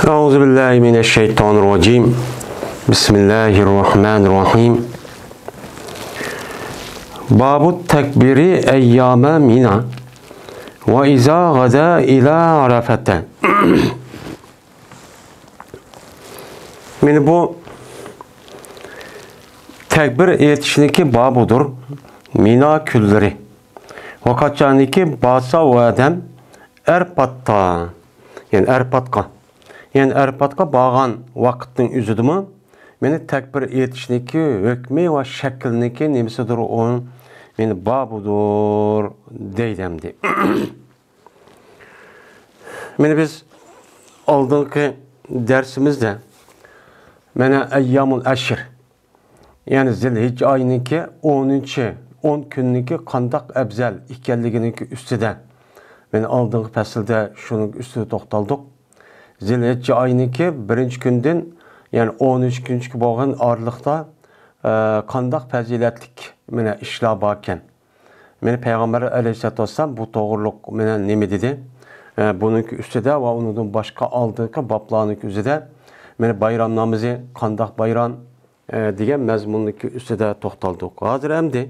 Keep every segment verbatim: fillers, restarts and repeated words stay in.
أعوذ بالله من الشيطان الرجيم. بسم الله الرحمن الرحيم. باب التكبير أيام منى وإذا غدا إلى عرفة. مانا بۇ تەكبىر ئېيتىشنىڭكى بابىدۇر. مىنا كۈنلىرى ۋە قاچانكى بارسا ئۇ ئادەم ئەرپاتقا، يەنى ئەرپاتقا، يەنى ئەرپاتقا بارغان ۋاقىتنىڭ ئۆزىدىمۇ مانا تەكبىر ئېيتىشنىڭكى ھۆكمى ۋە شەكلىنىڭكى نېمىسىدۇر ئۇ، مانا بابىدۇر دەيدۇ ئەمدى. مانا بىز ئالدىنقى دەرسىمىزدە مانا ئەييامۇل ئەشر، يەنى زىلھىججە ئايىنىڭكى ئونىنچى، ئون كۈننىڭكى قانداق ئەۋزەل ئىكەنلىكىنىڭكى ئۈستىدە، مانا ئالدىنقى پەسىلدە شۇنىڭ ئۈستىدە توختالدۇق. زىلھىججە ئايىنىڭكى بىرىنچى كۈندىن، يەنى ئونىنچى كۈنگىچە بولغان ئارىلىقتا، ئە، قانداق پەزىلەتلىك مانا ئىشلار باركەن. مانا پەيغەمبەر ئەلەيھىسسالاتۇ ۋەسسالام بۇ توغرۇلۇق مانا نېمە دېدى؟ ئە، بۇنىڭكى ئۈستىدە ۋە ئۇنىڭدىن باشقا ئالدىنقى بابلارنىڭكى ئۆزىدە مانا بايرام نامىزى قانداق بايرام، ئە، دېگەن مەزمۇننىڭكى ئۈستىدە توختالدۇق. ھازىر ئەمدى،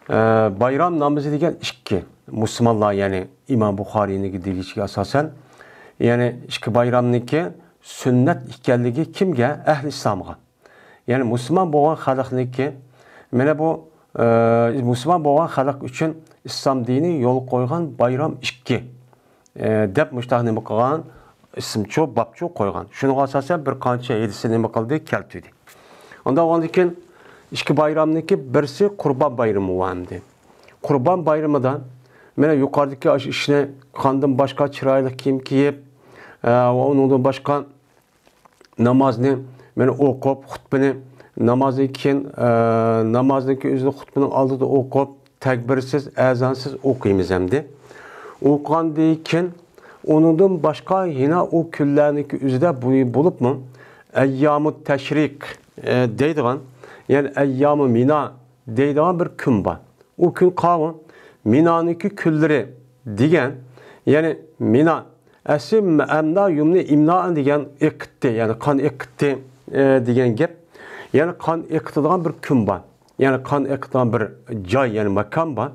ئە، بايرام نامىزى دېگەن ئىككى، مۇسۇلمانلار، يەنى ئىمام بۇخارىينىڭكى دېيىشىگە ئاساسەن، يەنى ئىككى بايرامنىڭكى سۈننەت ئىكەنلىكى كىمگە؟ ئەھلى ئىسلامغا. يەنى مۇسۇلمان بولغان خەلقنىڭكى، مانا بۇ، ئە، مۇسۇلمان بولغان خەلق ئۈچۈن ئىسلام دىنى يولغا قويغان بايرام ئىككى، ئە، دەپ مۇشتاق نېمە قىلغان؟ ئىسىمچۇ، بابچۇ قويغان. شۇنىڭغا ئاساسەن بىر قانچە ھەدىسنى نېمە قىلدى؟ كەلتۈردى. ئۇنداق بولغاندىن كېيىن ئىككى بايرامنىڭكى بىرسى قۇربان بايرىمى بولۇۋالدى. قۇربان بايرىمىدا مانا يۇقىرىدىكى ئاشۇ ئىشنى، قاندىن باشقا چىرايلىق كىيىم كىيىپ، ئە، ۋە ئۇنىڭدىن باشقا نامازنى مانا ئوقۇپ، خۇتبىنى نامازدىن كېيىن، ئە، نامازدىن كېيىن ئۆزىنى خۇتبىنىڭ ئالدىدا ئوقۇپ، تەكبىرسىز، ئەزانسىز ئوقۇيمىز ئەمدى. ئوقۇغاندىن كېيىن ئۇنىڭدىن باشقا يەنە ئۇ كۈنلەرنىڭكى ئۆزىدە بۇ، بولۇپمۇ ئەييامۇت تەشرىق، ئە، دەيدىغان، يەنى ئەييامۇ مىنا دەيدىغان بىر كۈن بار. ئۇ كۈن قاۋۇ مىنانىڭكى كۈنلىرى دېگەن، يەنى مىنا ئەسلى ئەمنا يۇمنى ئىمنائەن دېگەن ئېقىتتى، يەنى قان ئېقىتتى، ئە، دېگەن گەپ. يەنى قان ئېقىتىدىغان بىر كۈن بار. يەنى قان ئېقىتىدىغان بىر جاي، يەنى ماكان بار.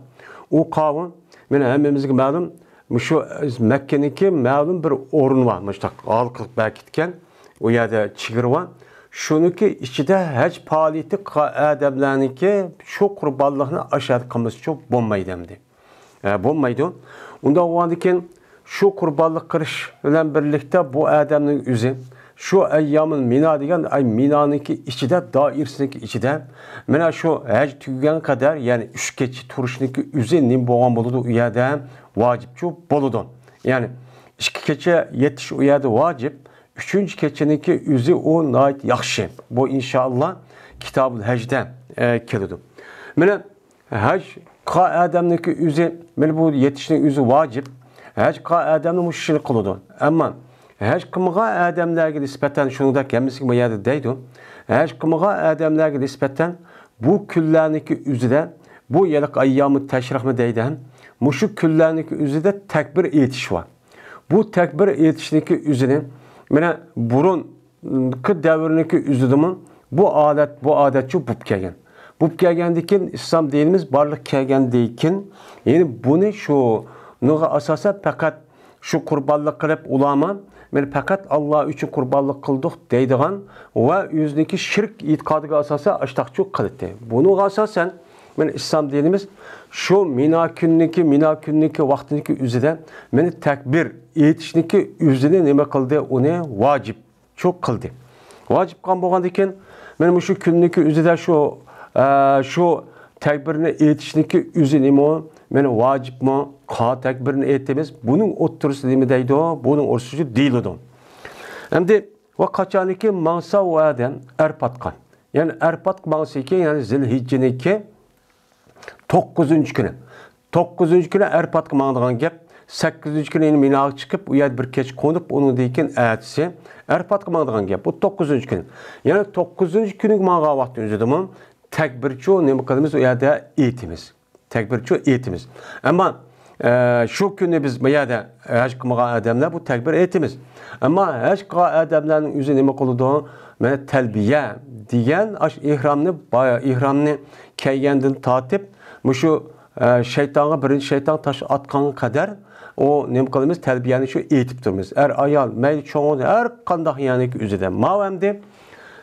ئۇ قاۋۇ، مانا ھەممىمىزگە مەلۇم، مۇشۇ مەككىنىڭكى مەلۇم بىر ئورنى بار، مۇشۇنداق ھالقىلىق بەركىتكەن، ئۇ يەردە چېگرا بار. شۇنىڭكى ئىچىدە ھەج پائالىيىتى قىلغان ئادەملەرنىڭكى شۇ قۇربانلىقنى ئاشۇ يەردە قىلمىسىچۇ بولمايدۇ ئەمدى. ئە، بولمايدۇ. ئۇنداق بولغاندىن كېيىن شۇ قۇربانلىق قىلىش بىلەن بىرلىكتە بۇ ئادەمنىڭ ئۆزى شۇ ئەييامۇل مىنا دېگەن، ئاي، مىنانىڭكى ئىچىدە، دائىرىسىنىڭكى ئىچىدە، مانا شۇ ھەج تۈگىگەن قەدەر، يەنى ئۈچ كېچە تۇرۇشنىڭكى ئۆزى نېمە بولغان بولىدۇ؟ ئۇ يەردە ۋاجىپچۇ بولىدۇ. يەنى ئىككى كېچە يېتىش ئۇ يەردە ۋاجىپ، ئۈچىنچى كېچىنىڭكى ئۆزى ئۇ ناھايىتى ياخشى. بۇ ئىنشائاللا كىتابۇل ھەجدە، ئە، كېلىدۇ. مانا ھەج قىلغان ئادەمنىڭكى ئۆزى، مانا بۇ يېتىشنىڭ ئۆزى ۋاجىپ. ھەج قىلغان ئادەمنى مۇشۇ ئىشنى قىلىدۇ. ئەمما ھەج قىلمىغان ئادەملەرگە نىسبەتەن شۇنىڭدەك ھەممىسىگە بۇ يەردە دەيدۇ. ھەج قىلمىغان ئادەملەرگە نىسبەتەن بۇ كۈنلەرنىڭكى ئۆزىدە، بۇ ھېلىقى ئەييامۇ تەشرىقمۇ دەيدۇ ھەم، مۇشۇ كۈنلەرنىڭكى ئۆزىدە تەكبىر ئېيتىش بار. بۇ تەكبىر ئېيتىشنىڭكى ئۆزىنى، مانا بۇرۇن قى دەۋرنىڭكى ئۆزىدىمۇ بۇ ئادەت، بۇ ئادەتچۇ بوپ كەلگەن. بوپ كەلگەندىن كېيىن، ئىسلام دىنىمىز بارلىققا كەلگەندىن كېيىن، يەنى بۇنى شۇنىڭغا ئاساسەن پەقەت شۇ قۇربانلىق قىلىپ ئۇلارمۇ، مانا پەقەت ئاللا ئۈچۈن قۇربانلىق قىلدۇق دەيدىغان ۋە ئۆزىنىڭكى شىرك ئېتىقادىغا ئاساسەن ئاشتاقچۇ قىلدى. بۇنىڭغا ئاساسەن، مانا ئىسلام دىنىمىز شۇ مىنا كۈننىڭكى، مىنا كۈننىڭكى ۋاقتىنىڭكى ئۆزىدە، مانا تەكبىر ئېيتىشنىڭكى ئۆزىنى نېمە قىلدى؟ ئۇنى ۋاجىپ چۇ قىلدى. ۋاجىپ قىلغان بولغاندىكىن، مانا مۇشۇ كۈننىكى ئۆزىدە شۇ، ئە، شۇ تەكبىرنى ئېيتىشنىكى ئۆزى نېمە؟ مانا ۋاجىپمۇ؟ قا تەكبىرنى ئېيتىمىز. بۇنىڭ ئوتتۇرىسى نېمە دەيدۇ؟ بۇنىڭ ئوتتۇرىسى دېيىلىدۇ. ئەمدى ۋە قاچانكى ماڭسا ئۇ ئادەم ئەرپاتقا. يەنى ئەرپاتقا ماڭسىكى، يەنى زىلھىججىنىكى توققۇزىنچى كۈنى. توققۇزىنچى كۈنى ئەرپاتقا ماڭىدىغان گەپ. سەككىزىنچى كۈنى يەنە مىناغا چىقىپ، ئۇ يەردە بىر كېچە قونۇپ، ئۇنىڭدىن كېيىن ئەتىسى ئەرپاتقا ماڭىدىغان گەپ. بۇ توققۇزىنچى كۈنى. يەنى توققۇزىنچى كۈنىگە ماڭغان ۋاقتى ئۆزىدىمۇ تەكبىرچۇ نېمە قىلىمىز؟ ئۇ يەردە ئېيتىمىز. تەكبىرچۇ ئېيتىمىز. ئەمما ئە، شۇ كۈنى بىز بۇ يەردە ھەج قىلمىغان ئادەملەر بۇ تەكبىر ئېيتىمىز. ئەمما ھەج قىلغان ئادەملەرنىڭ ئۆزى نېمە قىلىدۇ؟ مانا تەلبىيە دېگەن ئاشۇ ئېھرامنى، با-، ئېھرامنى كىيگەندىن تارتىپ، مۇشۇ، ئە، شەيتانغا بىرىنچى شەيتان تاش ئاتقانغا قەدەر ئۇ نېمە قىلىمىز؟ تەلبىيەنى شۇ ئېيتىپ تۇرىمىز. ئەر، ئايال، مەيلى چوڭ، ھەر قانداق يەرنىڭكى ئۆزىدە. ماۋۇ ئەمدى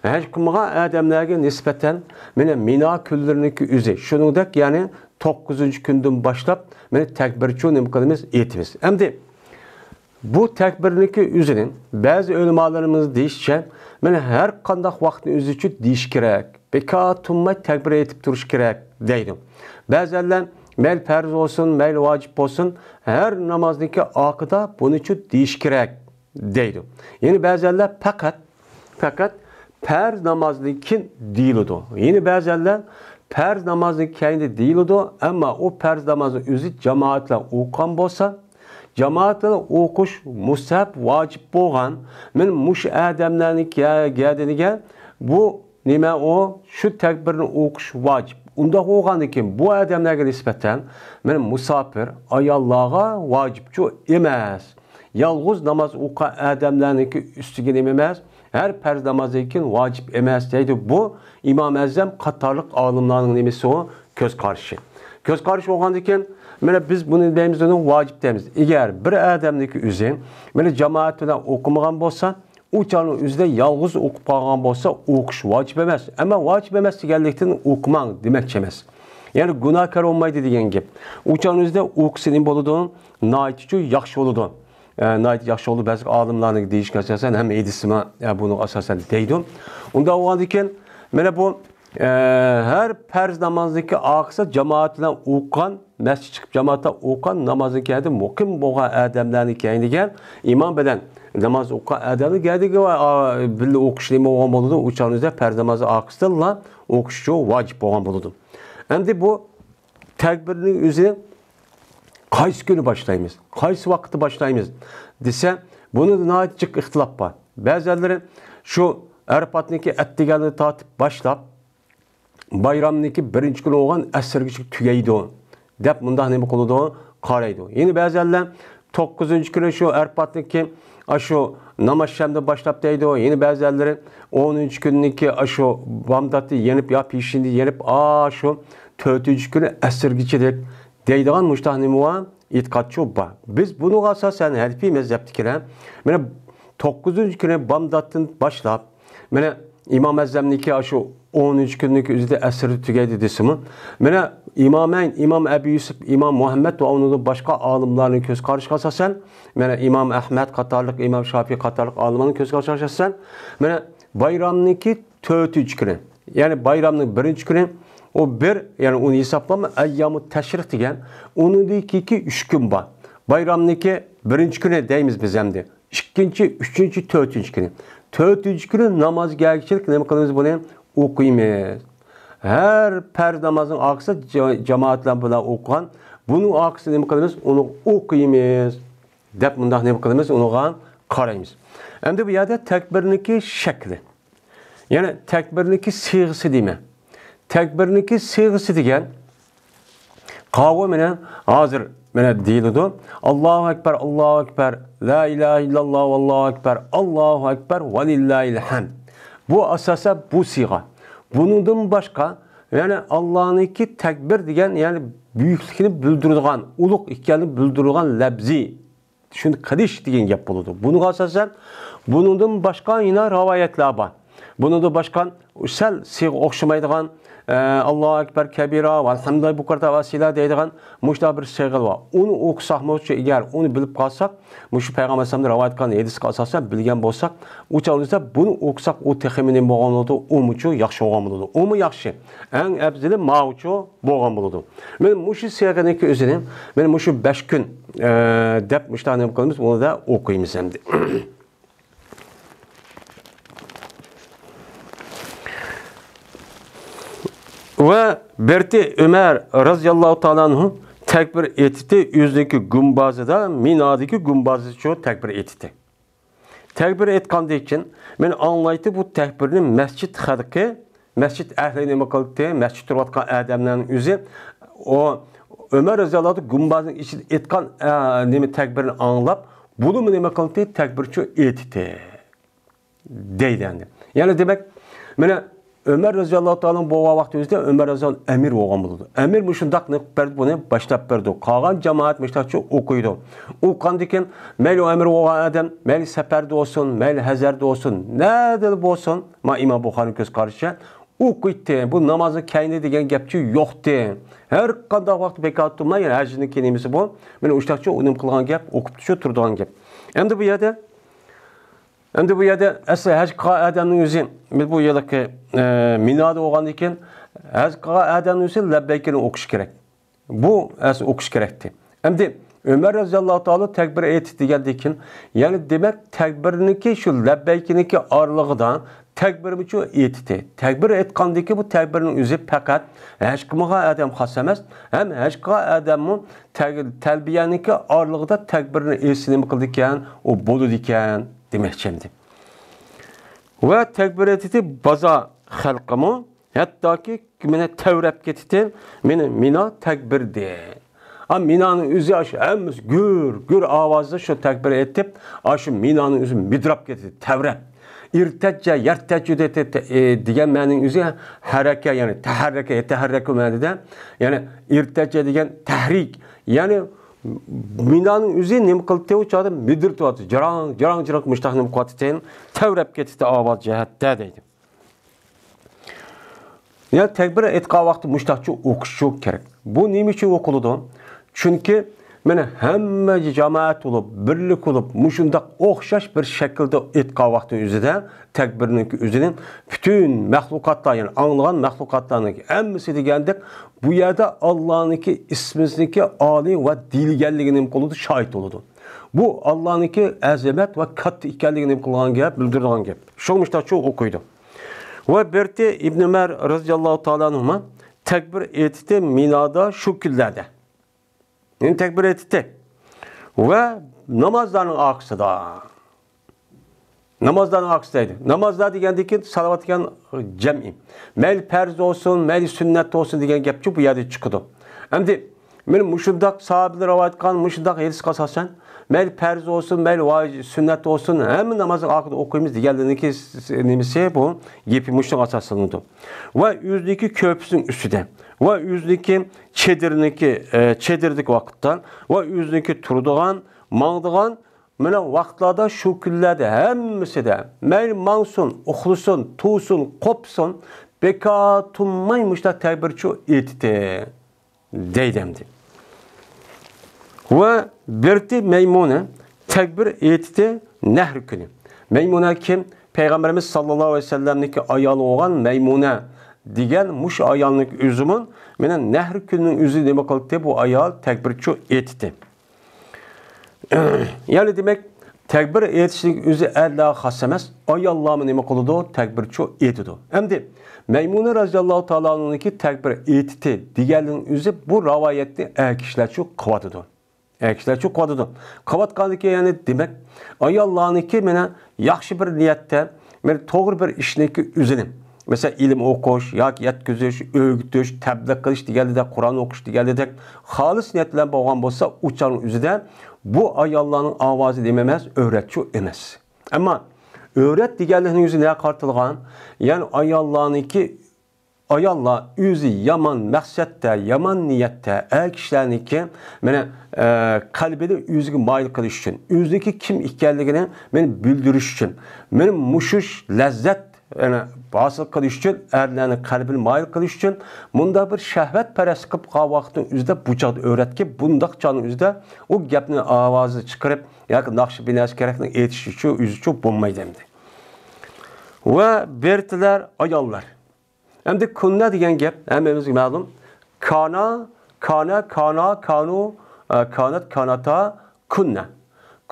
ھەج قىلمىغان ئادەملەرگە نىسبەتەن مانا مىنا كۈنلىرىنىڭكى ئۆزى. شۇنىڭدەك، يەنى توققۇزىنچى كۈندىن باشلاپ، مانا تەكبىرچۇ نېمە قىلىمىز؟ ئېيتىمىز. ئەمدى بۇ تەكبىرنىڭكى ئۆزىنى بەزى ئۆلىمالىرىمىز دېيىشىچە، مانا ھەر قانداق ۋاقىتنىڭ ئۆزى ئۈچۈن دېيىش كېرەك. بىكار تۇرماي تەكبىر ئېيتىپ تۇرۇش كېرەك دەيدۇ. بەزەنلەر مەيلى پەرز بولسۇن، مەيلى ۋاجىپ بولسۇن، ھەر نامازنىڭكى ئارقىدا بۇنىچۇ دېيىش كېرەك دەيدۇ. يەنە بەزەنلەر پەقەت، پەقەت پەرز نامازدىن كېيىن دېيىلىدۇ. يەنە بەزەنلەر پەرز نامازدىن كەينىدە دېيىلىدۇ، ئەمما ئۇ پەرز نامازنىڭ ئۆزى جامائەت بىلەن ئوقۇغان بولسا، جامائەت بىلەن ئوقۇش مۇستەھەب، ۋاجىپ بولغان، مانا مۇشۇ ئادەملەرنىڭ گە-، گەدىنىگە بۇ نېمە ئۇ؟ شۇ تەكبىرنى ئوقۇش ۋاجىپ. ئۇنداق بولغاندىكىن بۇ ئادەملەرگە نىسبەتەن مانا مۇساپىر ئاياللارغا ۋاجىپچۇ ئەمەس. يالغۇز ناماز ئوقۇغان ئادەملەرنىڭكى ئۈستىگە نېمە ئەمەس؟ ھەر پەرز نامازدىن كېيىن ۋاجىپ ئەمەس دەيدۇ. بۇ ئىمام ئەزەم قاتارلىق ئالىملارنىڭ نېمىسى ئۇ؟ كۆز قارىشى. كۆز قارىشى بولغاندىكىن، مانا بىز بۇنى دەيمىز، ئۇنى ۋاجىپ دەيمىز. ئەگەر بىر ئادەمنىڭكى ئۆزى مانا جامائەت بىلەن ئوقۇمىغان بولسا، ئۇ چاغنىڭ ئۆزىدە يالغۇز ئوقۇپ قالغان بولسا، ئوقۇش ۋاجىپ ئەمەس. ئەمما ۋاجىپ ئەمەس دېگەنلىكتىن ئوقۇماڭ دېمەكچى ئەمەس. يەنى گۇناھكار بولمايدۇ دېگەن گەپ. ئۇ چاغنىڭ ئۆزىدە ئوقۇسا نېمە بولىدۇ؟ ناھايىتىچۇ ياخشى بولىدۇ. ئە، ناھايىتى ياخشى بولىدۇ. بەزى ئالىملارنىڭ دېيىشىگە ئاساسەن، ھەممە ھەدىسىمۇ، ئە، بۇنىڭغا ئاساسەن دەيدۇ. ئۇنداق بولغاندىكىن، مانا بۇ، ئە، ھەر پەرز نامازنىڭكى ئارقىسىدا جامائەت بىلەن ئوقۇغان، مەسچىتكە چىقىپ جامائەتتە ئوقۇغان، نامازنىڭ كەينىدە مۇقىم بولغان ئادەملەرنىڭ كەينىگە ئىمام بىلەن ناماز ئوقۇغان ئادەمنىڭ كەينىگە، ئا، بىللە ئوقۇش نېمە بولغان بولىدۇ؟ ئۇ چاغنىڭ ئۆزىدە پەرز نامازنىڭ ئارقىسىدىنلا ئوقۇشچۇ ۋاجىپ بولغان بولىدۇ. ئەمدى بۇ تەكبىرنىڭ ئۆزى قايسى كۈنى باشلايمىز، قايسى ۋاقىتتا باشلايمىز دېسە، بۇنىڭدا ناھايىتى جىق ئىختىلاپ بار. بەزىلىرى شۇ ئەرپاتنىڭكى ئەتىگەندىن تارتىپ باشلاپ، بايرامنىڭكى بىرىنچى كۈنى بولغان ئەسىرگىچە تۈگەيدۇ، دەپ مۇنداق نېمە قىلىدۇ؟ قارايدۇ. يەنە بەزىلەر توققۇزىنچى كۈنى شۇ ئەرپاتنىڭكى ئاشۇ ناماز شەمدىن باشلاپ دەيدۇ. يەنە بەزىلەر ئونىنچى كۈننىڭكى ئاشۇ بامداتتا يېنىپ يا پېشىندە يېنىپ، ئاشۇ تۆتىنچى كۈنى ئەسىرگىچىلىك دەيدىغان مۇشتاق نېمە بار؟ ئېتىقادچۇ بار. بىز بۇنىڭغا ئاساسەن ھەنىفىي مەزھەپتىكىلەر، مانا، توققۇزىنچى كۈنى بامداتتىن باشلاپ، مانا، ئىمام ئەزەمنىڭكى ئاشۇ ئونىنچى كۈننىڭكى ئۆزىدە ئەسىرى تۈگەيدۇ دېسىمۇ، مانا، ئىمامەين، ئىمام ئەبى يۈسۈپ، ئىمام مۇھەممەد ۋە ئۇنىڭدىن باشقا ئالىملارنىڭ كۆز قارىشىغا ئاساسەن، مانا، ئىمام ئەھمەد قاتارلىق، ئىمام شافىئىي قاتارلىق ئالىملارنىڭ كۆز قارىشىغا ئاساسەن، مانا، بايرامنىڭكى تۆتىنچى كۈنى، يەنى بايرامنىڭ بىرىنچى كۈنى، ئۇ بىر، يەنى ئۇنى ھېسابلىما ئەييامۇ تەشرىق دېگەن، ئۇنىڭدىن كېيىنكى ئۈچ كۈن بار. بايرامنىڭكى بىرىنچى كۈنى دەيمىز بىز ئەمدى. ئىككىنچى، ئۈچىنچى، تۆتىنچى كۈنى. تۆتىنچى كۈنى ناماز گەلگۈچىلىك نېمە قىلىمىز بۇنى؟ ئوقۇيمىز. ھەر پەرز نامازنىڭ ئارقىسىدا جا-، جامائەت بىلەن بۇلار ئوقۇغان. بۇنىڭ ئارقىسىدا نېمە قىلىمىز؟ ئۇنى ئوقۇيمىز. دەپ مۇنداق نېمە قىلىمىز؟ ئۇنىڭغا قارايمىز. ئەمدى بۇ يەردە تەكبىرنىڭكى شەكلى. يەنى تەكبىرنىڭكى سىيغىسى دېمە. تەكبىرنىڭكى سىيغىسى دېگەن قاۋۇ مانا ھازىر مانا دېيىلىدۇ. ئاللاھۇ ئەكبەر، ئاللاھۇ ئەكبەر، لا ئىلاھە ئىللاللاھ، ئاللاھۇ ئەكبەر، ئاللاھۇ ئەكبەر، ۋەلىللاھىل ھەمد. بۇ ئاساسەن بۇ سىيغا. بۇنىڭدىن باشقا، يەنى ئاللانىڭكى تەكبىر دېگەن، يەنى بۈيۈكلۈكنى بىلدۈرىدىغان، ئۇلۇغ ئىكەنلىكىنى بىلدۈرىدىغان لەپزى. شۇنى قىلىش دېگەن گەپ بولىدۇ. بۇنىڭغا ئاساسەن، بۇنىڭدىن باشقا يەنە رىۋايەتلەر بار. بۇنىڭدا باشقا سەل سىيغا ئوخشىمايدىغان، ئە، ئاللاھۇ ئەكبەر كەبىرا ۋەلھەمدۇلىللاھى بۇكرەتەن ۋە ئەسىلا دەيدىغان مۇشۇنداق بىر سىيغا بار. ئۇنى ئوقۇساقمۇچۇ، ئەگەر ئۇنى بىلىپ قالساق، مۇشۇ پەيغەمبەر ئەلەيھىسسالامدىن رىۋايەت قىلغان ھەدىسكە ئاساسەن بىلگەن بولساق، ئۇ چاغدا بۇنى ئوقۇساق، ئۇ تېخىمۇ نېمە بولغان بولىدۇ؟ ئۇمۇچۇ ياخشى بولغان بولىدۇ. ئۇمۇ ياخشى. ئەڭ ئەپزىلى ماۋۇچۇ بولغان بولىدۇ. مانا مۇشۇ سىيغىنىڭكى ئۆزىنى، مانا مۇشۇ بەش كۈن، ئە، دەپ مۇشۇنداق نېمە قىلىمىز، ئۇنى دا ئوقۇيمىز ئەمدى. ۋە بىرتى ئۆمەر رازىياللاھۇ تائالا ئەنھۇ تەكبىر ئېيتتى، ئۆزىنىڭكى گۇمبازىدا، مىنادىكى گۇمبازىچۇ تەكبىر ئېيتتى. تەكبىر ئېيتقاندىن كېيىن، مەن ئاڭلايتتى بۇ تەكبىرنى مەسچىت خەلقى، مەسچىت ئەھلى نېمە قىلدى؟ مەسچىت تۇرۇۋاتقان ئادەملەرنىڭ ئۆزى ئۇ ئۆمەر رەزىياللاھۇ ئەنھۇ گۇمبازنىڭ ئىچىدە ئېيتقان، ئە، نېمە تەكبىرنى ئاڭلاپ، بۇنىمۇ نېمە قىلدى؟ تەكبىرچۇ ئېيتتى. دەيدۇ ئەمدى. يەنى دېمەك، مانا ئۆمەر رەزىياللاھۇ تائالا بولغان ۋاقتىمىزدا ئۆمەر رەزىياللاھۇ ئەمىر بولغان بولىدۇ. ئەمىر مۇشۇنداق نېمە قىلىپ بەردى، بۇنى باشلاپ بەردى. قالغان جامائەت مۇشۇنداقچە ئوقۇيدۇ. ئوقۇغاندىن كېيىن مەيلى ئۇ ئەمىر بولغان ئادەم، مەيلى سەپەردە بولسۇن، مەيلى ھەزەردە بولسۇن، نەدىلا بولسۇن، ما ئىمام بۇخارىنىڭ كۆز قارىشىچە ئوقۇيتتى. بۇ نامازنىڭ كەينى دېگەن گەپچۇ يوقتى. ھەر قانداق ۋاقىت بىكار تۇرماي، يەنى ھەجنىڭكى نېمىسى بۇ، مانا ئۇشتاقچە ئۇنىم قىلغان گەپ، ئوقۇپتۇ شۇ تۇرىدىغان گەپ. ئەمدى بۇ يەردە ئەمدى بۇ يەردە ئەسلى ھەج قىلغان ئادەمنىڭ ئۆزى، بىز بۇ يىلقى، ئە، مىنادا بولغاندىن كېيىن، ھەج قىلغان ئادەمنىڭ ئۆزى لەببەيكىنى ئوقۇشى كېرەك. بۇ ئەسلى ئوقۇشى كېرەكتى. ئەمدى ئۆمەر رەزىياللاھۇ تائالا تەكبىر ئېيتتى دېگەندىن كېيىن، يەنى دېمەك، تەكبىرنىڭكى شۇ لەببەيكىنىڭكى ئارىلىقىدا تەكبىرمۇچۇ ئېيتتى. تەكبىر ئېيتقاندىكى بۇ تەكبىرنىڭ ئۆزى پەقەت ھەج قىلمىغان ئادەم خاس ئەمەس، ھەم ھەج قىلغان ئادەممۇ تەگ-، تەلبىيەنىڭكى ئارىلىقىدا تەكبىرنى ئېيتسا نېمە قىلىدىكەن، ئۇ بولىدىكەن دېمەكچى ئەمدى. ۋە تەكبىر ئېيتتى بازار خەلقىمۇ، ھەتتاكى مېنى تەۋرەپ كېتىتتى، مېنى مىنا تەكبىردى. ئا، مىنانىڭ ئۆزى ئاشۇ ھەممىسى گۈر، گۈر ئاۋازدا شۇ تەكبىر ئېيتىپ، ئاشۇ مىنانىڭ ئۆزى مىدىراپ كېتىدۇ، تەۋرەپ. ئىرتەججە، يەرتەججۇ دېتى، تە-، ئى، دېگەن مەنىنىڭ ئۆزى ھەرەكە، يەنى تەھەررەكە، يەتەھەررەكۇ مەنىدە. يەنى ئىرتەججە دېگەن تەھرىك، يەنى مىنانىڭ ئۆزى نېمە قىلىپتۇ، ئۇ چاغدا مىدىرتىۋاتىدۇ، جاراڭ، جاراڭ، جاراڭ مۇشتاق نېمە قىلىۋاتىدۇ، تەۋرەپ كېتىدۇ ئاۋاز جەھەتتە دەيدۇ. يەنى تەكبىر ئېيتقان ۋاقتى مۇشتاقچە ئوقۇشچۇ كېرەك. بۇ نېمە ئۈچۈن ئوقۇلىدۇ؟ چۈنكى مانا ھەممە جامائەت بولۇپ، بىرلىك بولۇپ، مۇشۇنداق ئوخشاش بىر شەكىلدە ئېيتقان ۋاقتى ئۆزىدە تەكبىرنىڭكى ئۆزىنى پۈتۈن مەخلۇقاتلار، يەنى ئاڭلىغان مەخلۇقاتلارنىڭ ھەممىسى دېگەندەك بۇ يەردە ئاللانىڭكى ئىسمىنىڭكى ئالىي ۋە دېيىلگەنلىكى نېمە قىلىدۇ؟ شاھىت بولىدۇ. بۇ ئاللانىڭكى ئەزەمەت ۋە كاتتا ئىكەنلىكى نېمە قىلغان گەپ؟ بىلدۈرىدىغان گەپ. شۇڭا مۇشتاقچە ئوقۇيدۇ. ۋە بىرتى ئىبن ئۆمەر رەزىياللاھۇ تائالا ئەنھۇما تەكبىر ئېيتتى مىنادا شۇ كۈنلەردە. يەنى تەكبىر ئېيتتى. ۋە نامازلارنىڭ ئارقىسىدا. نامازلارنىڭ ئارقىسىدا دەيدۇ. نامازلار دېگەندىن كېيىن سالاۋات دېگەن جەمئىي. مەيلى پەرز بولسۇن، مەيلى سۈننەت بولسۇن دېگەن گەپچۇ بۇ يەردە چىقىدۇ. ئەمدى مانا مۇشۇنداق ساھابىلەر رىۋايەت قىلغان مۇشۇنداق ھەدىسكە ئاساسەن، مەيلى پەرز بولسۇن، مەيلى ۋاجىپ، سۈننەت بولسۇن، ھەممە نامازنىڭ ئارقىدا ئوقۇيمىز دېگەنلىرىنىڭكى س-، نېمىسى بۇ؟ گېپى مۇشۇنىڭغا ئاساسلىنىدۇ. ۋە ئۆزىنىڭكى كۆرپىسىنىڭ ئۈستىدە، ۋە ئۆزىنىڭكى چېدىرىنىڭكى، ئە، چېدىرىدىكى ۋاقىتتا، ۋە ئۆزىنىڭكى تۇرىدىغان، ماڭىدىغان، مانا ۋاقىتلاردا، شۇ كۈنلەردە ھەممىسىدە مەيلى ماڭسۇن، ئۇخلىسۇن، تۇرسۇن، قوپسۇن، بىكار تۇرماي مۇشۇنداق تەكبىرچۇ ئېيتتى دەيدۇ ئەمدى. ۋە بىرتى مەيمۇنە تەكبىر ئېيتتى نەھر كۈنى. مەيمۇنە كىم؟ پەيغەمبىرىمىز ساللاللاھۇ ئەلەيھى ۋەسەللەمنىڭكى ئايالى بولغان مەيمۇنە دېگەن مۇشۇ ئايالنىڭ ئۆزىمۇ مانا نەھر كۈنىنىڭ ئۆزى نېمە قىلدى؟ بۇ ئايال تەكبىرچۇ ئېيتتى. يەنى دېمەك، تەكبىر ئېيتىشنىڭ ئۆزى ئەرلەرگە خاس ئەمەس، ئاياللارمۇ نېمە قىلىدۇ؟ تەكبىرچۇ ئېيتىدۇ. ئەمدى مەيمۇنە رەزىياللاھۇ تائالا ئەنھۇنىڭكى تەكبىر ئېيتتى دېگەننىڭ ئۆزى بۇ رىۋايەتنى ئەر كىشىلەرچۇ قىلىۋاتىدۇ. ئەر كىشىلەرچۇ قىلىۋاتىدۇ. قىلىۋاتقاندىكىن يەنى دېمەك، ئاياللارنىڭكى مانا ياخشى بىر نىيەتتە، مانا توغرا بىر ئىشنىڭكى ئۆزىنى، مەسىلەن، ئىلىم ئوقۇش ياكى يەتكۈزۈش، ئۆگىتىش، تەبلىغ قىلىش دېگەندەك، قۇرئان ئوقۇش دېگەندەك خالىس نىيەت بىلەن بولغان بولسا، ئۇ چاغنىڭ ئۆزىدە بۇ ئاياللارنىڭ ئاۋازى نېمە ئەمەس، ئۆرەتچۇ ئەمەس. ئەمما ئۆرەت دېگەنلىكنىڭ ئۆزى نەگە قارىتىلغان؟ يەنى ئاياللارنىڭكى، ئاياللار ئۆزى يامان مەقسەتتە، يامان نىيەتتە ئەر كىشىلەرنىڭكى مانا، ئە، قەلبىنى ئۆزىگە مايىل قىلىش ئۈچۈن، ئۆزىنىڭكى كىم ئىكەنلىكىنى مانا بىلدۈرۈش ئۈچۈن، مانا مۇشۇ لەززەت يەنى ھاسىل قىلىش ئۈچۈن، ئەرلەرنىڭ قەلبىنى مايىل قىلىش ئۈچۈن مۇنداق بىر شەھۋەت پەرەس قىلىپ قالغان ۋاقىتنىڭ ئۆزىدە بۇ چاغدا ئۆرەتكە بۇنداق چاغنىڭ ئۆزىدە ئۇ گەپنى ئاۋازى چىقىرىپ ياكى ناخشا بىنەسى كېرەكنى ئېيتىش ئۈچۈن ئۆزىچۇ بولمايدۇ ئەمدى. ۋە بىرتىلەر ئاياللار. ئەمدى كۇننە دېگەن گەپ ھەممىمىزگە مەلۇم. كانا، كانا، كانا، كانۇ، ئە، كانەت، كاناتا، كۇننە.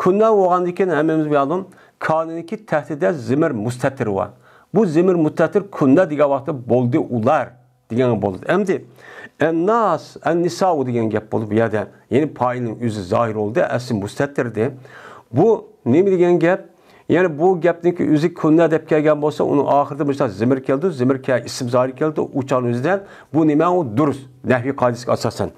كۇننە بولغاندىن كېيىن ھەممىمىز مەلۇم، كانىنىڭكى تەھتىدە زىمىر مۇستەتىر بار. بۇ زىمىر مۇستەتىر كۇننە دېگەن ۋاقىتتا بولدى ئۇلار دېگەن بولىدۇ. ئەمدى ئەنناس، ئەننىساۋۇ دېگەن گەپ بولدى بۇ يەردە. يەنى پائىلنىڭ ئۆزى زاھىر بولدى، ئەسلى مۇستەتىردى. بۇ نېمە دېگەن گەپ؟ يەنى بۇ گەپنىڭكى ئۆزى كۇننە دەپ كەلگەن بولسا، ئۇنىڭ ئاخىرىدا مۇشۇنداق زىمىر كەلدى، زىمىر كە-، ئىسىم زاھىر كەلدى، ئۇ چاغنىڭ ئۆزىدە بۇ نېمە ئۇ دۇرۇس، نەھۋىي قائىدىسىگە ئاساسەن.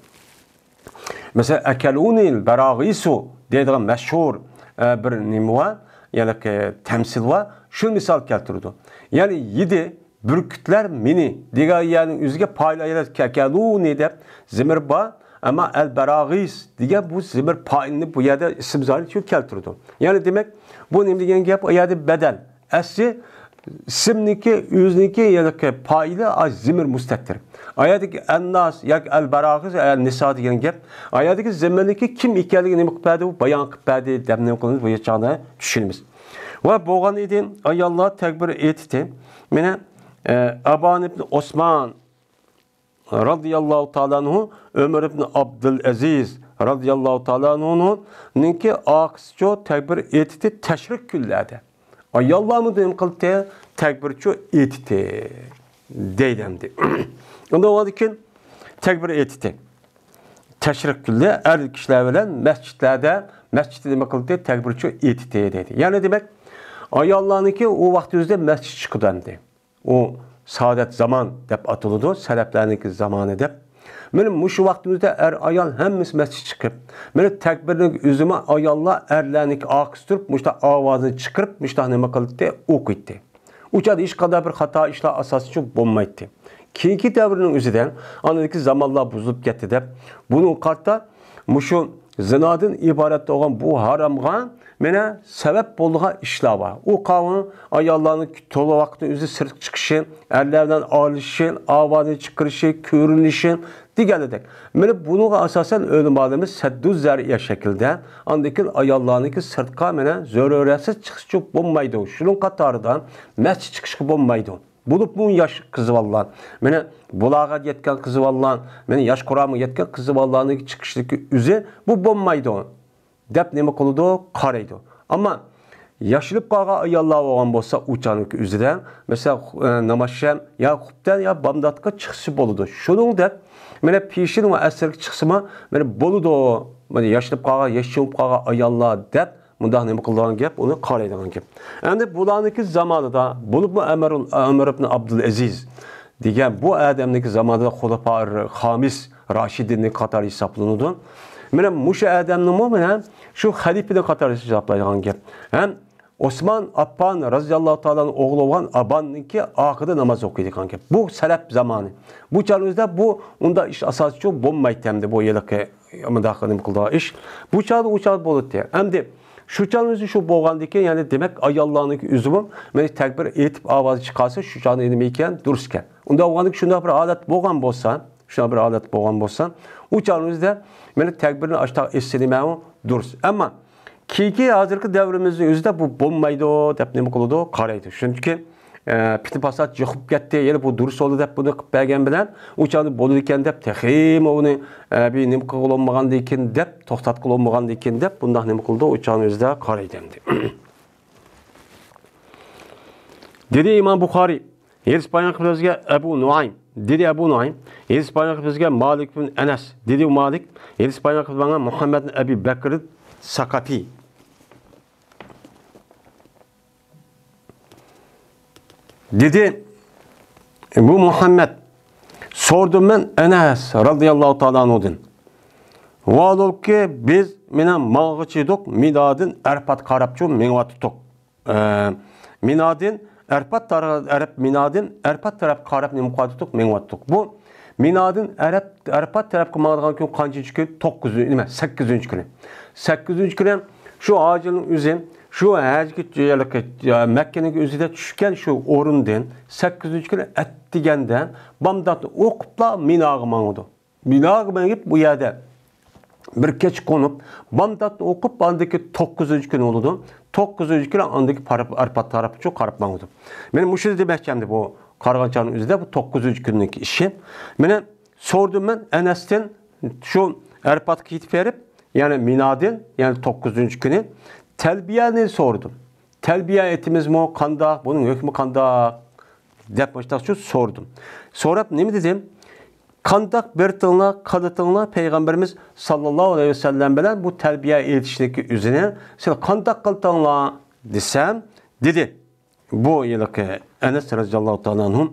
مەسىلەن، «ئەكەلۇنىل بەراغىسۇ» دەيدىغان مەشھۇر، ئە، بىر نېمە بار، يەنى، ئە، تەمسىل بار. شۇ مىسال كەلتۈرىدۇ. يەنى يېدى بۈركۈتلەر مېنى دېگەن يەرنىڭ ئۆزىگە پائىل ئايلەپ «كەكەلۇنى» دەپ زېمىر بار. ئەمما «ئەل بەراغىس» دېگەن بۇ زېمىر پائىلنى بۇ يەردە ئىسىم زاھىر ئۈچۈن كەلتۈرىدۇ. يەنى دېمەك، بۇ نېمە دېگەن گەپ؟ ئۇ يەردە بەدەل. ئەسلى ئىسىمنىڭكى، ئۆزىنىڭكى، يەنى پائىلى، ئا، زېمىر مۇستەتىر. ئايەتتىكى «ئەنناس» ياكى «ئەل بەراغىس»، «ئەل نىسا» دېگەن گەپ. ئايەتتىكى زېمىرنىڭكى كىم ئىكەنلىكىنى نېمە قىلىپ بەردى؟ بۇ بايان قىلىپ بەردى دەپ نېمە قىلىمىز؟ بۇ چاغدا چۈشىنىمىز. ۋە بولغان ئىدى، ئاياللار تەكبىر ئېيتتى. مانا، ئە، ئابان ئىبن ئوسمان رازىياللاھۇ تائالا ئەنھۇ، ئۆمەر ئىبن ئابدۇلئەزىز رازىياللاھۇ تائالا ئەنھۇنىڭكى ئاقىسىچۇ تەكبىر ئېيتتى تەشرىق كۈنلەردە. ئاياللارمۇ نېمە قىلدى؟ تەكبىرچۇ ئېيتتى دەيدۇ ئەمدى. ئۇنداق بولغاندىكىن تەكبىر ئېيتتى. تەشرىق كۈنلەردە ئەر كىشىلەر بىلەن مەسچىتلەردە، مەسچىتتە نېمە قىلدى؟ تەكبىرچۇ ئېيتتى دەيدۇ. يەنى دېمەك، ئاياللارنىڭكى ئۇ ۋاقتى ئۆزىدە مەسچىت چىقىدۇ ئەمدى. ئۇ سائادەت زامان دەپ ئاتىلىدۇ، سەلەپلەرنىڭكى زامانى دەپ. مانا مۇشۇ ۋاقتىمىزدا ئەر-ئايال ھەممىسى مەسچىتكە چىقىپ، مانا تەكبىرنىڭ ئۆزىمۇ ئاياللار ئەرلەرنىڭكى ئارقىسىدا تۇرۇپ، مۇشۇنداق ئاۋازىنى چىقىرىپ، مۇشۇنداق نېمە قىلاتتى؟ ئوقۇيتتى. ئۇ چاغدا ھېچقانداق بىر خاتا ئىشلار ئاساسىچۇ بولمايتتى. كېيىنكى دەۋرنىڭ ئۆزىدە ئاندىكى زامانلار بۇزۇلۇپ كەتتى دەپ، بۇنىڭغا قارىتا مۇشۇ زىنادىن ئىبارەت بولغان بۇ ھارامغا مانا سەۋەب بولىدىغان ئىشلار بار. ئۇ قاۋۇل ئاياللارنىڭ تولا ۋاقىتنىڭ ئۆزى سىرتقا چىقىشى، ئەرلەر بىلەن ئارىلىشىشى، ئاۋازىنى چىقىرىشى، كۆرۈنۈشى دېگەندەك. مانا بۇنىڭغا ئاساسەن ئۆلىمالىرىمىز سەددۇ زەرىئە شەكلىدە ئاندىن كېيىن ئاياللارنىڭكى سىرتقا مانا زۆرۈرىيەتسىز چىقىشقا بولمايدۇ. شۇنىڭ قاتارىدا مەسچىت چىقىشقا بولمايدۇ. بولۇپمۇ ياش قىز بالىلار، مانا بۇلاغەت يەتكەن قىز بالىلار، مانا ياش قۇرامىغا يەتكەن قىز بالىلارنىڭ چىقىشلىكى ئۆزى بۇ بولمايدۇ دەپ نېمە قىلىدۇ؟ قارايدۇ. ئەمما ياشىلىپ قالغان ئاياللار بولغان بولسا، ئۇ چاغنىڭكى ئۆزىدە، مەسىلەن، ئە، نامازشەم يا خۇپتەن يا بامداتقا چىقسا بولىدۇ. شۇنىڭدەك، مانا پېشىن ۋە ئەسىرگە چىقسىمۇ، مانا بولىدۇ. مانا ياشىلىپ قالغان، ياش چوڭىيىپ قالغان ئاياللار دەپ مۇنداق نېمە قىلىدىغان گەپ، ئۇنى قارايدىغان گەپ. ئەمدى بۇلارنىڭكى زامانىدا، بولۇپمۇ ئەمىر، ئەمىر ئىبن ئابدۇلئەزىز دېگەن بۇ ئادەمنىڭكى زامانىدا خۇلەپا خامىس راشىدىننىڭ قاتارى ھېسابلىنىدۇ. مانا مۇشۇ ئادەمنىمۇ مانا شۇ خەلىپىنىڭ قاتارى ھېسابلايدىغان گەپ. ھەم ئوسمان ئاپپان رازىياللاھۇ تائالا ئوغلى بولغان ئاباننىڭكى ئارقىدا ناماز ئوقۇيدىغان گەپ. بۇ سەلەپ زامانى. بۇ چاغنىڭ ئۆزىدە بۇ ئۇنداق ئىش ئاساسىچۇ بولمايتتى ئەمدى بۇ ھېلىقى مۇنداق نېمە قىلىدىغان ئىش. بۇ چاغدا ئۇ چاغدا بولاتتى. ئەمدى شۇ چاغنىڭ ئۆزى شۇ بولغاندىكىن، يەنى دېمەك ئاياللارنىڭكى ئۆزىمۇ مانا تەكبىر ئېيتىپ ئاۋازى چىقارسا شۇ چاغدا نېمە ئىكەن، دۇرۇس ئىكەن. ئۇنداق بولغاندىكىن شۇنداق بىر ھالەت بولغان بولسا، شۇنداق بىر ھالەت بولغان بولسا، ئۇ چاغنىڭ ئۆزىدە مانا تەكبىرنى ئاشتاق ئېيتسا نېمە دۇرۇس. ئەمما كېيىنكى ھازىرقى دەۋرىمىزنىڭ ئۆزىدە بۇ بولمايدۇ دەپ نېمە قىلىدۇ؟ قارايدۇ. شۇنىڭكى ئە، پىتنە پاسات يۇقۇپ كەتتى، يەنە بۇ دۇرۇس بولدى دەپ بۇنى قىلىپ بەرگەن بىلەن، ئۇ چاغدا بولىدىكەن دەپ، تېخىمۇ ئۇنى، ئە، بىر نېمە قىلغىلى بولمىغاندىكىن دەپ، توختاتقىلى بولمىغاندىكىن دەپ، بۇنداق نېمە قىلىدۇ، ئۇ چاغنىڭ ئۆزىدە قارايدۇ ئەمدى. دېدى ئىمام بۇخارىي، ھەدىس بايان قىلىپ بىزگە ئەبۇ نۇئايم، دېدى ئەبۇ نۇئايم، ھەدىس بايان قىلىپ بىزگە مالىك بىن ئەنەس، دېدى مالىك، ھەدىس بايان قىلىپ ماڭا مۇھەممەد بىن ئەبى بەكر ساقافى. دېدى بۇ مۇھەممەد، سورىدىم مەن ئەنەس رازىياللاھۇ تائالا ئەنھۇدىن. ۋاھالۇكى، بىز مانا ماڭغۇچى ئىدۇق، مىنادىن ئەرپات قاراپچۇ مېڭىۋاتىدۇق. ئە، مىنادىن ئەرپات تارا-، ئەرەپ، مىنادىن ئەرپات تەرەپ قاراپ نېمە قىلىۋاتىدۇق؟ مېڭىۋاتىدۇق. بۇ مىنادىن ئەرەپ، ئەرپات تەرەپكە ماڭىدىغان كۈن قانچىنچى كۈن؟ توققۇزىنچى، نېمە، سەككىزىنچى كۈنى. سەككىزىنچى كۈنى شۇ ھاجىنىڭ ئۆزى، شۇ ھەجگە، مەككىنىڭ ئۆزىدە چۈشكەن شۇ ئورۇندىن سەككىزىنچى كۈنى ئەتىگەندە بامداتنى ئوقۇپلا مىناغا ماڭىدۇ. مىناغا مېڭىپ، بۇ يەردە بىر كېچە قونۇپ، بامداتنى ئوقۇپ، ئاندىكى توققۇزىنچى كۈنى بولىدۇ. توققۇزىنچى كۈنى ئاندىكى پارا-، ئەرپات تەرەپچۇ قاراپ ماڭىدۇ. مانا مۇشۇ دېمەكچى ئەمدى بۇ قارىغان چاغنىڭ ئۆزىدە بۇ توققۇزىنچى كۈننىڭكى ئىشى. مانا سورىدىم مەن ئەنەستىن، شۇ ئەرپاتقا يېتىپ بېرىپ، يەنى مىنادىن، يەنى توققۇزىنچى كۈنى تەلبىيەنى سورىدىم. تەلبىيە ئېيتىمىزمۇ، قانداق، بۇنىڭ ھۆكمى قانداق دەپ مۇشۇنداقچە سورىدىم. سوراپ نېمە دېدىم؟ قانداق بېرىتىڭلار، قىلىتىڭلار، پەيغەمبىرىمىز ساللاللاھۇ ئەلەيھى ۋەسەللەم بىلەن بۇ تەلبىيە ئېيتىشنىڭكى ئۆزىنى سىلەر قانداق قىلىتىڭلار دېسەم، دېدى بۇ ھېلىقى ئەنەس رەزىياللاھۇ تائالا ئەنھۇ،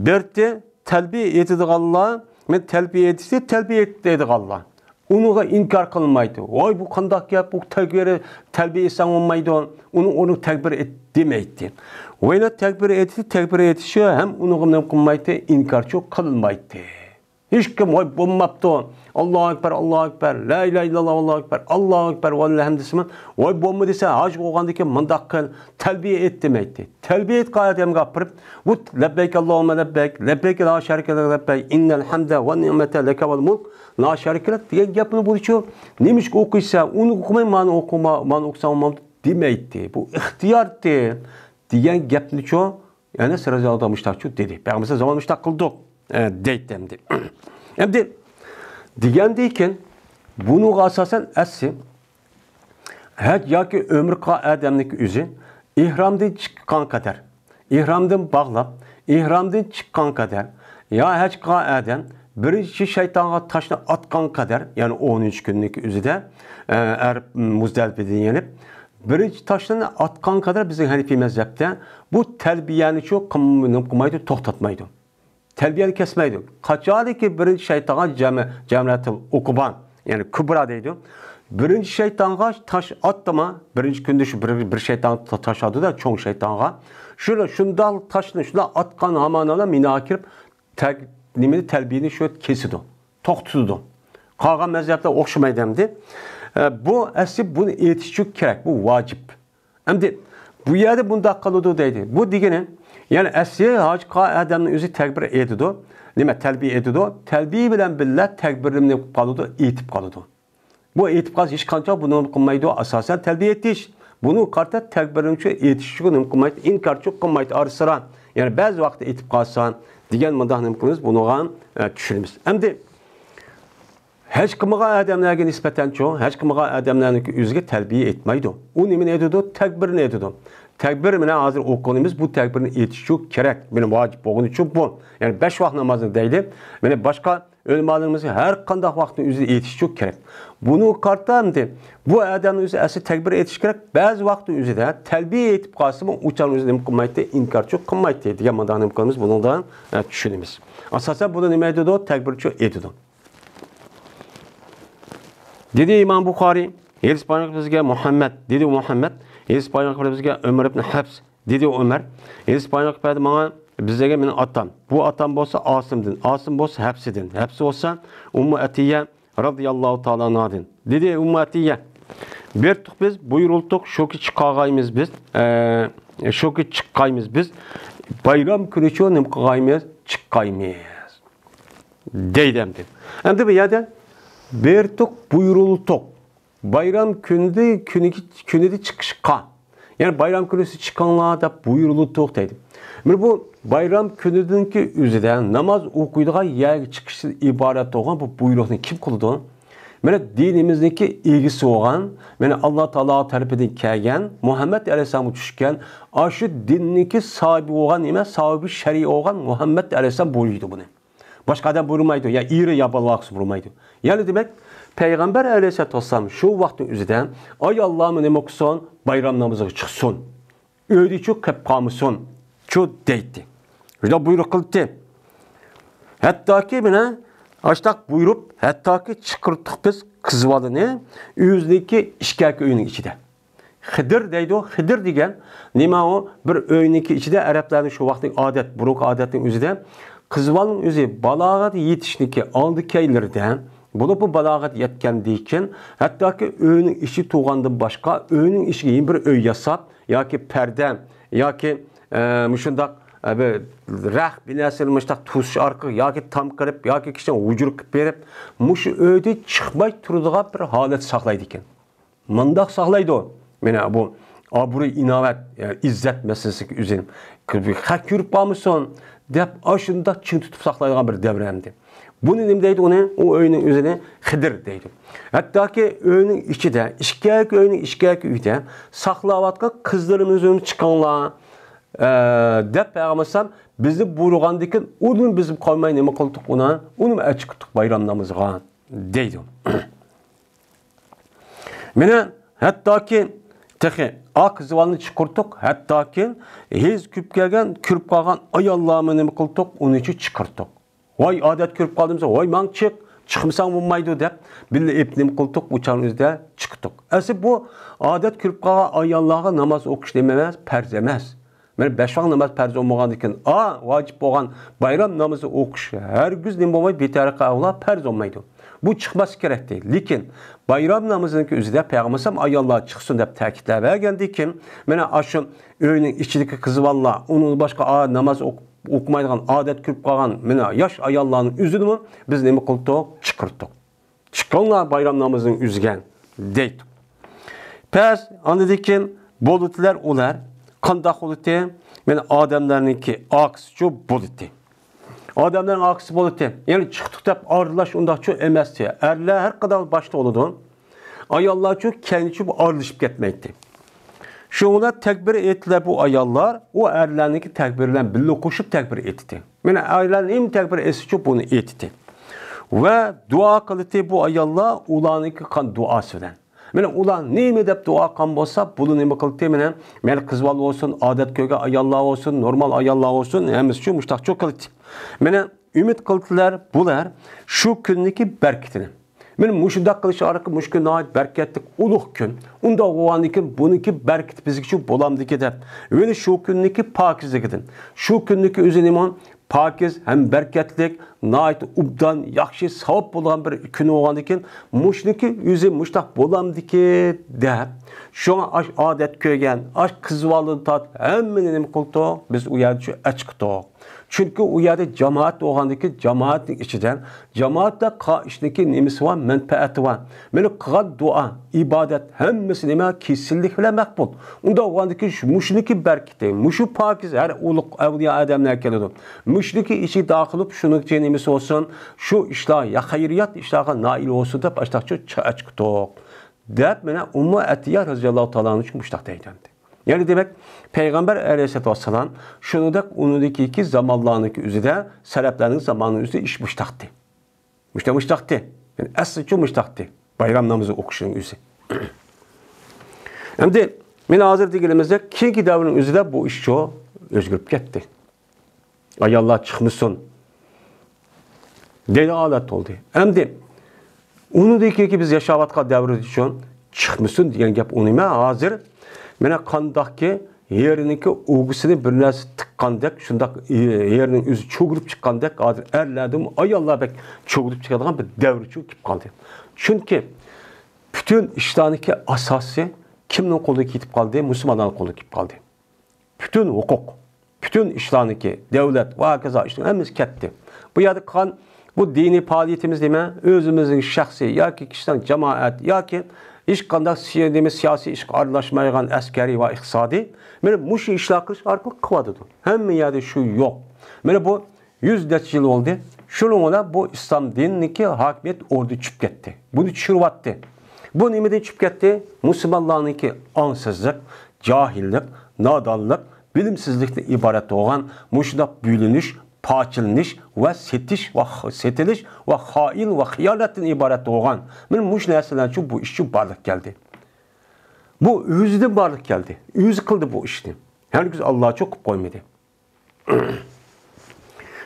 بىرتى تەلبىيە ئېيتىدىغانلار، مەن تەلبىيە ئېيتىشنى تەلبىيە ئېيتىدىغانلار. ئۇنىڭغا ئىنكار قىلمايتتى. ۋاي، بۇ قانداق گەپ، بۇ تەكبىر، تەلبىيە ئېيتساڭ بولمايدۇ، ئۇنىڭ ئورنىغا تەكبىر ئېيت دېمەيتتى. ۋەيلا تەكبىر ئېيتتى، تەكبىر ئېيتىشى ھەم ئۇنىڭغا نېمە قىلمايتتى، ئىنكارچۇ قىلمايتتى. ھېچكىم ۋاي بولماپتۇ، ئاللاھۇ ئەكبەر، ئاللاھۇ ئەكبەر، لا ئىلاھە ئىللاللاھ، ئاللاھۇ ئەكبەر، ئاللاھۇ ئەكبەر، ۋەللەھەمدۇ دېسىمۇ، ۋاي بولما دېسە، ھاجى بولغاندىكىن مۇنداق قىل، تەلبىيە ئېيت دېمەيتتى. تەلبىيە ئېيتقان ئادەمگە ئاپىرىپ، بۇ لەببەيك ئاللاھۇممە لەببەيك، لەببەيك لا شەرىكە لەك لەببەيك، ئىننەل ھەمدە ۋە نىئمەتە لەكە ۋەل مۇلك، لا شەرىكە لەك دېگەن گەپنى بۇنىچۇ، نېمىشقا ئوقۇيسەن، ئۇنى ئوقۇماي، مانا ئوقۇما، مانا ئوقۇساڭ بولمامدۇ دېمەيتتى. بۇ ئىختىيارتى دېگەن گەپنىچۇ، يەنى سىرازالدا مۇشتاقچۇ دېدى. پەيغەمبەر زامان مۇشتاق قىلدۇق، ئە، دەيتتى ئەمدى. ئەمدى دېگەندىن كېيىن بۇنىڭغا ئاساسەن ئەسلى ھەج ياكى ئۆمرە قىلغان ئادەمنىڭكى ئۆزى ئېھرامدىن چىققان قەدەر، ئېھرامدىن باغلاپ، ئېھرامدىن چىققان قەدەر، يا ھەج قىلغان ئادەم بىرىنچى شەيتانغا تاشنى ئاتقان قەدەر، يەنى ئونىنچى كۈننىڭكى ئۆزىدە، ئە، ئەرەپ، مۇزدەلىپىدىن يېنىپ، بىرىنچى تاشنى ئاتقان قەدەر بىزنىڭ ھەنىفىي مەزھەپتە بۇ تەلبىيەنىچۇ قىم-، نېمە قىلمايدۇ، توختاتمايدۇ. تەلبىيەنى كەسمەيدۇ. قاچانكى بىرىنچى شەيتانغا جەم-، جەمرەتۇل ئۇقۇبا، يەنى كۇبرا دەيدۇ. بىرىنچى شەيتانغا تاش ئاتتىما، بىرىنچى كۈندە شۇ بىر، بىر شەيتانغا تا-، تاش ئاتىدۇ-دە، چوڭ شەيتانغا. شۇ، شۇنداق تاشنى شۇنداق ئاتقان ھامانلا مىناغا كىرىپ، تەگ-، نېمىنى، تەلبىيەنى شۇ كېسىدۇ، توختىتىدۇ. قالغان مەزھەپلەر ئوخشىمايدۇ ئەمدى. ئە، بۇ ئەسلى بۇنى ئېيتىشچۇ كېرەك، بۇ ۋاجىپ. ئەمدى بۇ يەردە بۇنداق قىلىدۇ دەيدۇ. بۇ دېگىنى، يەنى ئەسلى ھاج قىلغان ئادەمنىڭ ئۆزى تەكبىر ئېيتىدۇ. نېمە، تەلبىيە ئېيتىدۇ. تەلبىيە بىلەن بىللە تەكبىرنى نېمە قىلىپ قالىدۇ، ئېيتىپ قالىدۇ. بۇ ئېيتىپ قالسا ھېچقانچە بۇنى قىلمايدۇ، ئاساسەن تەلبىيە ئېيتىش. بۇنى قارىتا تەكبىرنىچۇ ئېيتىشچۇ نېمە قىلمايدۇ، ئىنكارچۇ قىلمايدۇ ئارا-سىرا. يەنى بەزى ۋاقىتتا ئېيتىپ قالسا دېگەن مۇنداق نېمە قىلىمىز، بۇنىڭغا، ئە، چۈشىنىمىز. ئەمدى ھەج قىلمىغان ئادەملەرگە نىسبەتەنچۇ، ھەج قىلمىغان ئادەملەرنىڭكى ئۆزىگە تەلبىيە ئېيتمايدۇ. ئۇ نېمىنى ئېيتىدۇ؟ تەكبىرنى ئېيتىدۇ. تەكبىر مانا ھازىر ئوقۇغىنىمىز، بۇ تەكبىرنى ئېيتىشچۇ كېرەك. مانا ۋاجىپ بولغىنىچۇ بۇ. يەنى بەش ۋاق نامازنى دەيلى. مانا باشقا ئۆلىمالىرىمىز ھەر قانداق ۋاقىتنىڭ ئۆزىدە ئېيتىشچۇ كېرەك. بۇنىڭغا قارىتا ئەمدى بۇ ئادەمنىڭ ئۆزى ئەسلى تەكبىر ئېيتىش كېرەك. بەزى ۋاقىتنىڭ ئۆزىدە تەلبىيە ئېيتىپ قالسىمۇ، ئۇ چاغنىڭ ئۆزىدە نېمە قىلمايتتى؟ ئىنكارچۇ قىلمايتتى دېگەن مۇنداق نېمە قىلىمىز؟ بۇنىڭدا، ئە، چۈشىنىمىز. ئاساسەن بۇنى نېمە ئېيتىدۇ؟ تەكبىرچۇ ئېيتىدۇ. دېدى ئىمام بۇخارىي، ھەدىس بايان قىلىپ بىزگە مۇھەممەد، دېدى مۇھەممەد، ھەدىس بايان قىلىپ بىزگە ئۆمەر ئىبن ھەپس، دېدى ئۆمەر، ھەدىس بايان قىلىپ بەردى ماڭا، بىزگە مېنىڭ ئاتام. بۇ ئاتام بولسا ئاسىمدىن، ئاسىم بولسا ھەپسىدىن، ھەپسى بولسا ئۇممۇ ئەتىيە رازىياللاھۇ تائالا ئانھادىن. دېدى ئۇممۇ ئەتىيە، بېرىتتۇق بىز، بۇيرۇلدۇق، شۇكى چىقارغايمىز بىز، ئە، شۇكى چىققايمىز بىز، بايرام كۈنىچۇ نېمە قىلغايمىز؟ چىققايمىز. دەيدۇ ئەمدى. ئەمدى بۇ يەردە بېرىتتۇق، بۇيرۇلدۇق. بايرام كۈنىدە، كۈنى، كۈنىدە چىقىشقا. يەنى بايرام كۈنىسى چىقىڭلار دەپ بۇيرۇلدۇق دەيدۇ. مانا بۇ بايرام كۈنىدىنكى ئۆزىدە ناماز ئوقۇيدىغان يەرگە چىقىشتىن ئىبارەت بولغان بۇ بۇيرۇقنى كىم قىلىدۇ؟ مانا دىنىمىزنىڭكى ئىگىسى بولغان، مانا ئاللا تائالا تەرىپىدىن كەلگەن مۇھەممەد ئەلەيھىسسالامغا چۈشكەن، ئاشۇ دىننىڭكى ساھىبى بولغان نېمە؟ ساھىبى شەرئى بولغان مۇھەممەد ئەلەيھىسسالام بۇيرۇيدۇ بۇنى. باشقا ئادەم بۇيرۇمايدۇ، يا ئېرى يا بالىلار قىلسا بۇيرۇمايدۇ. يەنى دېمەك، پەيغەمبەر ئەلەيھىسسالاتۇ ۋەسسالام شۇ ۋاقىتنىڭ ئۆزىدە، ئاياللارمۇ نېمە قىلسۇن؟ بايرام نامىزىغا چىقسۇن. ئۆيدىچۇ قېلىپ قالمىسۇن. چۇ دەيتتى. شۇنداق بۇيرۇق قىلدى. ھەتتاكى مانا ئاشتاق بۇيرۇپ، ھەتتاكى چىقىرتتۇق بىز قىز بالىنى ئۆزىنىڭكى ئىككى ئۆينىڭ ئىچىدە. خىدىر دەيدۇ. خىدىر دېگەن نېمە ئۇ؟ بىر ئۆينىڭكى ئىچىدە ئەرەبلەرنىڭ شۇ ۋاقىتنىڭ ئادەت، بۇرۇنقى ئادەتنىڭ ئۆزىدە قىز بالىنىڭ ئۆزى بالاغەت يېتىشنىڭكى ئالدى كەينىلىرىدە، بولۇپمۇ بالاغەت يەتكەندىن كېيىن، ھەتتاكى ئۆينىڭ ئىچى تۇغاندىن باشقا، ئۆينىڭ ئىچىگە يەنە بىر ئۆي ياساپ، ياكى پەردە، ياكى، ئە، مۇشۇنداق، ئە، بىر رەخ بىناسىنى مۇشۇنداق توسۇش ئارقىلىق، ياكى تام قىلىپ، ياكى كىچىك ھۇجرا قىلىپ بېرىپ، مۇشۇ ئۆيدىن چىقماي تۇرىدىغان بىر ھالەت ساقلايدىكەن. مۇنداق ساقلايدۇ. مانا بۇ ئابرۇي، ئىناۋەت، يەنى ئىززەت مەسىلىسىگە ئۆزىنى خەق كۆرۈپ قالمىسۇن دەپ، ئاشۇنداق چىڭ تۇتۇپ ساقلايدىغان بىر دەۋر ئەمدى. بۇنى نېمە دەيدۇ ئۇنى؟ ئۇ ئۆينىڭ ئۆزىنى خىدىر دەيدۇ. ھەتتاكى ئۆينىڭ ئىچىدە، ئىككى ئۆينىڭ ئىككى ئۆيىدە ساقلاۋاتقان قىزلىرىمىزنى چىقىڭلار، ئە، دەپ پەيغەمبەر ئەلەيھىسسالام بىزنى بۇيرۇغاندىكىن، ئۇنى بىز قويماي نېمە قىلدۇق ئۇنى؟ ئۇنى ئەچىقتۇق بايرام نامىزىغا. دەيدۇ. مانا ھەتتاكى تېخى ئا قىز بالىنى چىقىرتتۇق، ھەتتاكى ھېز كۆپ كەلگەن، كۆرۈپ قالغان ئاياللارمۇ نېمە قىلدۇق، ئۇنىچۇ چىقىرتتۇق. ۋاي، ئادەت كۆرۈپ قالدىم دېسە، ۋاي، ماڭ چىق، چىقمىساڭ بولمايدۇ دەپ، بىللە ئېلىپ نېمە قىلدۇق؟ ئۇ چاغنىڭ ئۆزىدە چىقتۇق. ئەسلى بۇ ئادەت كۆرۈپ قالغان ئاياللارغا ناماز ئوقۇش نېمە ئەمەس؟ پەرز ئەمەس. مانا بەش ۋاق ناماز پەرز بولمىغاندىكىن، ئا، ۋاجىپ بولغان بايرام نامىزى ئوقۇش ھەرگىز نېمە بولمايدۇ؟ بىتەرەققە ئەۋلا پەرز بولمايدۇ. بۇ چىقماسلىقى كېرەكتى. لېكىن بايرام نامىزىنىڭكى ئۆزىدە پەيغەمبەر ئەلەيھىسسالام ئاياللار چىقسۇن دەپ تەكىتلەپ بەرگەندىكىن، مانا ئاشۇ ئۆينىڭ ئىچىدىكى قىز بالىلار، ئۇنىڭدىن باشقا ئا-، ناماز ئوق-، ئوقۇمايدىغان، ئادەت كۆرۈپ قالغان، مانا ياش ئاياللارنىڭ ئۆزىنىمۇ بىز نېمە قىلدۇق؟ چىقىرتتۇق. چىقىڭلار بايرام نامىزىنىڭ ئۆزىگە دەيدۇ. پەس، ئاندىن كېيىن بولىدىلەر ئۇلار. قانداق بولىدۇ؟ مانا ئادەملەرنىڭكى ئاكىسىچۇ بولىدۇ. ئادەملەرنىڭ ئاكىسى بولىدۇ. يەنى چىقتۇق دەپ ئارىلاش ئۇنداقچۇ ئەمەستى. ئەرلەر ھەر قانداق باشتا بولىدۇ. ئاياللارچۇ كەينىچۇ ئارىلىشىپ كەتمەيتتى. شۇڭا تەكبىر ئېيتتىلەر بۇ ئاياللار، ئۇ ئەرلەرنىڭكى تەكبىرى بىلەن بىللە قوشۇپ تەكبىر ئېيتتى. مانا ئەرلەر نېمە تەكبىر ئېيتسىچۇ بۇنى ئېيتتى. ۋە دۇئا قىلدى بۇ ئاياللار ئۇلارنىڭكى قىلغان دۇئاسى بىلەن. مانا ئۇلار نېمە دەپ دۇئا قىلغان بولسا، بۇلار نېمە قىلدى؟ مانا مەيلى قىز بالا بولسۇن، ئادەت كۆرگەن ئاياللار بولسۇن، نورمال ئاياللار بولسۇن، ھەممىسىچۇ مۇشتاقچۇ قىلدى. مانا ئۈمىد قىلدىلار بۇلار شۇ كۈننىكى بەرىكىتىنى. مانا مۇشۇنداق قىلىش ئارقىلىق مۇشۇ كۈن ناھايىتى بەرىكەتلىك ئۇلۇغ كۈن. ئۇنداق بولغاندىكىن بۇنىڭكى بەرىكىتى بىزگىچۇ بولامدىكى دەپ. يەنى شۇ كۈننىكى پاكىزلىكىدىن. شۇ كۈننىكى ئۆزى نېمە؟ پاكىز ھەم بەرىكەتلىك، ناھايىتى ئوبدان، ياخشى، ساۋاب بولغان بىر كۈن بولغاندىكىن مۇشۇنىڭكى ئۆزى مۇشتاق بولامدىكى دەپ. شۇڭا ئاش ئادەت كۆرگەن، ئاش قىز بالىدىن تارتىپ ھەممىنى نېمە قىلدۇق؟ بىز ئۇ يەردە شۇ ئەچ قىتۇق. چۈنكى ئۇ يەردە جامائەت بولغاندىكىن، جامائەتنىڭ ئىچىدە، جامائەتتە قىلغان ئىشنىڭكى نېمىسى بار؟ مەنپەئەتى بار. مانا قىلغان دۇئا، ئىبادەت، ھەممىسى نېمە؟ كېسىللىك بىلەن مەقبۇل. ئۇنداق بولغاندىكىن، شۇ، مۇشۇنىڭكى بەرىكىتى، مۇشۇ پاكىز ھەر ئۇلۇغ ئەۋلىيا ئادەملەر كېلىدۇ. مۇشۇنىڭكى ئىچىگە داخىل بولۇپ، شۇنىڭكى نېمىسى بولسۇن، شۇ ئىشلار يا خەيرىيات ئىشلارغا نائىل بولسۇن دەپ، ئاشتاقچۇ چا-، ئەچ قىتۇق. دەپ، مانا ئۇممۇ ئەتىيا رەزىياللاھۇ تائالا ئانھۇ مۇشتاق دەيدۇ ئەمدى. يەنى دېمەك، پەيغەمبەر ئەلەيھىسسالاتۇ ۋەسسالام شۇنىڭدەك ئۇنىڭدىكى زامانلارنىڭكى ئۆزىدە، سەلەپلەرنىڭ زامانىنىڭ ئۆزىدە ئىش مۇشتاقتى. مۇشتا-، مۇشتاقتى. يەنى ئەسلىچۇ مۇشتاقتى. بايرام نامىزى ئوقۇشنىڭ ئۆزى. ئەمدى مانا ھازىر دېگىنىمىزدەك، كېيىنكى دەۋرنىڭ ئۆزىدە بۇ ئىشچۇ ئۆزگىرىپ كەتتى. ئاياللار چىقمىسۇن دەيدىغان ھالەت بولدى. ئەمدى ئۇنىڭدىن كېيىنكى بىز ياشاۋاتقان دەۋر ئۈچۈن چىقمىسۇن دېگەن گەپ ئۇنىمە ھازىر. مانا قانداقكى يەرنىڭكى ئۇگىسىنى بىر نەرسە تىققاندەك، شۇنداق يەرنىڭ ئۆزى چۆگۈرۈپ چىققاندەك، ھازىر ئەرلەردىنمۇ ئاياللار بەك چۆگۈرۈپ چىقىدىغان بىر دەۋر ئۈچۈن كېلىپ قالدى. چۈنكى پۈتۈن ئىشلارنىڭكى ئاساسى كىمنىڭ قولىدا كېتىپ قالدى؟ مۇسۇلمانلارنىڭ قولىدا كېتىپ قالدى. پۈتۈن ھوقۇق، پۈتۈن ئىشلارنىڭكى، دەۋلەت ۋە ھاكازا ئىشنىڭ ھەممىسى كەتتى. بۇ يەردە قىلغان بۇ دىنىي پائالىيىتىمىز نېمە؟ ئۆزىمىزنىڭ شەخسىي ياكى كىشىنىڭ جامائەت ياكى ھېچقانداق سىيا-، نېمە، سىياسىي ئىشقا ئارىلاشمايدىغان ئەسكەرىي ۋە ئىقتىسادىي، مانا مۇشۇ ئىشلار قىلىش ئارقىلىق قىلىۋاتىدۇ. ھەممە يەردە شۇ يوق. مانا بۇ يۈز نەچچە يىل بولدى. شۇنىڭ بىلەن بۇ ئىسلام دىنىنىڭكى ھاكىمىيەت ئورنىدىن چۈشۈپ كەتتى. بۇنى چۈشۈرۈۋەتتى. بۇ نېمىدىن چۈشۈپ كەتتى؟ مۇسۇلمانلارنىڭكى ئاڭسىزلىق، جاھىللىق، نادانلىق، بىلىمسىزلىكتىن ئىبارەت بولغان مۇشۇنداق بۆلۈنۈش، پارچىلىنىش ۋە سېتىش ۋە خ-، سېتىلىش ۋە خائىن ۋە خىيانەتتىن ئىبارەت بولغان مانا مۇشۇ نەرسىلەرچۇ بۇ ئىشچۇ بارلىققا كەلدى. بۇ ئۆزىدىن بارلىققا كەلدى. ئۆزى قىلدى بۇ ئىشنى. ھەرگىز ئاللاچۇ قىلىپ قويمىدى.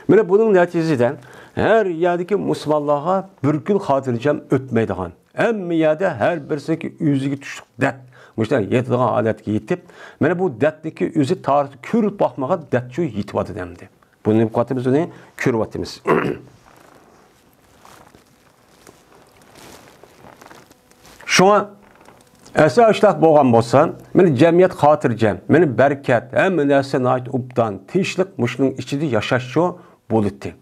مانا بۇنىڭ نەتىجىسىدە ھەر يەردىكى مۇسۇلمانلارغا بىر كۈن خاتىرجەم ئۆتمەيدىغان، ھەممە يەردە ھەر بىرسىنىڭكى ئۆزىگە تۇشلۇق دەرد، مۇشۇنداق يېتىدىغان ھالەتكە يېتىپ، مانا بۇ دەردنىڭكى ئۆزى تارىختا كۆرۈلۈپ باقمىغان دەردچۇ يېتىۋاتىدۇ ئەمدى. بۇنى قاتىمىز ئۇنى كۆرۈۋاتىمىز. شۇڭا ئەسلى ئاشۇنداق بولغان بولسا، مانا جەمئىيەت خاتىرجەم، مانا بەرىكەت، ھەممە نەرسە ناھايىتى ئوبدان، تىنچلىق مۇشۇنىڭ ئىچىدە ياشاشچۇ بولىتتى.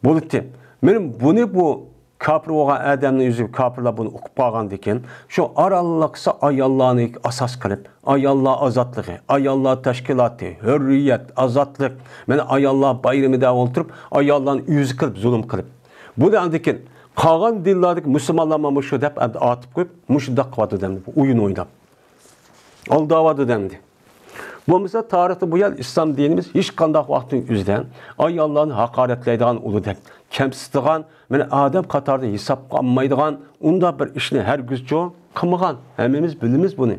بولىتتى. مانا بۇنى بۇ كاپىر بولغان ئادەمنىڭ يۈزى، كاپىرلار بۇنى ئۇقۇپ قالغاندىكىن، شۇ ئارانلىقسا ئاياللارنى ئاساس قىلىپ، ئاياللار ئازادلىقى، ئاياللار تەشكىلاتى، ھۆررىيەت، ئازادلىق، مانا ئاياللار بايرىمىدا ئولتۇرۇپ، ئاياللارنى ئۆزى قىلىپ، زۇلۇم قىلىپ. بۇنى ئاندىن كېيىن قالغان دىنلاردىكى مۇسۇلمانلار مانا شۇ دەپ ئەمدى ئاتىپ قويۇپ، مۇشۇنداق قىلىۋاتىدۇ ئەمدى، بۇ ئويۇن ئويناپ. ئالداۋاتىدۇ ئەمدى. بولمىسا تارىختا بۇ يەر ئىسلام دىنىمىز ھېچقانداق ۋاقىتنىڭ ئۆزىدە ئاياللارنى ھاقارەتلەيدىغان، ئۇلۇدەك كەمسىتىدىغان، مانا ئادەم قاتارىدا ھېسابقا ئالمايدىغان ئۇنداق بىر ئىشنى ھەرگىزچۇ قىلمىغان. ھەممىمىز بىلىمىز بۇنى.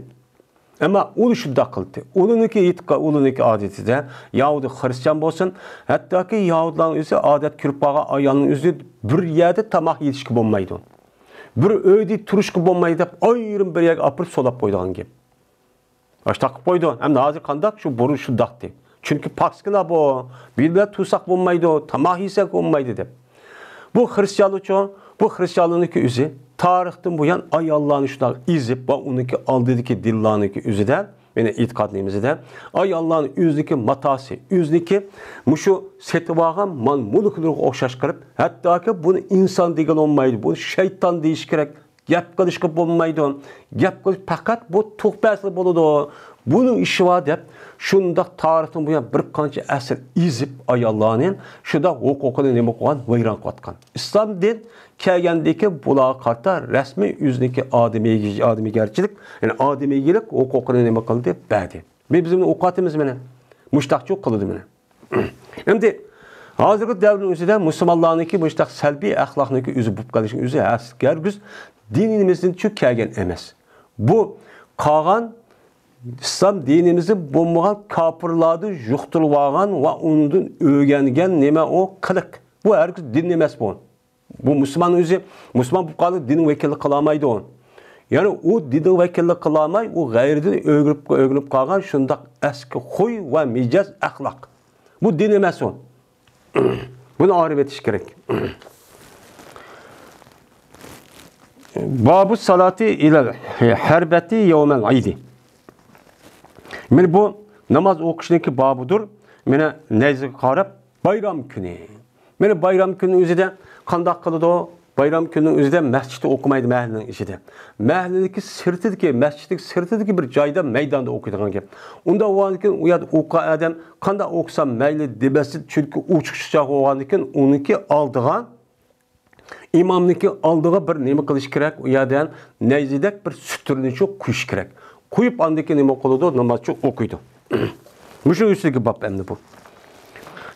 ئەمما ئۇ شۇنداق قىلدى. ئۇنىڭكى ئېتىقا-، ئۇنىڭكى ئادىتىدە، يەھۇدىي خىرىستىيان بولسۇن، ھەتتاكى يەھۇدىيلارنىڭ ئۆزى ئادەت كۆرۈپ قالغان ئايالنىڭ ئۆزى بىر يەردە تاماق يېتىشكە بولمايدۇ. بىر ئۆيدە تۇرۇشقا بولمايدۇ دەپ، ئايرىم بىر يەرگە ئاپىرىپ سولاپ قويىدىغان گەپ. ئاشۇنداق قىلىپ قويىدۇ. ئەمدى ھازىر قانداق؟ شۇ بۇرۇن شۇنداقتى. چۈنكى پاكىتكىلا بۇ. بىر بىلەن تۇرساق بولمايدۇ، تاماق يېسەك بولمايدۇ دەپ. بۇ خىرىستىيانلارچۇ، بۇ خىرىستىيانلارنىڭكى ئۆزى تارىختىن بۇيان ئاياللارنى شۇنداق ئېزىپ ۋە ئۇنىڭكى ئالدىدىكى دىنلارنىڭكى ئۆزىدە، يەنى ئېتىقاد نېمىسىدە، ئاياللارنى ئۆزىنىڭكى ماتاسى، ئۆزىنىڭكى مۇشۇ سېتىۋالغان مال-مۈلۈكلىرىگە ئوخشاش قىلىپ، ھەتتاكى بۇنى ئىنسان دېگىلى بولمايدۇ، بۇنى شەيتان دېيىش كېرەك. گەپ قىلىشقا بولمايدۇ. گەپ قىلىش پەقەت بۇ تۆھپە ئەسلى بولىدۇ. بۇنىڭ ئىشى بار دەپ، شۇنداق تارىختىن بۇيان بىر قانچە ئەسىر ئېزىپ ئاياللارنى، شۇنداق ھوقۇقىنى نېمە قىلغان، ۋەيران قىلىۋاتقان. ئىسلام دىن كەلگەندىن كېيىن بۇلارغا قارىتا رەسمىي ئۆزىنىڭكى ئادىمىي-، ئادىمىيگەرچىلىك، يەنى ئادىمىيلىك ھوقۇقىنى نېمە قىلدى؟ بەردى. بى-، بىز بۇنى ئوقۇۋاتىمىز مانا. مۇشتاقچۇ قىلىدۇ مانا. ئەمدى ھازىرقى دەۋرنىڭ ئۆزىدە مۇسۇلمانلارنىڭكى مۇشتاق سەلبىي ئەخلاقنىڭكى ئۆزى بولۇپ قېلىشنىڭ ئۆزى ھەرگىز دىنىمىزدىن چۈ كەلگەن ئەمەس. بۇ قالغان ئىسلام دىنىمىزدە بولمىغان كاپىرلاردا يۇقتۇرۇلۇۋالغان ۋە ئۇنىڭدىن ئۆگەنگەن نېمە ئۇ قىلىق. بۇ ھەرگىز دىن ئەمەس بۇ. بۇ مۇسۇلمان ئۆزى، مۇسۇلمان بولۇپ قالدى، دىننىڭ ۋەكىللىك قىلالمايدۇ. يەنى ئۇ دىننىڭ ۋەكىللىك قىلالماي، ئۇ غەيرىدىن ئۆگىنىپ، ئۆگىنىپ قالغان شۇنداق ئەسكى خۇي ۋە مىجەز ئەخلاق. بۇ دىن ئەمەس ئۇ. بۇنى ئايرىۋېتىش كېرەك. بابۇ سالاتى ئىلەل ھەربەتى يەۋمەل ئىدى. مانا بۇ ناماز ئوقۇشنىڭكى بابىدۇر. مانا نەيزىگە قاراپ بايرام كۈنى. مانا بايرام كۈنىنىڭ ئۆزىدە قانداق قىلىدۇ؟ بايرام كۈنىنىڭ ئۆزىدە مەسچىتتە ئوقۇمايدۇ مەھەللىنىڭ ئىچىدە. مەھەللىنىڭكى سىرتىدىكى، مەسچىتنىڭ سىرتىدىكى بىر جايدا، مەيداندا ئوقۇيدىغان گەپ. ئۇنداق بولغاندىكىن ئۇ يەردە ئوقۇغان ئادەم قانداق ئوقۇسام مەيلى دېمەسلىك، چۈنكى ئوچۇق چاغ بولغاندىكىن ئۇنىڭكى ئالدىغا ئىمامنىڭكى ئالدىغا بىر نېمە قىلىش كېرەك؟ ئۇ يەردە نەيزىدەك بىر سۈتتۈرنى شۇ قويۇش كېرەك. قويۇپ ئاندىن كېيىن نېمە قىلىدۇ؟ نامازچۇ ئوقۇيدۇ. مۇشۇ ئۈستىدىكى باب ئەمدى بۇ.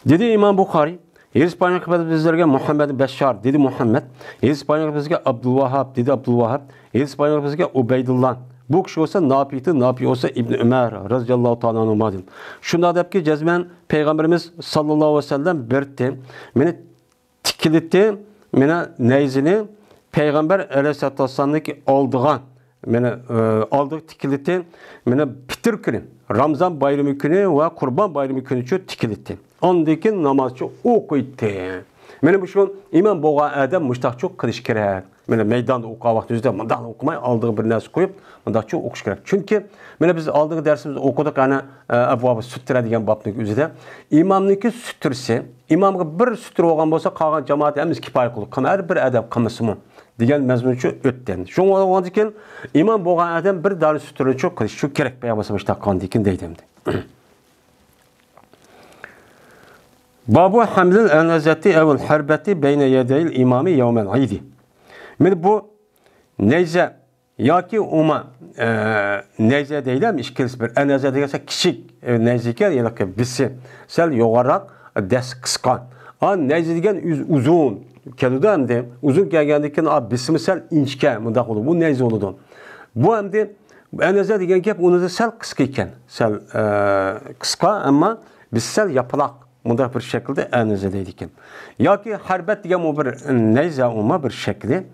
دېدى ئىمام بۇخارىي، ھەدىس بايان قىلىپ بىزلەرگە مۇھەممەد بەششار، دېدى مۇھەممەد. ھەدىس بايان قىلىپ بىزگە ئابدۇلۋاھاب، دېدى ئابدۇلۋاھاب. ھەدىس بايان قىلىپ بىزگە ئۇبەيدۇللا. بۇ كىشى بولسا ناپىتى، ناپى بولسا ئىبنى ئۆمەر رەزىياللاھۇ تائالا ئەنھۇمادىن. شۇنداق دەپكى، جەزمەن پەيغەمبىرىمىز ساللاللاھۇ ئەلەيھى ۋەسەللەم بىرتى مېنى تىكلىتى، مانا نەيزىنى پەيغەمبەر ئەلەيھىسسالاتۇ ۋەسسالامنىڭكى ئالدىغا، مانا، ئى، ئالدىغا تىكلىتى، مانا پىتىر كۈنى، رامزان بايرىمى كۈنى ۋە قۇربان بايرىمى كۈنىچۇ تىكلىتى. ئاندىن كېيىن نامازچۇ ئوقۇيتتى. مانا مۇشۇ ئىمام بولغان ئادەم مۇشتاقچۇ قىلىش كېرەك. مانا مەيداندا ئوقۇغان ۋاقتىمىزدا مۇنداقلا ئوقۇماي، ئالدىغا بىر نەرسە قويۇپ، مۇنداقچۇ ئوقۇش كېرەك. چۈنكى مانا بىز ئالدىنقى دەرسىمىزدە ئوقۇدۇق، ئەنە، ئە، ئەبۋابى سۈترە دېگەن بابنىڭ ئۆزىدە. ئىمامنىڭكى سۈترىسى، ئىمامغا بىر سۈترە بولغان بولسا، قالغان جامائەت ھەممىسى كىپايە قىلىدۇ. قىلما، ھەر بىر ئادەم قىلمىسىمۇ دېگەن مەزمۇنچۇ ئۆتتى. شۇڭا بولغاندىكىن ئىمام بولغان ئادەم بىر دانە سۈترىنىچۇ قىلىشچۇ كېرەك، پەيغەمبەر مۇشتاق قىلغاندىن كېيىن دەيدۇ ئەمدى. بابۇ ھەملىل ئەنەزەتى ئەۋل ھەربەتى بەينە يەدەيل ئىمامى يەۋمەل ئىدى. مانا بۇ نەيزە ياكى ئوما، ئە، نەيزە دەيلى، ئىككىلىسى بىر. ئەنەزە دېگەن سەل كىچىك، ئە، نەيزە ئىكەن، يەنى بىسى سەل يوغانراق، دەس قىسقا. ئا، نەيزە دېگەن ئۆز-، ئۇزۇن كېلىدۇ ئەمدى. ئۇزۇن كەلگەندىن كېيىن، ئا، بىسىمۇ سەل ئىنچىكە، مۇنداق بولىدۇ. بۇ نەيزە بولىدۇ. بۇ ئەمدى ئەنەزە دېگەن گەپ ئۇنىڭدا سەل قىسقا ئىكەن. سەل، ئە، قىسقا، ئەمما بىسى سەل ياپىلاق. مۇنداق بىر شەكىلدە ئەنىزە دەيدىكەن. ياكى ھەربەت دېگەن ئۇ بىر نەيزە ئۇما بىر شەكلى.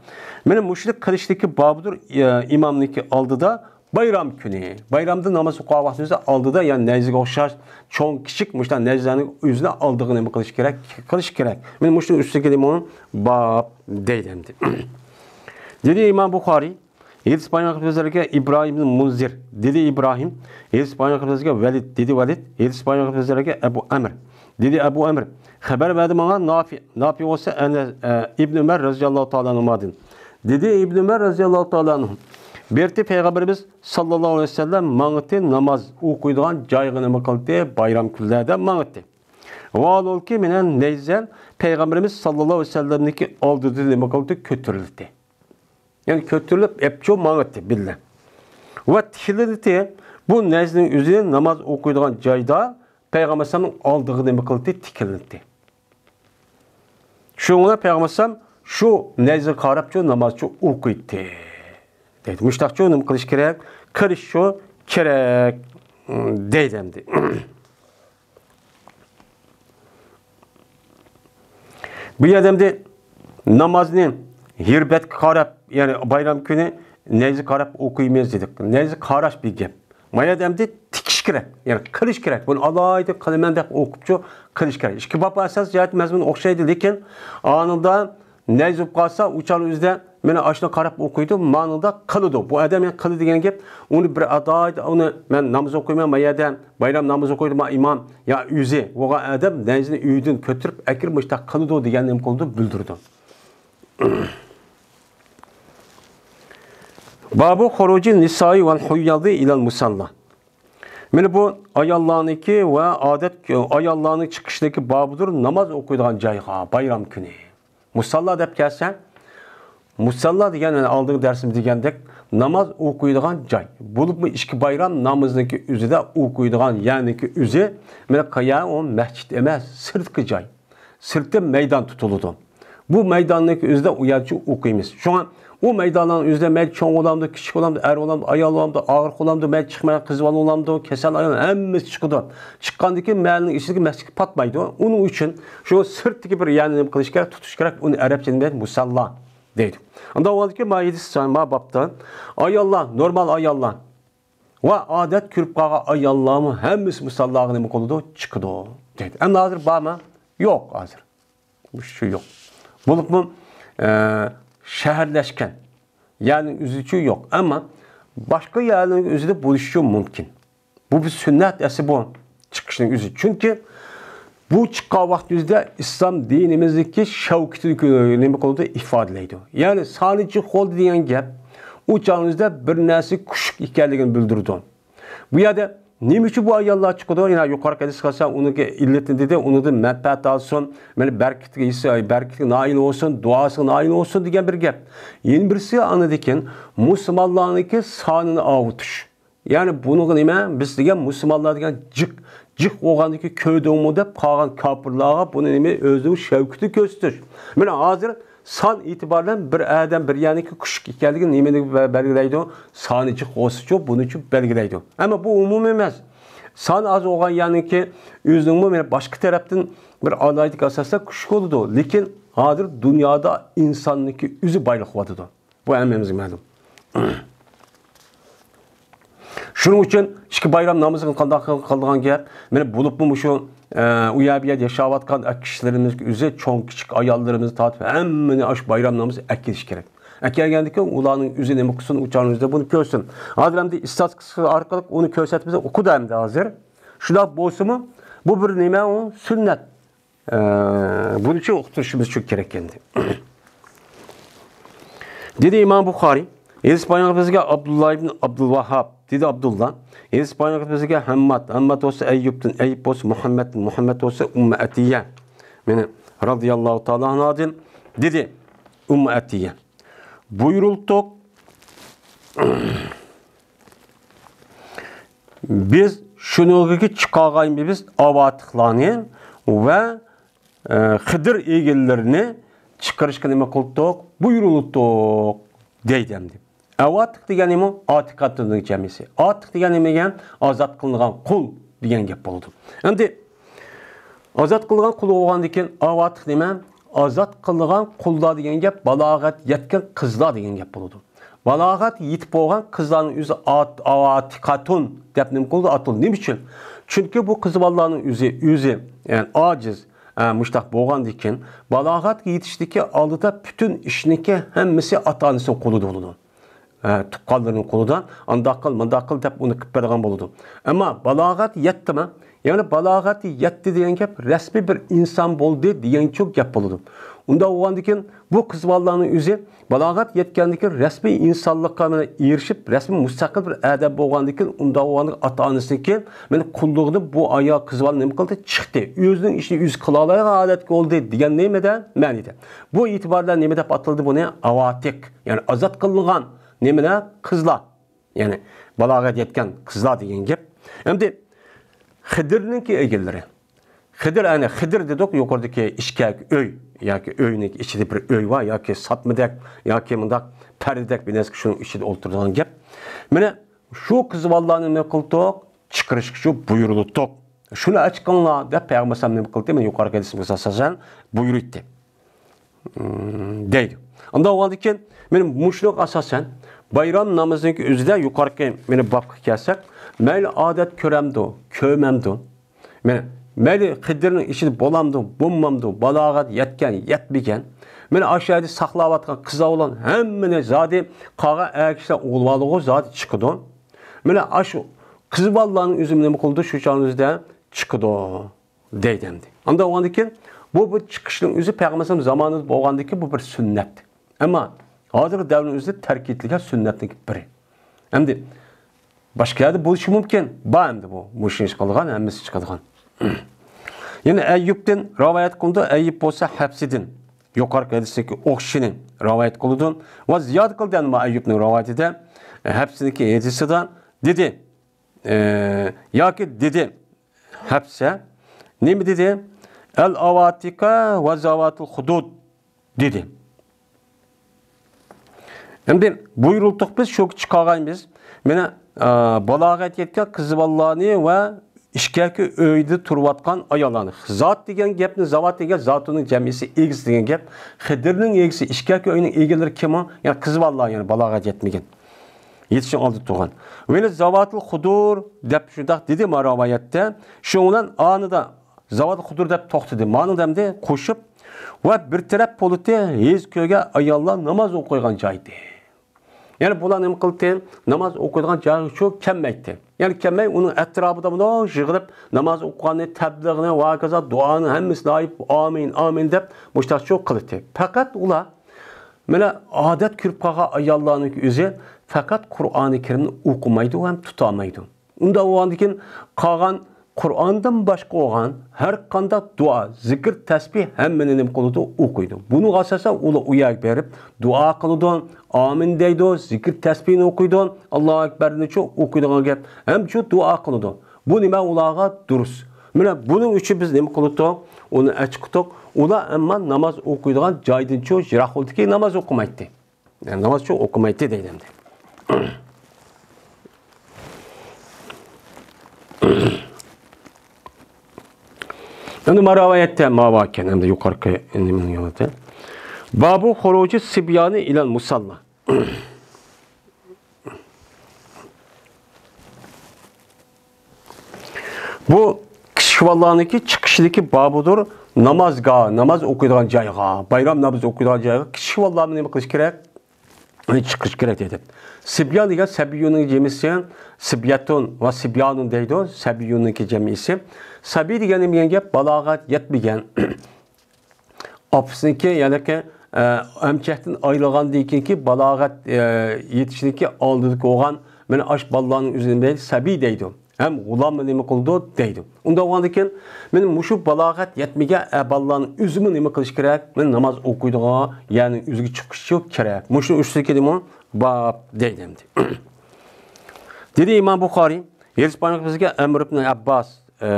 مانا مۇشۇنى قىلىشتىكى بابىدۇر، ئە، ئىمامنىڭكى ئالدىدا بايرام كۈنى. بايرامدا ناماز ئوقۇغان ۋاقتىمىزدا ئالدىدا، يەنى نەيزىگە ئوخشاش چوڭ، كىچىك مۇشۇنداق نەيزىلەرنى ئۆزىنى ئالدىغا نېمە قىلىش كېرەك؟ قىلىش كېرەك. مانا مۇشۇنىڭ ئۈستىگە نېمە ئۇنىڭ باب دەيدۇ ئەمدى. دېدى ئىمام بۇخارىي، ھەدىس بايان قىلىپ بىزلەرگە ئىبراھىم ئىبن مۇنزىر، دېدى ئىبراھىم. ھەدىس بايان قىلىپ بىزلەرگە ۋەلىد، دېدى ۋەلىد. ھەدىس بايان قىلىپ بىزلەرگە ئەبۇ ئەمر، دېدى ئەبۇ ئەمر. خەۋەر بەردى ماڭا نافى، نافى بولسا ئەنە، ئە، ئىبن ئۆمەر رەزىياللاھۇ تائالا ئەنھۇمادىن. دېدى ئىبن ئۆمەر رەزىياللاھۇ تائالا ئەنھۇ، بىرتى پەيغەمبىرىمىز ساللاللاھۇ ئەلەيھى ۋەسەللەم ماڭىتى ناماز ئوقۇيدىغان جايغا نېمە قىلدى؟ بايرام كۈنلەردە ماڭىتى. ۋالولكى مېنەن نەيزە پەيغەمبىرىمىز ساللاللاھۇ ئەلەيھى ۋەسەللەمنىڭكى ئالدىدا نېمە قىلدى؟ كۆتۈرۈلدى. يەنى كۆتۈرۈلۈپ ئەپچۇ ماڭىتى بىللە. ۋە تىكىلدى. بۇ نەيزىنىڭ ئۆزى ناماز ئوقۇيدىغان جايدا پەيغەمبەر ئەلەيھىسسالامنىڭ ئالدىغا نېمە قىلدى؟ تىكىلدى. شۇڭا پەيغەمبەر ئەلەيھىسسالام شۇ نەيزىگە قاراپچۇ نامازچۇ ئوقۇيتتى. دەيدۇ. مۇشتاقچۇ نېمە قىلىش كېرەك؟ قىلىشچۇ كېرەك، دەيدۇ ئەمدى. بۇ يەردە ئەمدى نامازنى ھېرىبەتكە قاراپ، يەنى بايرام كۈنى نەيزە قاراپ ئوقۇيمىز دېدۇق. نەيزە قاراش بىر گەپ. ما يەردە ئەمدى تىكىش كېرەك، يەنى قىلىش كېرەك. بۇنى ئالاھىدە قىلىمەن دەپ ئوقۇپچۇ قىلىش كېرەك. ئىككى باب ئاساس جەھەت مەزمۇن ئوخشايدۇ، لېكىن ئانىڭدا نەيزە بولۇپ قالسا، ئۇ چاغنىڭ ئۆزىدە مانا ئاشۇنى قاراپ ئوقۇيدۇ، مانىڭدا قىلىدۇ. بۇ ئادەم يەنە قىلدى دېگەن گەپ، ئۇنى بىر ئالاھىدە، ئۇنى مەن ناماز ئوقۇيمەن، ما يەردە بايرام نامىزى ئوقۇيدۇ، ما ئىمام يا ئۆزى بولغان ئادەم نەيزىنى ئۆيدىن كۆتۈرۈپ ئەكىرىپ مۇشۇنداق قىلىدۇ دېگەن نېمە قىلىدۇ، بىلدۈرىدۇ. بابۇ خۇرۇجى نىسائى ۋەل ھۇييادى ئىلەل مۇسەللا. مانا بۇ ئاياللارنىڭكى ۋە ئادەت، ئاياللارنىڭ چىقىشىدىكى بابىدۇر ناماز ئوقۇيدىغان جايغا بايرام كۈنى. مۇسەللا دەپ كەلسە، مۇسەللا دېگەن، يەنى ئالدىنقى دەرسىمىز دېگەندەك، ناماز ئوقۇيدىغان جاي. بولۇپمۇ ئىككى بايرام نامىزىنىڭكى ئۆزىدە ئوقۇيدىغان يەرنىڭكى ئۆزى، مانا قايا ئۇ مەسچىت ئەمەس، سىرتقى جاي. سىرتتا مەيدان تۇتۇلىدۇ. بۇ مەيداننىڭكى ئۆزىدە ئۇ يەرچە ئوقۇيمىز. شۇڭا ئۇ مەيداننىڭ ئۆزىدە مەيلى چوڭ بولامدۇ، كىچىك بولامدۇ، ئەر بولامدۇ، ئايال بولامدۇ، ئاغرىق بولامدۇ، مەيلى چىقمىغان قىز بالا بولامدۇ، كېسەل ئايال، ھەممىسى چىقىدۇ. چىققاندىن كېيىن مەھەللىنىڭ ئىچىدىكى مەسچىتكە پاتمايدۇ. ئۇنىڭ ئۈچۈن شۇ سىرتتىكى بىر يەرنى نېمە قىلىش كېرەك، تۇتۇش كېرەك، ئۇنى ئەرەبچە نېمە دەيدۇ؟ مۇسەللا دەيدۇ. ئۇنداق بولغاندىكىن ما ھەدىس، ما بابتا ئاياللار، نورمال ئاياللار ۋە ئادەت كۆرۈپ قالغان ئاياللارمۇ ھەممىسى مۇسەللاغا نېمە قىلىدۇ؟ چىقىدۇ دەيدۇ. ئەمدى ھازىر بارمۇ؟ يوق ھازىر. شۇ يوق. بولۇپمۇ، ئە، شەھەرلەشكەن يەرنىڭ ئۆزىچۇ يوق. ئەمما باشقا يەرنىڭ ئۆزىدە بولۇشىچۇ مۇمكىن. بۇ بىر سۈننەت ئەسلى بۇ چىقىشنىڭ ئۆزى. چۈنكى بۇ چىققان ۋاقىت ئۆزىدە ئىسلام دىنىمىزدىكى شەۋكىتىنى كۆ-، نېمە قىلىدۇ؟ ئىپادىلەيدۇ. يەنى سانى جىق بولدى دېگەن گەپ ئۇ چاغنىڭ ئۆزىدە بىر نەرسە كۈچلۈك ئىكەنلىكىنى بىلدۈرىدۇ. بۇ يەردە نېمە ئۈچۈن بۇ ئاياللار چىقىدۇ؟ يەنە يۇقىرىقى ھەدىس قىلسا، ئۇنىڭكى ئىللىتىنى دېدى، ئۇنىڭدىن مەنپەئەت ئالسۇن، مانا بەرىكىتىگە، بەرىكىتىگە نائىل بولسۇن، دۇئاسىغا نائىل بولسۇن دېگەن بىر گەپ. يەنە بىرسى ئاندىن كېيىن مۇسۇلمانلارنىڭكى سانىنى ئاۋۇتۇش. يەنى بۇنىڭغا نېمە؟ بىز دېگەن مۇسۇلمانلار دېگەن جىق، جىق بولغاندىكى كۆردۈڭمۇ دەپ قالغان كاپىرلارغا بۇنى نېمە؟ ئۆزىنىڭ شەۋكىتىنى كۆرسىتىش. مانا ھازىر سان ئېتىبارى بىلەن بىر ئادەم، بىر يەرنىڭكى كۈچلۈك ئىكەنلىكىنى نېمىنى بە-، بەلگىلەيدۇ؟ سانى جىق بولسىچۇ، بۇنىچۇ بەلگىلەيدۇ. ئەمما بۇ ئومۇمىي ئەمەس. سان ئاز بولغان يەرنىڭكى ئۆزىنىڭمۇ مانا باشقا تەرەپتىن بىر ئالاھىدە ئاساستا كۈچلۈك بولىدۇ. لېكىن ھازىر دۇنيادا ئىنساننىڭكى ئۆزى بايلىق بولۇۋاتىدۇ. بۇ ھەممىمىزگە مەلۇم. شۇنىڭ ئۈچۈن ئىككى بايرام نامىزىغا قانداق قىل-، قىلىدىغان گەپ؟ مانا بولۇپمۇ مۇشۇ، ئە، ئۇ يەر بۇ يەردە ياشاۋاتقان كىشىلىرىمىزگە ئۆزى، چوڭ كىچىك ئاياللىرىمىزنى تارتىپ ھەممىنى ئاشۇ بايرام نامىزىغا ئەكېلىش كېرەك. ئەكەلگەندىن كېيىن ئۇلارنىڭ ئۆزى نېمە قىلسۇن، ئۇ چاغنىڭ ئۆزىدە بۇنى كۆرسۇن. ھازىر ئەمدى ئىستاتىستىكا ئارقىلىق ئۇنى كۆرسەتمىسە ئۇقىدۇ ئەمدى ھازىر. شۇنداق بولسىمۇ، بۇ بىر نېمە ئۇ؟ سۈننەت. ئە، بۇنى شۇ ئۇقتۇرۇشىمىز شۇ كېرەك ئەمدى. دېدى ئىمام بۇخارىي، ھەدىس بايان قىلىپ بىزگە ئابدۇللا ئىبن ئابدۇلۋاھاب، دېدى ئابدۇللا. ھەدىس بايان قىلىپ بىزگە ھەمماد، ھەمماد بولسا ئەييۇبتىن، ئەييۇب بولسا مۇھەممەدتىن، مۇھەممەد بولسا ئۇممۇ ئەتىيە. مانا، رازىياللاھۇ تائالا ئانھادىن دېدى ئۇممۇ ئەتىيە. بۇيرۇلدۇق. بىز شۇنىڭغا چىقارغانمىز ئاۋاتىقلارنى ۋە، ئە، خىدىر ئېگىللىرىنى چىقىرىشقا نېمە قىلدۇق؟ بۇيرۇلدۇق دەيدۇ ئەمدى. ئاۋاتىق دېگەن نېمە؟ ئاتىقاتۇننىڭ جەمئىسى. ئاتىق دېگەن نېمە دېگەن؟ ئازاد قىلىنغان قۇل دېگەن گەپ بولىدۇ. ئەمدى ئازاد قىلغان قۇل بولغاندىن كېيىن، ئاۋاتىق نېمە؟ ئازاد قىلغان قۇللار دېگەن گەپ، بالاغەت يەتكەن قىزلار دېگەن گەپ بولىدۇ. بالاغەت يېتىپ بولغان قىزلارنىڭ ئۆزى ئات-، ئاۋاتىقاتۇن دەپ نېمە قىلىدۇ؟ ئاتىلىدۇ. نېمە ئۈچۈن؟ چۈنكى بۇ قىز بالىلارنىڭ ئۆزى، ئۆزى، يەنى ئاجىز، ئە، مۇشتاق بولغاندىن كېيىن، بالاغەتكە يېتىشتىكى ئالدىدا پۈتۈن ئىشنىكى ھەممىسى ئاتا-ئانىسىنىڭ قولىدا بولىدۇ. ئە، تۇغقانلىرىنىڭ قولىدا، ئانداق قىل، مۇنداق قىل دەپ ئۇنى قىلىپ بەرگەن بولىدۇ. ئەمما بالاغەت يەتتىمۇ؟ يەنى بالاغەت يەتتى دېگەن گەپ رەسمىي بىر ئىنسان بولدى دېگەنچۇ گەپ بولىدۇ. ئۇنداق بولغاندىكىن بۇ قىز بالىلارنىڭ ئۆزى بالاغەت يەتكەندىكىن رەسمىي ئىنسانلىققا مانا ئېرىشىپ، رەسمىي مۇستەقىل بىر ئادەم بولغاندىكىن، ئۇنداق بولغاندىكىن ئاتا-ئانىسىنىڭكى مانا قۇللۇقىنى بۇ ئايال قىز بالا نېمە قىلدى؟ چىقتى. ئۆزىنىڭ ئىشىنى ئۆزى قىلالايدىغان ھالەتكە بولدى دېگەن نېمىدە؟ مەنىدە. بۇ ئېتىبار بىلەن نېمە دەپ ئاتىلدى بۇنى؟ ئاۋاتىق. يەنى ئازاد قىلىنغان نېمىلەر؟ قىزلار. يەنى بالاغەت يەتكەن قىزلار دېگەن گەپ. ئەمدى خىدىرنىڭكى ئىگىلىرى. خىدىر، يەنى خىدىر دېدۇق، يۇقىرىدىكى ئىچكەرەك ئۆي ياكى ئۆينىڭ ئىچىدە بىر ئۆي بار ياكى ساتمىدەك ياكى مۇنداق پەردىدەك بىر نەرسە، شۇنىڭ ئىچىدە ئولتۇرىدىغان گەپ. مانا شۇ قىز بالىلارنى نېمە قىلدۇق؟ چىقىرىشقا شۇ بۇيرۇلدۇق. شۇنى ئاچىقىڭلار دەپ پەيغەمبەر ئەلەيھىسسالام نېمە قىلدى؟ مانا يۇقىرىقى ھەدىسىمىزگە ئاساسەن بۇيرۇيتتى. مم، دەيدۇ. ئۇنداق بولغاندىن كېيىن، مانا مۇشۇنىڭغا ئاساسەن، بايرام نامىزىنىڭ ئۆزىدە يۇقىرىقى مانا بابقا كەلسەك، مەيلى ئادەت كۆرەمدۇ، كۆرمەمدۇ، مانا مەيلى قەدرىنىڭ ئىچىدە بولامدۇ، بولمامدۇ، بالاغەت يەتكەن، يەتمىگەن، مانا ئاشۇ يەردە ساقلاۋاتقان قىز ئوغلان ھەممىنى زادى قالغان ئەر كىشىلەر ئۇلىۋالغۇ زادى چىقىدۇ. مانا ئاشۇ قىز بالىلارنىڭ ئۆزى نېمە قىلىدۇ؟ شۇ چاغنىڭ ئۆزىدە چىقىدۇ. دەيدۇ ئەمدى. ئانداق بولغاندىن كېيىن، بۇ، بۇ چىقىشنىڭ ئۆزى پەيغەمبەر ئەلەيھىسسالام زامانىدا بولغاندىن كېيىن بۇ بىر سۈننەت. ئەمما ھازىرقى دەۋرنىڭ ئۆزىدە تەرك ئېتىلگەن سۈننەتنىڭ بىرى. ئەمدى باشقا يەردە بولۇشى مۇمكىن. بار ئەمدى بۇ. مۇشۇ ئىش قىلىدىغان، ھەممىسى چىقىدىغان. يەنە ئەييۇبتىن رىۋايەت قىلىنىدۇ. ئەييۇب بولسا ھەپسىدىن، يۇقىرىقى ھەدىستىكى ئوخشىشىنى رىۋايەت قىلىدۇ. ۋە زىيادە قىلدى، ئەمما ئەييۇبنىڭ رىۋايىتىدە، ھەپسىنىڭكى ھەدىسىدا دېدى، ئە، ياكى دېدى، ھەپسە نېمە دېدى؟ ئەل ئاۋاتىقە ۋە زاۋاتىل خۇدۇد دېدى. ئەمدى بۇيرۇلدۇق بىز، شۇ چىقارغايمىز. مانا، ئا، بالاغەت يەتكەن قىز بالىلارنى ۋە ئىچكەركى ئۆيدە تۇرۇۋاتقان ئاياللارنى. زات دېگەن گەپنى، زاۋات دېگەن زاتۇنىڭ جەمئىيسى ئىگىسى دېگەن گەپ. قەدرىنىڭ ئىگىسى، ئىچكەركى ئۆينىڭ ئىگىلىرى كىم ئۇ؟ يەنى قىز بالىلار، يەنى بالاغەت يەتمىگەن. يېتىشنىڭ ئالدىدا تۇرغان. ۋە زاۋاتىل خۇدۇر دەپ شۇنداق دېدى ما رىۋايەتتە. شۇنىڭ بىلەن ئانىدا زاۋاتىل خۇدۇر دەپ توختىدى. مانىڭ ئەمدى قوشۇپ ۋە بىر تەرەپ پولىتى ھېيز كۆرگەن ئاياللار ناماز ئوقۇيدىغان جايدى. يەنى بۇلار نېمە قىلدى؟ ناماز ئوقۇيدىغان جايغا شۇ كەلمەيتتى. يەنى كەلمەي ئۇنىڭ ئەتراپىدا مۇنداق يىغىلىپ ناماز ئوقۇغاننى، تەبلىغنى ۋە ھاكازا دۇئانى ھەممىسىنى ئايىپ ئامىن، ئامىن دەپ مۇشتاقچۇ قىلىتتى. پەقەت ئۇلار مانا ئادەت كۆرۈپ قالغان ئاياللارنىڭ ئۆزى پەقەت قۇرئانى كەرىمنى ئوقۇمايدۇ ھەم تۇتالمايدۇ. ئۇنداق بولغاندىن كېيىن قالغان قۇرئاندىن باشقا بولغان ھەر قانداق دۇئا، زىكىر، تەسبىھ ھەممىنى نېمە قىلىدۇ؟ ئوقۇيدۇ. بۇنىڭغا ئاساسەن ئۇلار ئۇ يەرگە بېرىپ دۇئا قىلىدۇ، ئامىن دەيدۇ، زىكىر، تەسبىھنى ئوقۇيدۇ، ئاللاھۇ ئەكبەرنىچۇ ئوقۇيدىغان گەپ، ھەمچۇ دۇئا قىلىدۇ. بۇ نېمە ئۇلارغا دۇرۇس. مانا بۇنىڭ ئۈچۈن بىز نېمە قىلدۇق؟ ئۇنى ئەچىقتۇق. ئۇلار ئەمما ناماز ئوقۇيدىغان جايدىنچۇ يىراق بولدىكى ناماز ئوقۇمايتتى. يەنى ناماز شۇ ئوقۇمايتتى دەيدۇ ئەمدى. ئەمدى ما رىۋايەتتە ما باركەن، ئەمدى يۇقىرىقى نېمىنىڭ يولىدا. بابۇ خۇرۇجى سىبيانى ئىلەل مۇساللا. بۇ كىچىك بالىلارنىڭكى چىقىشىدىكى بابىدۇر، نامازغا، ناماز ئوقۇيدىغان جايغا، بايرام نامىزى ئوقۇيدىغان جايغا كىچىك بالىلارنى نېمە قىلىش كېرەك؟ چىقىش كېرەك دەيدۇ. سىبيان دېگەن سەبىيۇنىڭ جەمئىسى، سىبيەتۇن ۋە سىبيانۇن دەيدۇ، سەبىيۇنىڭكى جەمئىسى. سەبىي دېگەن نېمە دېگەن گەپ؟ بالاغەت يەتمىگەن. ئاپىسىنىڭكى، يەنىكى، ئە، ئەمچەكتىن ئايرىلغاندىن كېيىنكى بالاغەت، ئە، يېتىشىدىكى ئالدىدىكى بولغان، مانا ئاشۇ بالىلارنىڭ ئۆزىنى سەبىي دەيدۇ. ھەم غۇلاممۇ نېمە قىلىدۇ دەيدۇ. ئۇنداق بولغاندىكىن، مانا مۇشۇ بالاغەت يەتمىگەن ئە بالىلارنىڭ ئۆزىمۇ نېمە قىلىش كېرەك؟ مانا ناماز ئوقۇيدىغان يەرنىڭ ئۆزىگە چىقىشى كېرەك. مۇشۇنىڭ ئۈستىدىكى نېمە؟ باب دەيدۇ ئەمدى. دېدى ئىمام بۇخارىي، ھەدىس بايانلىقى بىزگە ئەمر ئىبن ئابباس، ئە،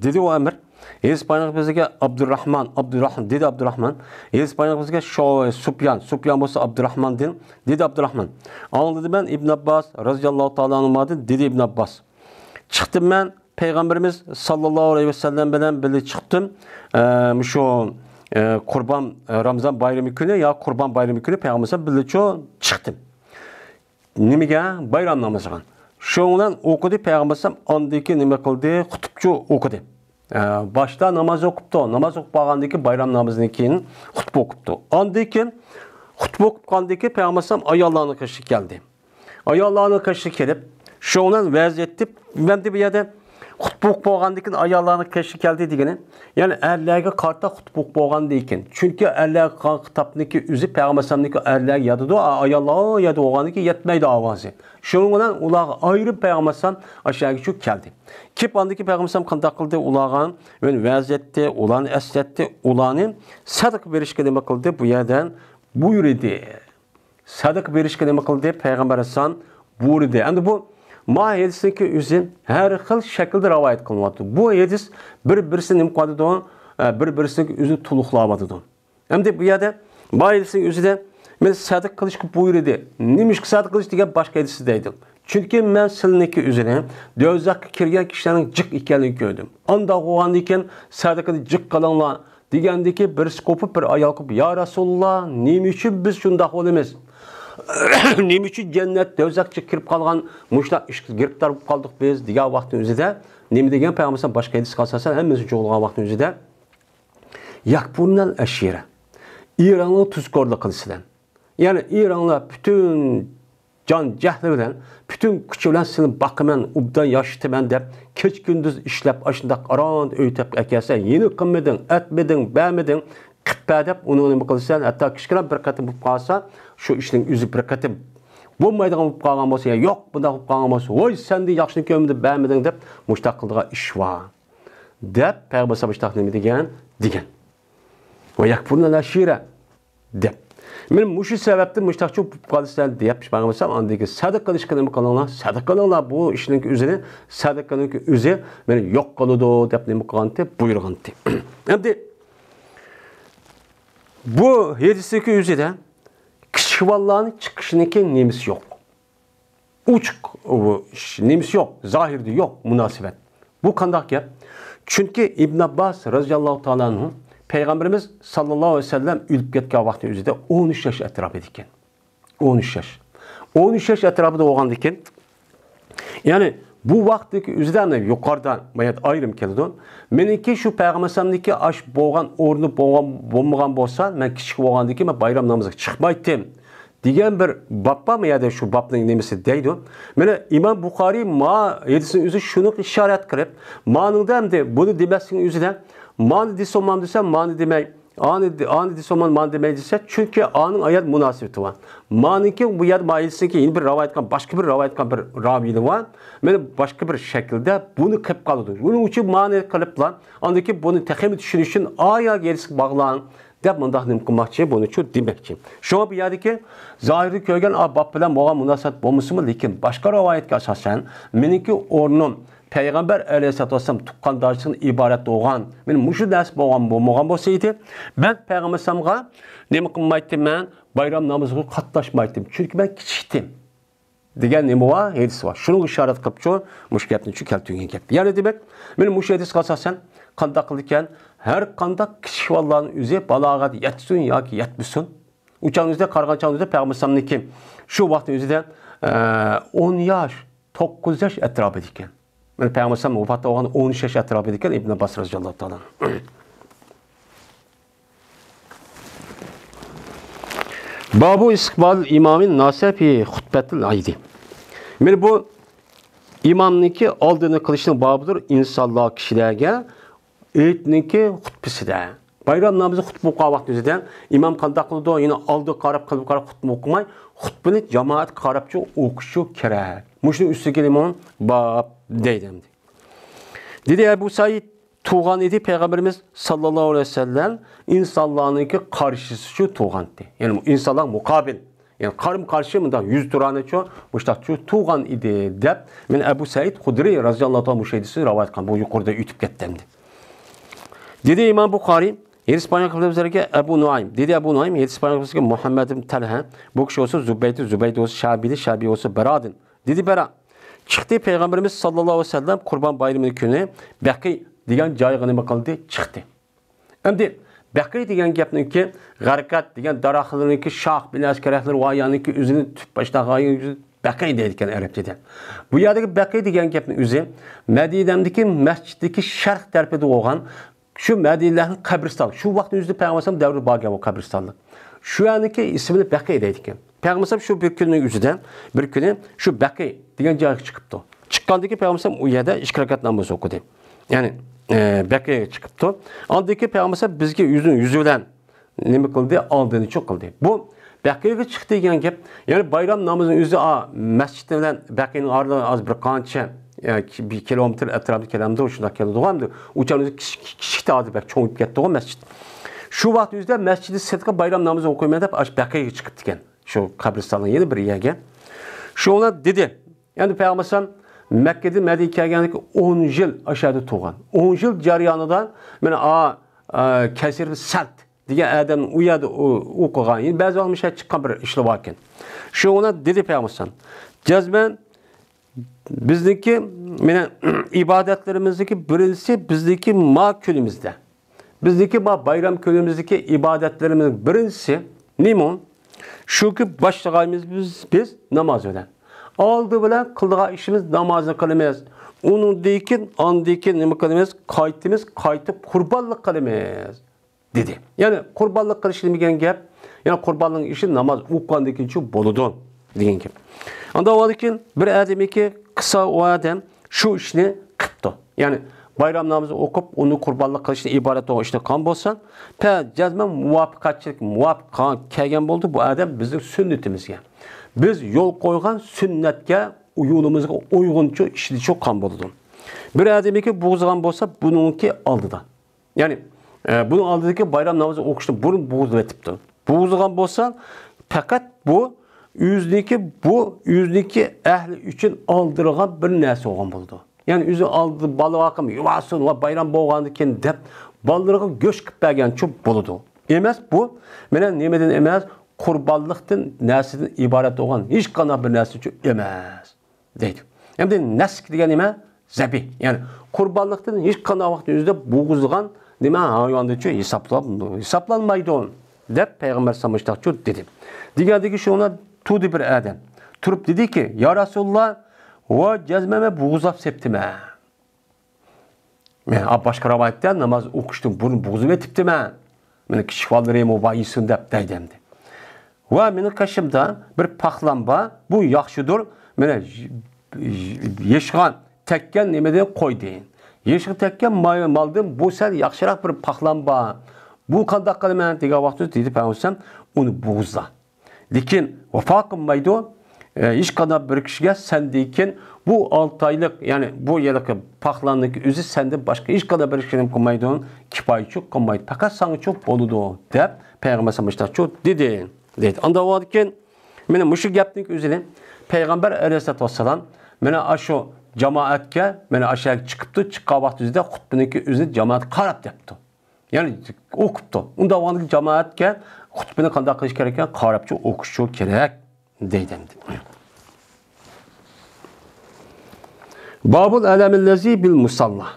دېدى ئۇ ئەمر. ھەدىس بايانلىقى بىزگە ئابدۇرراھمان، ئابدۇرراھمان، دېدى ئابدۇرراھمان. ھەدىس بايانلىقى بىزگە شو-، سۇپيان، سۇپيان بولسا ئابدۇرراھماندىن، دېدى ئابدۇرراھمان. ئاڭلىدىم مەن ئىبن ئابباس رازىياللاھۇ تائالا ئەنھۇمادىن، دېدى ئىبن ئابباس. چىقتىم مەن پەيغەمبىرىمىز ساللاللاھۇ ئەلەيھى ۋەسەللەم بىلەن بىللە چىقتىم. ئە، مۇشۇ، ئە، قۇربان، ئە، رامىزان بايرىمى كۈنى يا قۇربان بايرىمى كۈنى پەيغەمبەر بىللە چىقتىم. نېمىگە؟ بايرام نامىزىغا. شۇنىڭ بىلەن ئوقۇدى پەيغەمبەر ئەلەيھىسسالام، ئاندىن كېيىن نېمە قىلدى؟ خۇتبىچۇ ئوقۇدى. ئە، باشتا ناماز ئوقۇپتۇ، ناماز ئوقۇپ بولغاندىن كېيىن بايرام نامىزىدىن كېيىن خۇتبە ئوقۇپتۇ. ئاندىن كېيىن خۇتبە ئوقۇپ بولغاندىن كېيىن پەيغەمبەر ئەلەيھىسسالام ئاياللارنىڭ قېشىغا كەلدى. ئاياللارنىڭ قېشىغا كېلىپ، شۇنىڭ بىلەن ۋەز ئېيتىپ، مەندە بۇ يەردە خۇتبە ئوقۇپ بولغاندىن كېيىن ئاياللارنىڭ قېشىغا كەلدى دېگىنى، يەنى ئەرلەرگە قارىتا خۇتبە ئوقۇپ بولغاندىن كېيىن. چۈنكى ئەرلەرگە قىلغان خىتابنىڭكى ئۆزى پەيغەمبەر ئەلەيھىسسالامنىڭكى ئەرلەرگە يەتىدۇ، ئاياللار ئۇ يەردە بولغاندىن كېيىن يەتمەيدۇ ئاۋازى. شۇنىڭ بىلەن ئۇلارغا ئايرىم پەيغەمبەر ئەلەيھىسسالام ئاشۇ يەرگە چۈشۈپ كەلدى. كېلىپ ئاندىن كېيىن پەيغەمبەر ئەلەيھىسسالام قانداق قىلدى؟ ئۇلارغا يەنى ۋەز ئېيتتى، ئۇلارنى ئەسلەتتى، ئۇلارنى سەدىقە بېرىشكە نېمە قىلدى؟ بۇ يەردىن بۇيرۇدى. سەدىقە بېرىشكە نېمە قىلدى؟ پەيغەمبەر ئەلەيھىسسالام بۇيرۇدى. ئەمدى بۇ ما ھەدىسنىڭكى ئۆزى ھەر خىل شەكىلدە رىۋايەت قىلىنىۋاتىدۇ. بۇ ھەدىس بىر-بىرسىنى نېمە قىلىۋاتىدۇ؟ ئە، بىر-بىرسىنىڭكى ئۆزىنى تولۇقلاۋاتىدۇ. ئەمدى بۇ يەردە ما ھەدىسنىڭ ئۆزىدە مانا سەدىقە قىلىشقا بۇيرۇدى. نېمىشقا سەدىقە قىلىش دېگەن باشقا ھەدىستە دەيدۇ. چۈنكى مەن سىلىنىڭكى ئۆزىنى دوزاخقا كىرگەن كىشىلەرنىڭ جىق ئىكەنلىكىنى كۆردۈم. ئانداق بولغاندىكىن سەدىقىنى جىق قىلىڭلار دېگەندىكى بىرسى قوپۇپ، بىر ئايال قوپۇپ، يا رەسۇلاللا، نېمە ئۈچۈن بىز شۇنداق بولىمىز؟ نېمە ئۈچۈن جەننەت، دوزاخقا كىرىپ قالغان مۇشۇنداق ئىشقا گىرىپتار بولۇپ قالدۇق بىز؟ دېگەن ۋاقىتنىڭ ئۆزىدە نېمە دېگەن پەيغەمبەر باشقا ھەدىسكە ئاساسەن ھەممىسى جۇغلىغان ۋاقىتنىڭ ئۆزىدە يەكفۇرنەل ئەشىرە، ئېرىڭنىڭ تۇزكورلۇقىنى سىلەن. يەنى ئېرىڭلار پۈتۈن جان جەھلى بىلەن، پۈتۈن كۈچى بىلەن سېنى باقىمەن، ئوبدان ياشىتىمەن دەپ، كېچە كۈندۈز ئىشلەپ، ئاشۇنداق ئاران ئۆي تېپىپ ئەكەلسە، يېنىك قىلمىدىڭ، ئەتمىدىڭ، بەرمىدىڭ، قىپ بەر دەپ ئۇنى نېمە قىلىسەن؟ ھەتتا كىچىككىنە بىر قېتىم بولۇپ قالسا، شۇ ئىشنىڭ ئۆزى بىر قېتىم بولمايدىغان بولۇپ قالغان بولسا، يا يوق، بۇنداق بولۇپ قالغان بولسا، ۋاي، سەندىن ياخشىنى كۆرمىدىم، بەرمىدىڭ دەپ مۇشۇنداق قىلىدىغان ئىش بار. دەپ پەيغەمبەر ئەلەيھىسسالام مۇشۇنداق نېمە دېگەن؟ دېگەن. ۋە يەكفۇرنەل ئەشىرە دەپ. مانا مۇشۇ سەۋەبتىن مۇشۇنداقچە بولۇپ قالىسەن دەپ پەيغەمبەر ئەلەيھىسسالام ئاندىن كېيىن سەدىقە قىلىشقا نېمە قىلىڭلار؟ سەدىقە قىلىڭلار. بۇ ئىشنىڭ ئۆزىنى، سەدىقىنىڭ ئۆزى مانا يوق قىلىدۇ دەپ نېمە قىلغانتى؟ بۇيرۇغانتى. ئەمدى بۇ ھەدىسنىڭكى ئۆزىدە كىچىك بالىلارنىڭ چىقىشىنىڭكى نېمىسى يوق؟ ئوچۇق، ئۇ، نېمىسى يوق، زاھىردا يوق مۇناسىۋەت. بۇ قانداق گەپ؟ چۈنكى ئىبن ئابباس رەزىياللاھۇ تائالا ئەنھۇ پەيغەمبىرىمىز ساللاللاھۇ ئەلەيھى ۋەسەللەم ئۆلۈپ كەتكەن ۋاقتى ئۆزىدە ئون ئۈچ ياش ئەتراپىدا ئىكەن. ئون ئۈچ ياش. ئون ئۈچ ياش ئەتراپىدا بولغاندىكىن، يەنى بۇ ۋاقىتتىكى ئۆزىدە ئەنە يۇقىرىدا بايات ئايرىم كېلىدۇ. مېنىڭكى شۇ پەيغەمبەر ئەلەيھىسسالامنىڭكى ئاش بولغان ئورنى بولغان، بولمىغان بولسا، مەن كىچىك بولغاندىكىن مەن بايرام نامىزىغا چىقمايتتىم. دېگەن بىر باب بار، ما يەردە شۇ بابنىڭ نېمىسى دەيدۇ. مانا ئىمام بۇخارىي ما ھەدىسنىڭ ئۆزى شۇنىڭغا ئىشارەت قىلىپ، مانىڭدا ئەمدى بۇنى دېمەسلىكنىڭ ئۆزىدە، مانى دېسە ئومام دېسە، مانى دېمەي، ئانى، ئانى دېسە ئومام، مانى دېمەي دېسە، چۈنكى ئانىڭ ئايەت مۇناسىۋىتى بار. مانىڭكى بۇ يەردە ما ھەدىسنىڭكى يەنە بىر رىۋايەت قىلغان، باشقا بىر رىۋايەت قىلغان بىر راۋىيلىرى بار. مانا باشقا بىر شەكىلدە بۇنى قىلىپ قالىدۇ. شۇنىڭ ئۈچۈن مانى قىلىپلا، ئاندىن كېيىن بۇنى تېخىمۇ چۈشىنىش ئۈچۈن ئايەت ھەدىسكە باغلاڭ. دەپ مۇنداق نېمە قىلماقچى، بۇنىچۇ دېمەكچى. شۇڭا بۇ يەردىكى زاھىردا كۆرگەن ئا باب بىلەن بولغان مۇناسىۋەت بولمىسىمۇ، لېكىن باشقا رىۋايەتكە ئاساسەن، مېنىڭكى ئورنۇم پەيغەمبەر ئەلەيھىسسالاتۇ ۋەسسالام تۇغقاندارچىلىقتىن ئىبارەت بولغان، مانا مۇشۇ نەرسە بولغان، بولمىغان بولسا ئىدى، مەن پەيغەمبەر ئەلەيھىسسالامغا نېمە قىلمايتتىم، مەن بايرام نامىزىغا قاتناشمايتتىم. چۈنكى مەن كىچىكتىم. دېگەن نېمە بار؟ ھەدىس بار. شۇنىڭغا ئىشارەت قىلىپچۇ، مۇشۇ گەپنىچۇ كەلتۈرگەن گەپ. يەنى دېمەك، مانا مۇشۇ ھەدىسكە ئاساسەن قانداق قىلىدىكەن؟ ھەر قانداق كىچىك بالىلارنىڭ ئۆزى بالاغەت يەتسۇن ياكى يەتمىسۇن، ئۇ چاغنىڭ ئۆزىدە، قارىغان چاغنىڭ ئۆزىدە پەيغەمبەر ئەلەيھىسسالامنىڭكى شۇ ۋاقىتنىڭ ئۆزىدە، ئە، ئون ياش، توققۇز ياش ئەتراپىدا ئىكەن. مانا پەيغەمبەر ئەلەيھىسسالام ۋاپات بولغان ئون ئۈچ ياش ئەتراپىدا ئىكەن ئىبن ئابباس رەزىياللاھۇ تائالا ئەنھۇ. بابۇ ئىستىقبال ئىمامى ناسە فى خۇتبەتىل ئەيدى. مانا بۇ ئىمامنىڭكى ئالدىنى قىلىشنىڭ بابىدۇر، ئىنسانلار كىشىلەرگە ئېيتنىڭكى خۇتبىسىدە. بايرام نامىزى خۇتبە ئوقۇغان ۋاقتىمىزدا ئىمام قانداق قىلىدۇ؟ يەنە ئالدىغا قاراپ، قىبلىگە قاراپ خۇتبە ئوقۇماي، خۇتبىنى جامائەتكە قاراپچۇ ئوقۇشى كېرەك. مۇشۇنىڭ ئۈستىگە نېمە باب دەيدۇ ئەمدى. دېدى ئەبۇ سەئىد، تۇغان ئىدى پەيغەمبىرىمىز ساللاللاھۇ ئەلەيھى ۋەسەللەم ئىنسانلارنىڭكى قارشىسىچۇ تۇغانتى. يەنى ئىنسانلار مۇقابىل، يەنى قارىمۇ قارشى مۇنداق يۈز تۇرانىچۇ، مۇشتاقچۇ تۇغان ئىدى دەپ، مانا ئەبۇ سەئىد خۇدرى رەزىياللاھۇ تائالا مۇشۇ ھەدىسنى رىۋايەت قىلغان. بۇ يۇقىرىدا ئۆتۈپ كەتتى ئەمدى. دېدى ئىمام بۇخارىي، ھەدىس بايان قىلىپ بىزلەرگە ئەبۇ نۇئايم. دېدى ئەبۇ نۇئايم، ھەدىس بايان قىلىپ بىزلەرگە مۇھەممەد ئىبن تەلھە. بۇ كىشى بولسا زۇبەيدۇ، زۇبەيدۇ بولسا شەبىلى، شەبى بولسا بەرادىن. دېدى بەرا. چىقتى پەيغەمبىرىمىز ساللاللاھۇ ئەلەيھى ۋەسەللەم قۇربان بايرىمى كۈنى بەقىي دېگەن جايغا نېمە قىلدى؟ چىقتى. ئەمدى بەقىي دېگەن گەپنىڭكى غەرقەد دېگەن دەرەخلىرىنىڭكى شاخ، بىنەس، كەرەخلىرى ۋە يانىكى ئۆزىنى تۈپ باشلاغان بەقىي دەيدىكەن ئەرەبچىدە. بۇ يەردىكى بەقىي دېگەن گەپنىڭ ئۆزى مەدىنەدىكى مەسچىتتىكى شەرق تەرىپىدە بولغان شۇ مەدىنىلەرنىڭ قەبرىستانى، شۇ ۋاقىتنىڭ ئۆزىدە پەيغەمبەر ئەلەيھىسسالام دەۋرىدە باركەن بۇ قەبرىستانلىق. شۇ يەرنىڭكى ئىسمىنى بەقىي دەيدىكەن. پەيغەمبەر ئەلەيھىسسالام شۇ بىر كۈننىڭ ئۆزىدە، بىر كۈنى شۇ بەقىي دېگەن جايغا چىقىپتۇ. چىققاندىن كېيىن پەيغەمبەر ئەلەيھىسسالام ئۇ يەردە ئىككى رەكەت ناماز ئوقۇدى. يەنى، ئە، بەقىيگە چىقىپتۇ. ئاندىن كېيىن پەيغەمبەر ئەلەيھىسسالام بىزگە يۈزىنى، يۈزى بىلەن نېمە قىلدى؟ ئالدىنى چوق قىلدى. بۇ بەقىيگە چىقتى دېگەن گەپ. يەنى بايرام نامىزىنىڭ ئۆزى، ئا، مەسچىت بىلەن بەقىينىڭ ئارىلىقى ئاز بىر قانچە، يا، بىر كىلومېتىر ئەتراپىدا كېلەمدۇ، شۇنداق كېلىدىغۇ ئەمدى. ئۇ چاغدا كىچىك، كىچىكتى ھازىر بەك چوڭىيىپ كەتتىغۇ مەسچىت. شۇ ۋاقىت ئۆزىدە مەسچىتنىڭ سىرتىغا بايرام نامىزى ئوقۇيمەن دەپ ئاشۇ بەقىيگە چىقىپتىكەن. شۇ قەبرىستاننىڭ يەنە بىر يەرگە. شۇ ئوڭلار دېدى. ئەمدى پەيغەمبەر ئەلەيھىسسالام مەككىدىن مەدىنىگە كەلگەندىكى ئون يىل ئاشۇ يەردە تۇرغان. ئون يىل جەريانىدا مانا، ئا، ئا، كەسىر سەلت دېگەن ئادەم ئۇ يەردە ئو-، ئوقۇغان. يەنە بەزى ۋاقىت مۇشۇ چىققان بىر ئىشلار باركەن. شۇ ئوڭلار دېدى پەيغەمبەر ئەلەيھىسسالام. جەزمەن بىزنىڭكى، مانا، ئىبادەتلىرىمىزدىكى بىرىنچىسى بىزنىڭكى ما كۈنىمىزدە. بىزنىڭكى ما بايرام كۈنىمىزدىكى ئىبادەتلىرىمىزنىڭ بىرىنچىسى نېمە؟ شۇكى باشلىغانىمىز بىز، بىز ناماز بىلەن. ئالدى بىلەن قىلىدىغان ئىشىمىز نامازنى قىلىمىز. ئۇنىڭدىن كېيىن، ئاندىن كېيىن نېمە قىلىمىز؟ قايتىمىز، قايتىپ قۇربانلىق قىلىمىز. دېدى. يەنى قۇربانلىق قىلىش دېمىگەن گەپ، يەنى قۇربانلىقنىڭ ئىشى ناماز ئوقۇغاندىن كېيىنچۇ بولىدۇ دېگەن گەپ. ئاندىن ئاۋۋالدىن كېيىن بىر ئادەمكى قىلسا ئۇ ئادەم شۇ ئىشنى قىپتۇ. يەنى بايرام نامىزى ئوقۇپ، ئۇنى قۇربانلىق قىلىشتىن ئىبارەت بولغان ئىشنى قىلغان بولسا، پە جەزمەن مۇۋاپىقەتچىلىك، مۇۋاپىق قىلغان كەلگەن بولدى بۇ ئادەم بىزنىڭ سۈننىتىمىزگە. بىز يول قويغان سۈننەتكە، يولىمىزغا ئۇيغۇنچۇ ئىشلىشى قىلغان بولىدۇ. بىر ئادەمكى بوغۇزلىغان بولسا، بۇنىڭكى ئالدىدا. يەنى، ئە، بۇنىڭ ئالدىدىكى بايرام نامىزى ئوقۇشتىن بۇرۇن بوغۇزلاۋېتىپتۇ. بوغۇزلىغان بولسا، پەقەت بۇ ئۆزىنىڭكى، بۇ ئۆزىنىڭكى ئەھلى ئۈچۈن ئالدىرىغان بىر نەرسە بولغان بولىدۇ. يەنى ئۆزى ئالدىدا بالا باقىم يۇۋاسۇن ۋە بايرام بولغاندىن كېيىن دەپ، بالىلىرىغا گۆش قىلىپ بەرگەنچۇ بولىدۇ. ئەمەس بۇ، مانا نېمىدىن ئەمەس، قۇربانلىقتىن، نەرسىدىن ئىبارەت بولغان ھېچقانداق بىر نەرسىچۇ ئەمەس. دەيدۇ. ئەمدى نەسك دېگەن نېمە؟ زەبىھ. يەنى قۇربانلىقتىن ھېچقانداق ۋاقىتتا ئۆزىدە بوغۇزلىغان نېمە ھايۋاندىنچۇ ھېسابلان-، ھېسابلانمايدۇ، دەپ پەيغەمبەر ساللاللاھۇ ئەلەيھى ۋەسەللەم شۇنداق دېدى. دېگەندىكى شۇنى تۇردى بىر ئادەم. تۇرۇپ دېدىكى، يا رەسۇلاللا، ۋا جەزمەن مەن بوغۇزلاپ سېپتىمەن. مەن، ئا، باشقا رىۋايەتتە ناماز ئوقۇشتىن بۇرۇن بوغۇزلاپ ئېتىپتىمەن. مېنىڭ كىچىك بالىلىرىم ۋايىسۇن دەپ دەيدۇ ئەمدى. ۋە مېنىڭ قېشىمدا بىر پاخلام بار، بۇ ياخشىدۇر. مانا، يېشىغا تەگكەن نېمىدىن قويدىن، يېشىغا تەگكەن مال-، مالدىن بۇ سەل ياخشىراق بىر پاخلام بار. بۇ قانداق قىلىمەن دېگەن ۋاقتىدا دېدى پەيغەمبەر، ئۇنى بوغۇزلا. لېكىن ۋاپا قىلمايدۇ. ئە، ھېچقانداق بىر كىشىگە سەندىن كېيىن بۇ ئالتە ئايلىق، يەنى بۇ يىلقى پاخلاننىڭكى ئۆزى سەندىن باشقا ھېچقانداق بىر كىشىگە نېمە قىلمايدۇ، كىپايىچۇ قىلمايدۇ، پەقەت ساڭىچۇ بولىدۇ، دەپ پەيغەمبەر ساللاللاھۇ ئەلەيھى ۋەسەللەم مۇشۇنداقچۇ دېدى، دەيدۇ. ئاندىن ئۇنىڭدىن كېيىن مانا مۇشۇ گەپنىڭ ئۆزىنى پەيغەمبەر ئەلەيھىسسالاتۇ ۋەسسالام مانا ئاشۇ جامائەتكە، مانا ئاشۇ يەرگە چىقىپتۇ، چىققان ۋاقتى ئۆزىدە خۇتبىنىڭكى ئۆزىنى جامائەتكە قاراپ دەپتۇ. يەنى ئوقۇپتۇ. ئۇنداق بولغاندا جامائەتكە خۇتبىنى قانداق قىلىش كېرەك ئىكەن؟ قاراپچۇ ئوقۇشچۇ كېرەك دەيدۇ ئەمدى. بابۇل ئەلەمىللەزى بىل مۇساللا.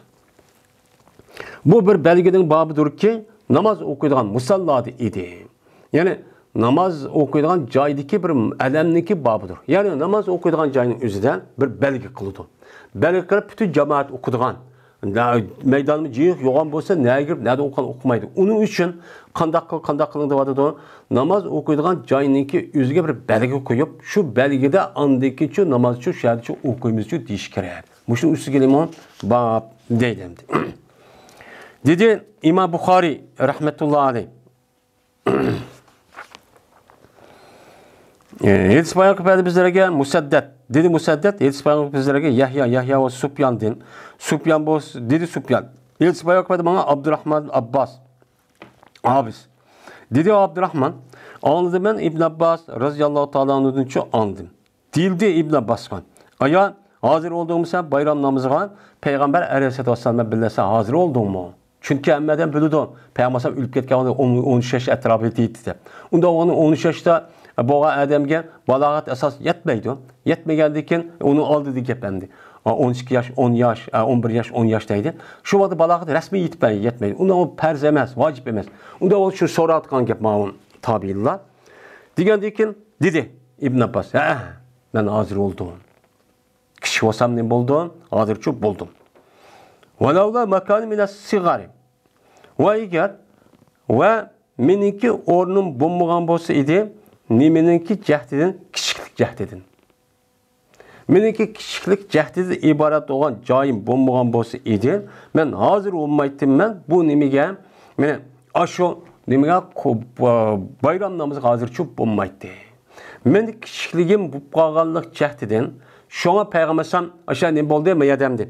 بۇ بىر بەلگىنىڭ بابىدۇركى، ناماز ئوقۇيدىغان مۇساللادا ئىدى. يەنى ناماز ئوقۇيدىغان جايدىكى بىر ئەلەمنىڭكى بابىدۇر. يەنى ناماز ئوقۇيدىغان جاينىڭ ئۆزىدە بىر بەلگە قىلىدۇ. بەلگە قىلىپ پۈتۈن جامائەت ئوقۇيدىغان. مەيدانمۇ جىق، يوغان بولسا نەگە كىرىپ نەدە ئوقۇغان ئوقۇمايدۇ. ئۇنىڭ ئۈچۈن قانداق قىل-، قانداق قىلىڭ دەۋاتىدۇ؟ ناماز ئوقۇيدىغان جاينىڭكى ئۆزىگە بىر بەلگە قويۇپ، شۇ بەلگىدە ئاندىكىچۇ نامازچۇ شۇ يەردىچۇ ئوقۇيمىزچۇ دېيىش كېرەك. مۇشۇنىڭ ئۈستىگىلىمۇ باب دەيدۇ ئەمدى. دېدى ئىمام بۇخارىي رەھمەتۇللا ئەلەيھ. ئى، ھەدىس بايان قىلىپ بەردى بىزلەرگە مۇسەددەت. دېدى مۇسەددەت، ھەدىس بايان قىلىپ بىزلەرگە يەھيا، يەھيا ۋە سۇپياندىن. سۇپيان بولسا، دېدى سۇپيان. ھەدىس بايان قىلىپ بەردى ماڭا ئابدۇراخمان ئابباس. ھابىس. دېدى ئابدۇراخمان، ئاڭلىدىم مەن ئىبن ئابباس رەزىياللاھۇ تائالا ئەنھۇدىنچۇ ئاڭلىدىم. دېيىلدى ئىبن ئابباسقا، ئايا، ھازىر بولدۇڭمۇ سەن بايرام نامىزىغا پەيغەمبەر ئەلەيھىسسالاتۇ ۋەسسالام بىلەن بىللە سەن ھازىر بولدۇڭمۇ؟ چۈنكى ھەممە ئادەم بىلىدۇ، پەيغەمبەر ئۆلۈپ كەتكەن ۋاقتىدا ئون، ئون ئۈچ ياش ئەتراپىدا ئىدى دەپ. ئۇنداق بولغاندا ئون ئۈچ ياشتا بولغان ئادەمگە بالاغەت ئاساس يەتمەيدۇ. يەتمىگەندىن كېيىن ئۇنىڭ ئالدىدىكى گەپ ئەمدى. ئون ئىككى ياش، ئون ياش، ئون بىر ياش، ئون ياش دەيدۇ. شۇ ۋاقىتتا بالاغەت رەسمىي يېتىپ يەتمەيدۇ. ئۇنداق پەرز ئەمەس، ۋاجىپ ئەمەس. ئۇنداق بولسا شۇ سوراۋاتقان گەپ ماۋۇ تابىئىنلار. دېگەندىن كېيىن دېدى ئىبن ئابباس، ھە، مەن ھازىر بولدۇم. كىچىك بولسام نېمە بولدۇم؟ ھازىرچۇ بولدۇم. ۋەلەۋلا ماكانى مىنەس سىغارى. ۋە ئەگەر، ۋە مېنىڭكى ئورنۇم بولمىغان بولسا ئىدى، نېمىنىڭكى جەھىتىدىن؟ كىچىكلىك جەھىتىدىن. مېنىڭكى كىچىكلىك جەھىتىدىن ئىبارەت بولغان جايىم بولمىغان بولسا ئىدى، مەن ھازىر بولمايتتىم مەن بۇ نېمىگە، مانا ئاشۇ نېمىگە، قو-، با-، بايرام نامىزىغا ھازىرچۇ بولمايتتى. مېنىڭ كىچىكلىكىم بولۇپ قالغانلىق جەھىتىدىن، شۇڭا پەيغەمبەر ئەلەيھىسسالام ئاشۇ نېمە بولدى، مەن يەردە ئەمدى.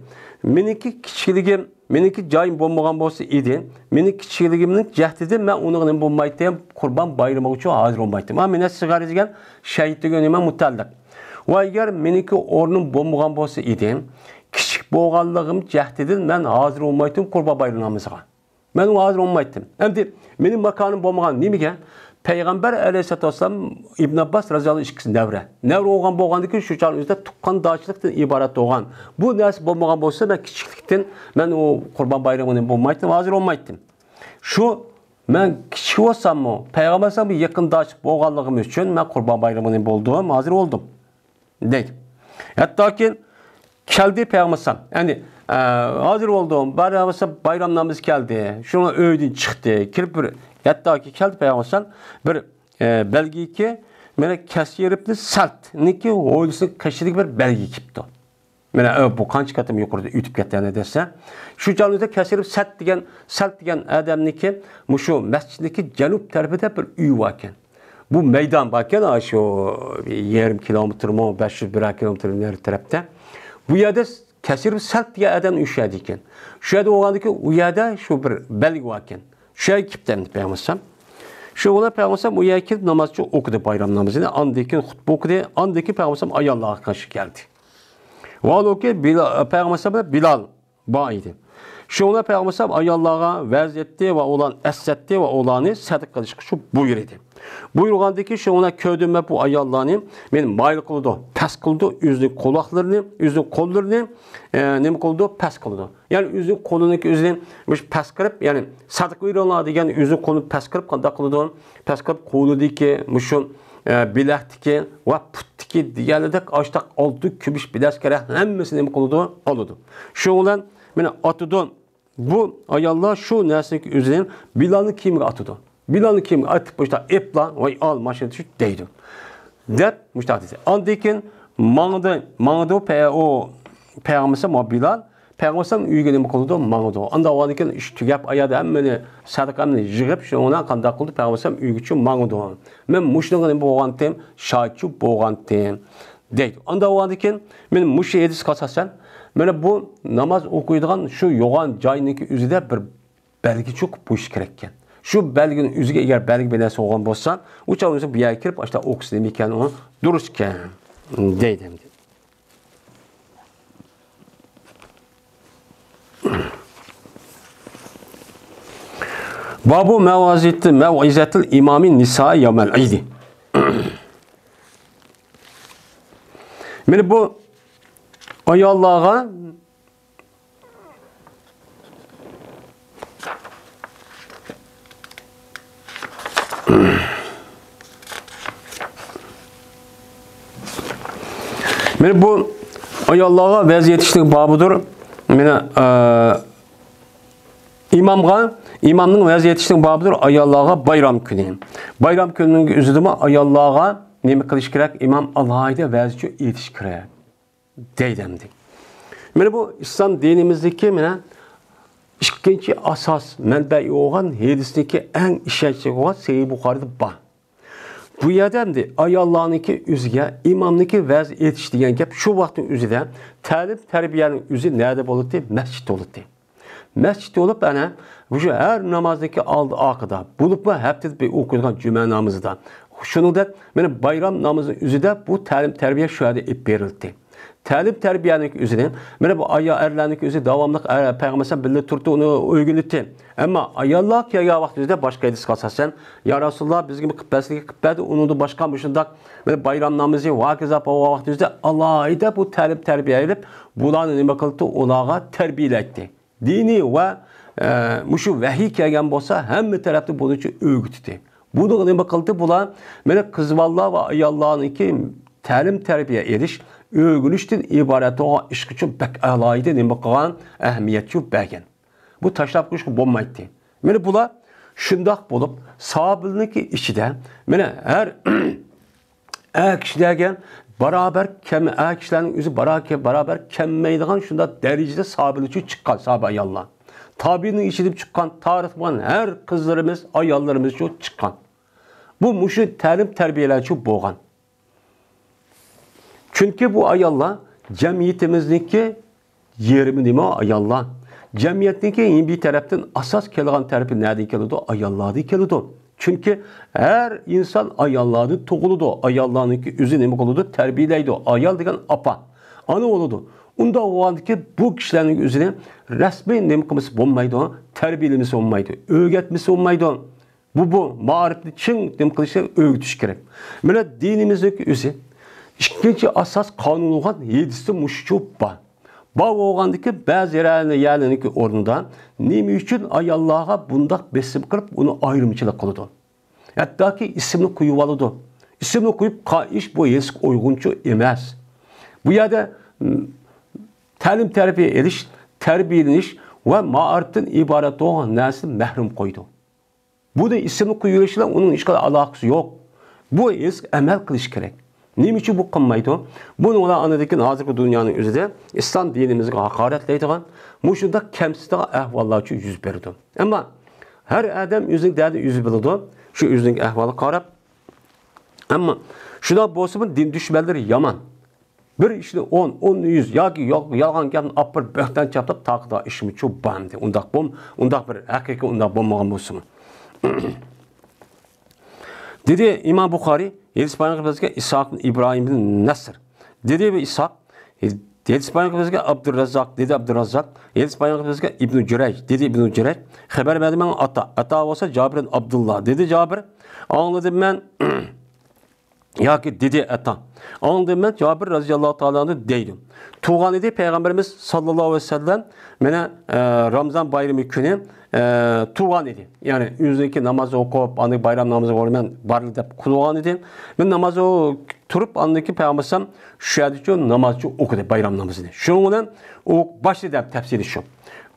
مېنىڭكى كىچىكلىكىم، مېنىڭكى جايىم بولمىغان بولسا ئىدى، مېنىڭ كىچىكلىكىمنىڭ جەھىتىدىن مەن ئۇنىڭغا نېمە بولمايتتىم، قۇربان بايرىمىغىچۇ ھازىر بولمايتتىم. ھا، مىنەس سىغارى دېگەن شەيتىگە نېمە مۇتەللىق. ۋە ئەگەر مېنىڭكى ئورنۇم بولمىغان بولسا ئىدى، كىچىك بولغانلىقىم جەھىتىدىن مەن ھازىر بولمايتتىم قۇربان بايرىمى نامىزىغا. مەن ئۇ ھازىر بولمايتتىم. ئەمدى مېنىڭ ماكانىم بولمىغان نېمىگە؟ پەيغەمبەر ئەلەيھىسسالاتۇ ۋەسسالام، ئىبن ئابباس رازىياللاھۇ ئىككىسى نەۋرە. نەۋرە بولغان بولغاندىكىن شۇ چاغنىڭ ئۆزىدە تۇغقانداشلىقتىن ئىبارەت بولغان. بۇ نەرسە بولمىغان بولسا، مەن كىچىكلىكتىن مەن ئۇ قۇربان بايرىمىنى بولمايتتىم، ھازىر بولمايتتىم. شۇ مەن كىچىك بولساممۇ، پەيغەمبەر ئەلەيھىسسالام يېقىنداشلىق بولغانلىقىم ئۈچۈن مەن قۇربان بايرىمىنى بولدۇم، ھازىر بولدۇم. دەيدۇ. ھەتتاكى كەلدى پەيغەمبەر ئەلەيھىسسالام. يەنى، ئە، ھازىر بولدۇم، بارمىسا بايرام نامىزى كەلدى. شۇڭا ئۆيدىن چىقتى. كىرىپ بىر، ھەتتاكى كەلدى پەيغەمبەر ئەلەيھىسسالام بىر، ئە، بەلگىكى، مانا كەسىرىبنى سەلتنىكى ھويلىسىنىڭ قېشىدىكى بىر بەلگە كېپتۇ. مانا، ئە، بۇ قانچە قېتىم يۇقىرىدا ئۆتۈپ كەتكەن دېسە، شۇ چاغدا كەسىرىب سەلت دېگەن، سەلت دېگەن ئادەمنىكى، مۇشۇ مەسچىتنىكى جەنۇب تەرىپىدە بىر ئۆي باركەن. بۇ مەيدان باركەن، ئاشۇ يېرىم كىلومېتىرمۇ، بەش يۈز بىرەر كىلومېتىر نېرى تەرەپتە. بۇ يەردە كەسىرىب سەلت دېگەن ئادەم ئۆشەيدىكەن. شۇ يەردە بولغاندىكىن، ئۇ يەردە شۇ بىر بەلگە باركەن. شۇ يەرگە كېپتىمدى پەيغەمبەر ئەلەيھىسسالام. شۇ بىلەن پەيغەمبەر ئەلەيھىسسالام ئۇ يەرگە كېلىپ ناماز ئوقۇدى، بايرام نامىزىنى. ئاندىن كېيىن خۇتبە ئوقۇدى. ئاندىن كېيىن پەيغەمبەر ئەلەيھىسسالام ئاياللارغا قارشى كەلدى. ۋاھالۇكى بىلا-، پەيغەمبەر ئەلەيھىسسالام بىلال بار ئىدى. شۇڭا پەيغەمبەر ئەلەيھىسسالام ئاياللارغا ۋەز ئەتتى ۋە ئۇلارنى ئەسلەتتى ۋە ئۇلارنى سەدىقە قىلىشقا شۇ بۇيرۇدى. بۇيرۇغاندىكى شۇڭا كۆردۈم مەن بۇ ئاياللارنى، مېنى مايىل قىلىدۇ، پەس قىلىدۇ، ئۆزىنىڭ قۇلاقلىرىنى، ئۆزىنىڭ قوللىرىنى، ئە، نېمە قىلىدۇ؟ پەس قىلىدۇ. يەنى ئۆزىنىڭ قولىنىڭكى ئۆزىنى مۇشۇ پەس قىلىپ، يەنى سەدىقە بېرىڭلار دېگەن ئۆزىنىڭ قولىنى پەس قىلىپ قانداق قىلىدۇ؟ پەس قىلىپ قولىدىكى مۇشۇ، ئە، بىلەكتىكى ۋە پۇتتىكى دېگەنلىدەك ئاشتاق ئالتۇن، كۈمۈش، بىلەزكە ھەممىسىنى نېمە قىلىدۇ؟ ئالىدۇ. شۇ بىلەن مانا ئاتىدۇ. بۇ ئاياللار شۇ نەرسىنىڭ ئۆزىنى بىلالنىڭ كىيىمىگە ئاتىدۇ. بىلالنىڭ كىيىمىگە ئېتىپ، مۇشۇنداق ئېپلا، ۋاي، ئال، ماشىنا چۈش دەيدۇ. دەپ مۇشۇنداق دېدى. ئاندىن كېيىن ماڭدى، ماڭىدۇ پە-، ئۇ پەيغەمبەر ئەلەيھىسسالام، بىلال پەيغەمبەر ئەلەيھىسسالام ئۆيىگە نېمە قىلىدۇ؟ ماڭىدۇ. ئاندىن ئاندىن كېيىن ئىش تۈگەپ، ئايالدا ھەممىنى، سەدىقە ھەممىنى يىغىپ، شۇنىڭ بىلەن قانداق قىلدى؟ پەيغەمبەر ئەلەيھىسسالام ئۆيگىچە ماڭىدۇ. مەن مۇشۇنىڭغا نېمە بولغانتىم؟ شاھىتچى بولغانتىم. دەيدۇ. ئانداق بولغاندىكىن، مانا مۇشۇ ھەدىسكە ئاساسەن، مانا بۇ ناماز ئوقۇيدىغان شۇ يوغان جاينىڭكى ئۆزىدە بىر بەلگە چوقۇپ قويۇش كېرەككەن. شۇ بەلگىنىڭ ئۆزىگە ئەگەر بەلگە بىر نەرسە بولغان بولسا، ئۇ چاغ ئۆزى بۇ يەرگە كىرىپ، ئاشۇنداق ئوقۇسا نېمە ئىكەن، ئۇ دۇرۇس ئىكەن، دەيدۇ ئەمدى. بابۇ مەۋئىزەتى، مەۋئىزەتىل ئىمامى نىسائى يەۋمەل ئىدى. مانا بۇ ئاياللارغا، مانا بۇ ئاياللارغا ۋەز ئېتىشنىڭ بابىدۇر. مانا، ئە، ئىمامغا، ئىمامنىڭ ۋەز ئېتىشنىڭ بابىدۇر ئاياللارغا بايرام كۈنى. بايرام كۈنىنىڭ ئۆزىدىمۇ ئاياللارغا نېمە قىلىش كېرەك؟ ئىمام ئالاھىدە ۋەز ئېتىش كېرەك دەيدۇ ئەمدى. مانا بۇ ئىسلام دىنىمىزدىكى مانا ئىككىنچى ئاساس مەنبەي بولغان ھەدىسنىڭكى ئەڭ ئىشەنچلىك بولغان سەھىھ بۇخارىدا بار. بۇ يەردە ئەمدى ئاياللارنىڭكى ئۆزىگە ئىمامنىڭكى ۋەز ئېتىش دېگەن گەپ شۇ ۋاقىتنىڭ ئۆزىدە تەلىم تەربىيەنىڭ ئۆزى نەدە بولاتتى؟ مەسچىتتە بولاتتى. مەسچىتتە بولۇپ، ئەنە، مۇشۇ ھەر نامازنىڭكى ئالدى ئارقىدا بولۇپمۇ ھەپتىدە بىر ئوقۇيدىغان جۈمە نامىزىدا. شۇنىڭدەك، مانا بايرام نامىزىنىڭ ئۆزىدە بۇ تەلىم تەربىيە شۇ يەردە ئېلىپ بېرىلدى. تەلىم تەربىيەنىڭكى ئۆزىنى، مانا بۇ ئايال ئەرلەرنىڭكى ئۆزى داۋاملىق، ئە، پەيغەمبەر بىللە تۇرۇپ ئۇنى ئۆگىنەتتى. ئەمما ئاياللار كەلگەن ۋاقىت ئۆزىدە باشقا ھەدىسكە ئاساسەن، يا رەسۇلاللا، بىزگە قىلىپ بەرسىلىكى قىلىپ بەردى، ئۇنىڭدىن باشقا مۇشۇنداق، مانا بايرام نامىزى ۋە ھاكازا بولغان ۋاقىت ئۆزىدە ئالاھىدە بۇ تەلىم تەربىيە ئېلىپ، بۇلارنى نېمە قىلدى؟ ئۇلارغا تەربىيەلەيتتى. دىنىي ۋە، ئە، مۇشۇ ۋەھىي كەلگەن بولسا، ھەممە تەرەپتىن بۇنىڭچە ئۆگىتىدۇ. بۇنىڭغا نېمە قىلدى بۇلار؟ مانا قىز بالىلار ۋە ئاياللارنىڭكى تەلىم تەربىيە ئېلىش، ئۆگىنىشتىن ئىبارەت بولغان ئىش ئۈچۈن بەك ئالاھىدە نېمە قىلغان، ئەھمىيەت چۈشۈرۈپ بەرگەن. بۇ تاشلاپ قويۇشقا بولمايتتى. مانا بۇلار شۇنداق بولۇپ، ساھابىلەرنىڭكى ئىچىدە، مانا ھەر ئەر كىشىلەرگە بارابەر كەم-، ئەر كىشىلەرنىڭ ئۆزى بارا-، بارابەر كەلمەيدىغان شۇنداق دەرىجىدە ساھابىلەر ئۈچۈن چىققان، ساھابە ئاياللار. تابىئىنىڭ ئىچىدىن چىققان، تارىخ بولغان ھەر قىزلىرىمىز، ئاياللىرىمىز ئۈچۈن چىققان. بۇ مۇشۇ تەلىم تەربىيەلەر ئۈچۈن بولغان. چۈنكى بۇ ئاياللار جەمئىيىتىمىزنىڭكى يېرىمى نېمە؟ ئاياللار. جەمئىيەتنىڭكى يەنە بىر تەرەپتىن ئاساس كېلىدىغان تەرىپى نەدىن كېلىدۇ؟ ئاياللاردىن كېلىدۇ. چۈنكى ھەر ئىنسان ئاياللاردىن تۇغۇلىدۇ. ئاياللارنىڭكى ئۆزى نېمە قىلىدۇ؟ تەربىيەلەيدۇ. ئايال دېگەن ئاپا، ئانا بولىدۇ. ئۇنداق بولغاندىكىن بۇ كىشىلەرنىڭ ئۆزىنى رەسمىي نېمە قىلمىسا بولمايدۇ؟ تەربىيەلىمىسە بولمايدۇ. ئۆگەتمىسە بولمايدۇ. بۇ، بۇ مائارىپنى چىڭ نېمە قىلىشنى ئۆگىتىش كېرەك. مانا دىنىمىزنىڭكى ئۆزى ئىككىنچى ئاساس قانۇن بولغان ھەدىستە مۇشۇ بار. بار بولغاندىكى بەزى يەرلەرنىڭكى ئورنىدا نېمە ئۈچۈن ئاياللارغا بۇنداق بېسىم قىلىپ، ئۇنى ئايرىمچىلىق قىلىدۇ؟ ھەتتاكى ئىسىمنى قويۇۋالىدۇ. ئىسىمنى قويۇپ، قا-، ئىش بۇ ھېسقا ئۇيغۇنچۇ ئەمەس. بۇ يەردە، م، تەلىم-تەربىيە ئېلىش، تەربىيەلىنىش ۋە مائارىپتىن ئىبارەت بولغان نەرسىدىن مەھرۇم قويىدۇ. بۇنى ئىسىمنى قويۇۋېلىش بىلەن ئۇنىڭ ھېچقانداق ئالاقىسى يوق. بۇ ھېسقا ئەمەل قىلىش كېرەك. نېمە ئۈچۈن بۇ قىلمايدۇ؟ بۇنى ئۇلار ئاندىن كېيىن ھازىرقى دۇنيانىڭ ئۆزىدە ئىسلام دىنىمىزغا ھاقارەتلەيدىغان، مۇشۇنداق كەمسىتىدىغان ئەھۋاللار ئۈچۈن يۈز بېرىدۇ. ئەمما ھەر ئادەم ئۆزىنىڭ دەردىنى ئۆزى بىلىدۇ، شۇ ئۆزىنىڭ ئەھۋالىغا قاراپ. ئەمما شۇنداق بولسىمۇ دىن دۈشمەنلىرى يامان. بىر ئىشنى ئون، ئون يۈز ياكى يال-، يالغان گەپنى ئاپىرىپ بۆھتان چاپلاپ تارقىتىدىغان ئىشمۇ چۇ بار ئەمدى. ئۇنداق بولم-، ئۇنداق بىر ھەقىقىي ئۇنداق بولمىغان بولسىمۇ. دېدى ئىمام بۇخارىي، ھەدىس بايان قىلىپ بىزگە ئىسھاق ئىبراھىم بىن نەسر. دېدى ئىسھاق، ھەدىس بايان قىلىپ بىزگە ئابدۇرەززاق، دېدى ئابدۇرەززاق، ھەدىس بايان قىلىپ بىزگە ئىبنۇ جۈرەيج، دېدى ئىبنۇ جۈرەيج، خەۋەر بەردى ماڭا ئاتا، ئاتا بولسا جابىر بىن ئابدۇللا، دېدى جابىر، ئاڭلىدىم مەن، ياكى دېدى ئاتا، ئاڭلىدىم مەن جابىر رەزىياللاھۇ تائالا ئەنھۇ دەيدۇ. تۇغان ئىدى پەيغەمبىرىمىز ساللاللاھۇ ئەلەيھى ۋەسەللەم، مانا، ئە، رامزان بايرىمى كۈنى، ئە، تۇغان ئىدى. يەنى ئۆزىنىڭكى ناماز ئوقۇپ، ئاندىن بايرام نامىزىغا بارىمەن، بارلى دەپ قىلغان ئىدى. مەن ناماز ئو-، تۇرۇپ، ئاندىن كېيىن پەيغەمبەر ئەلەيھىسسالام شۇ يەردىچۇ نامازچۇ ئوقۇدى بايرام نامىزىنى. شۇنىڭ بىلەن ئۇ باشلىدى دەپ تەپسىرى شۇ.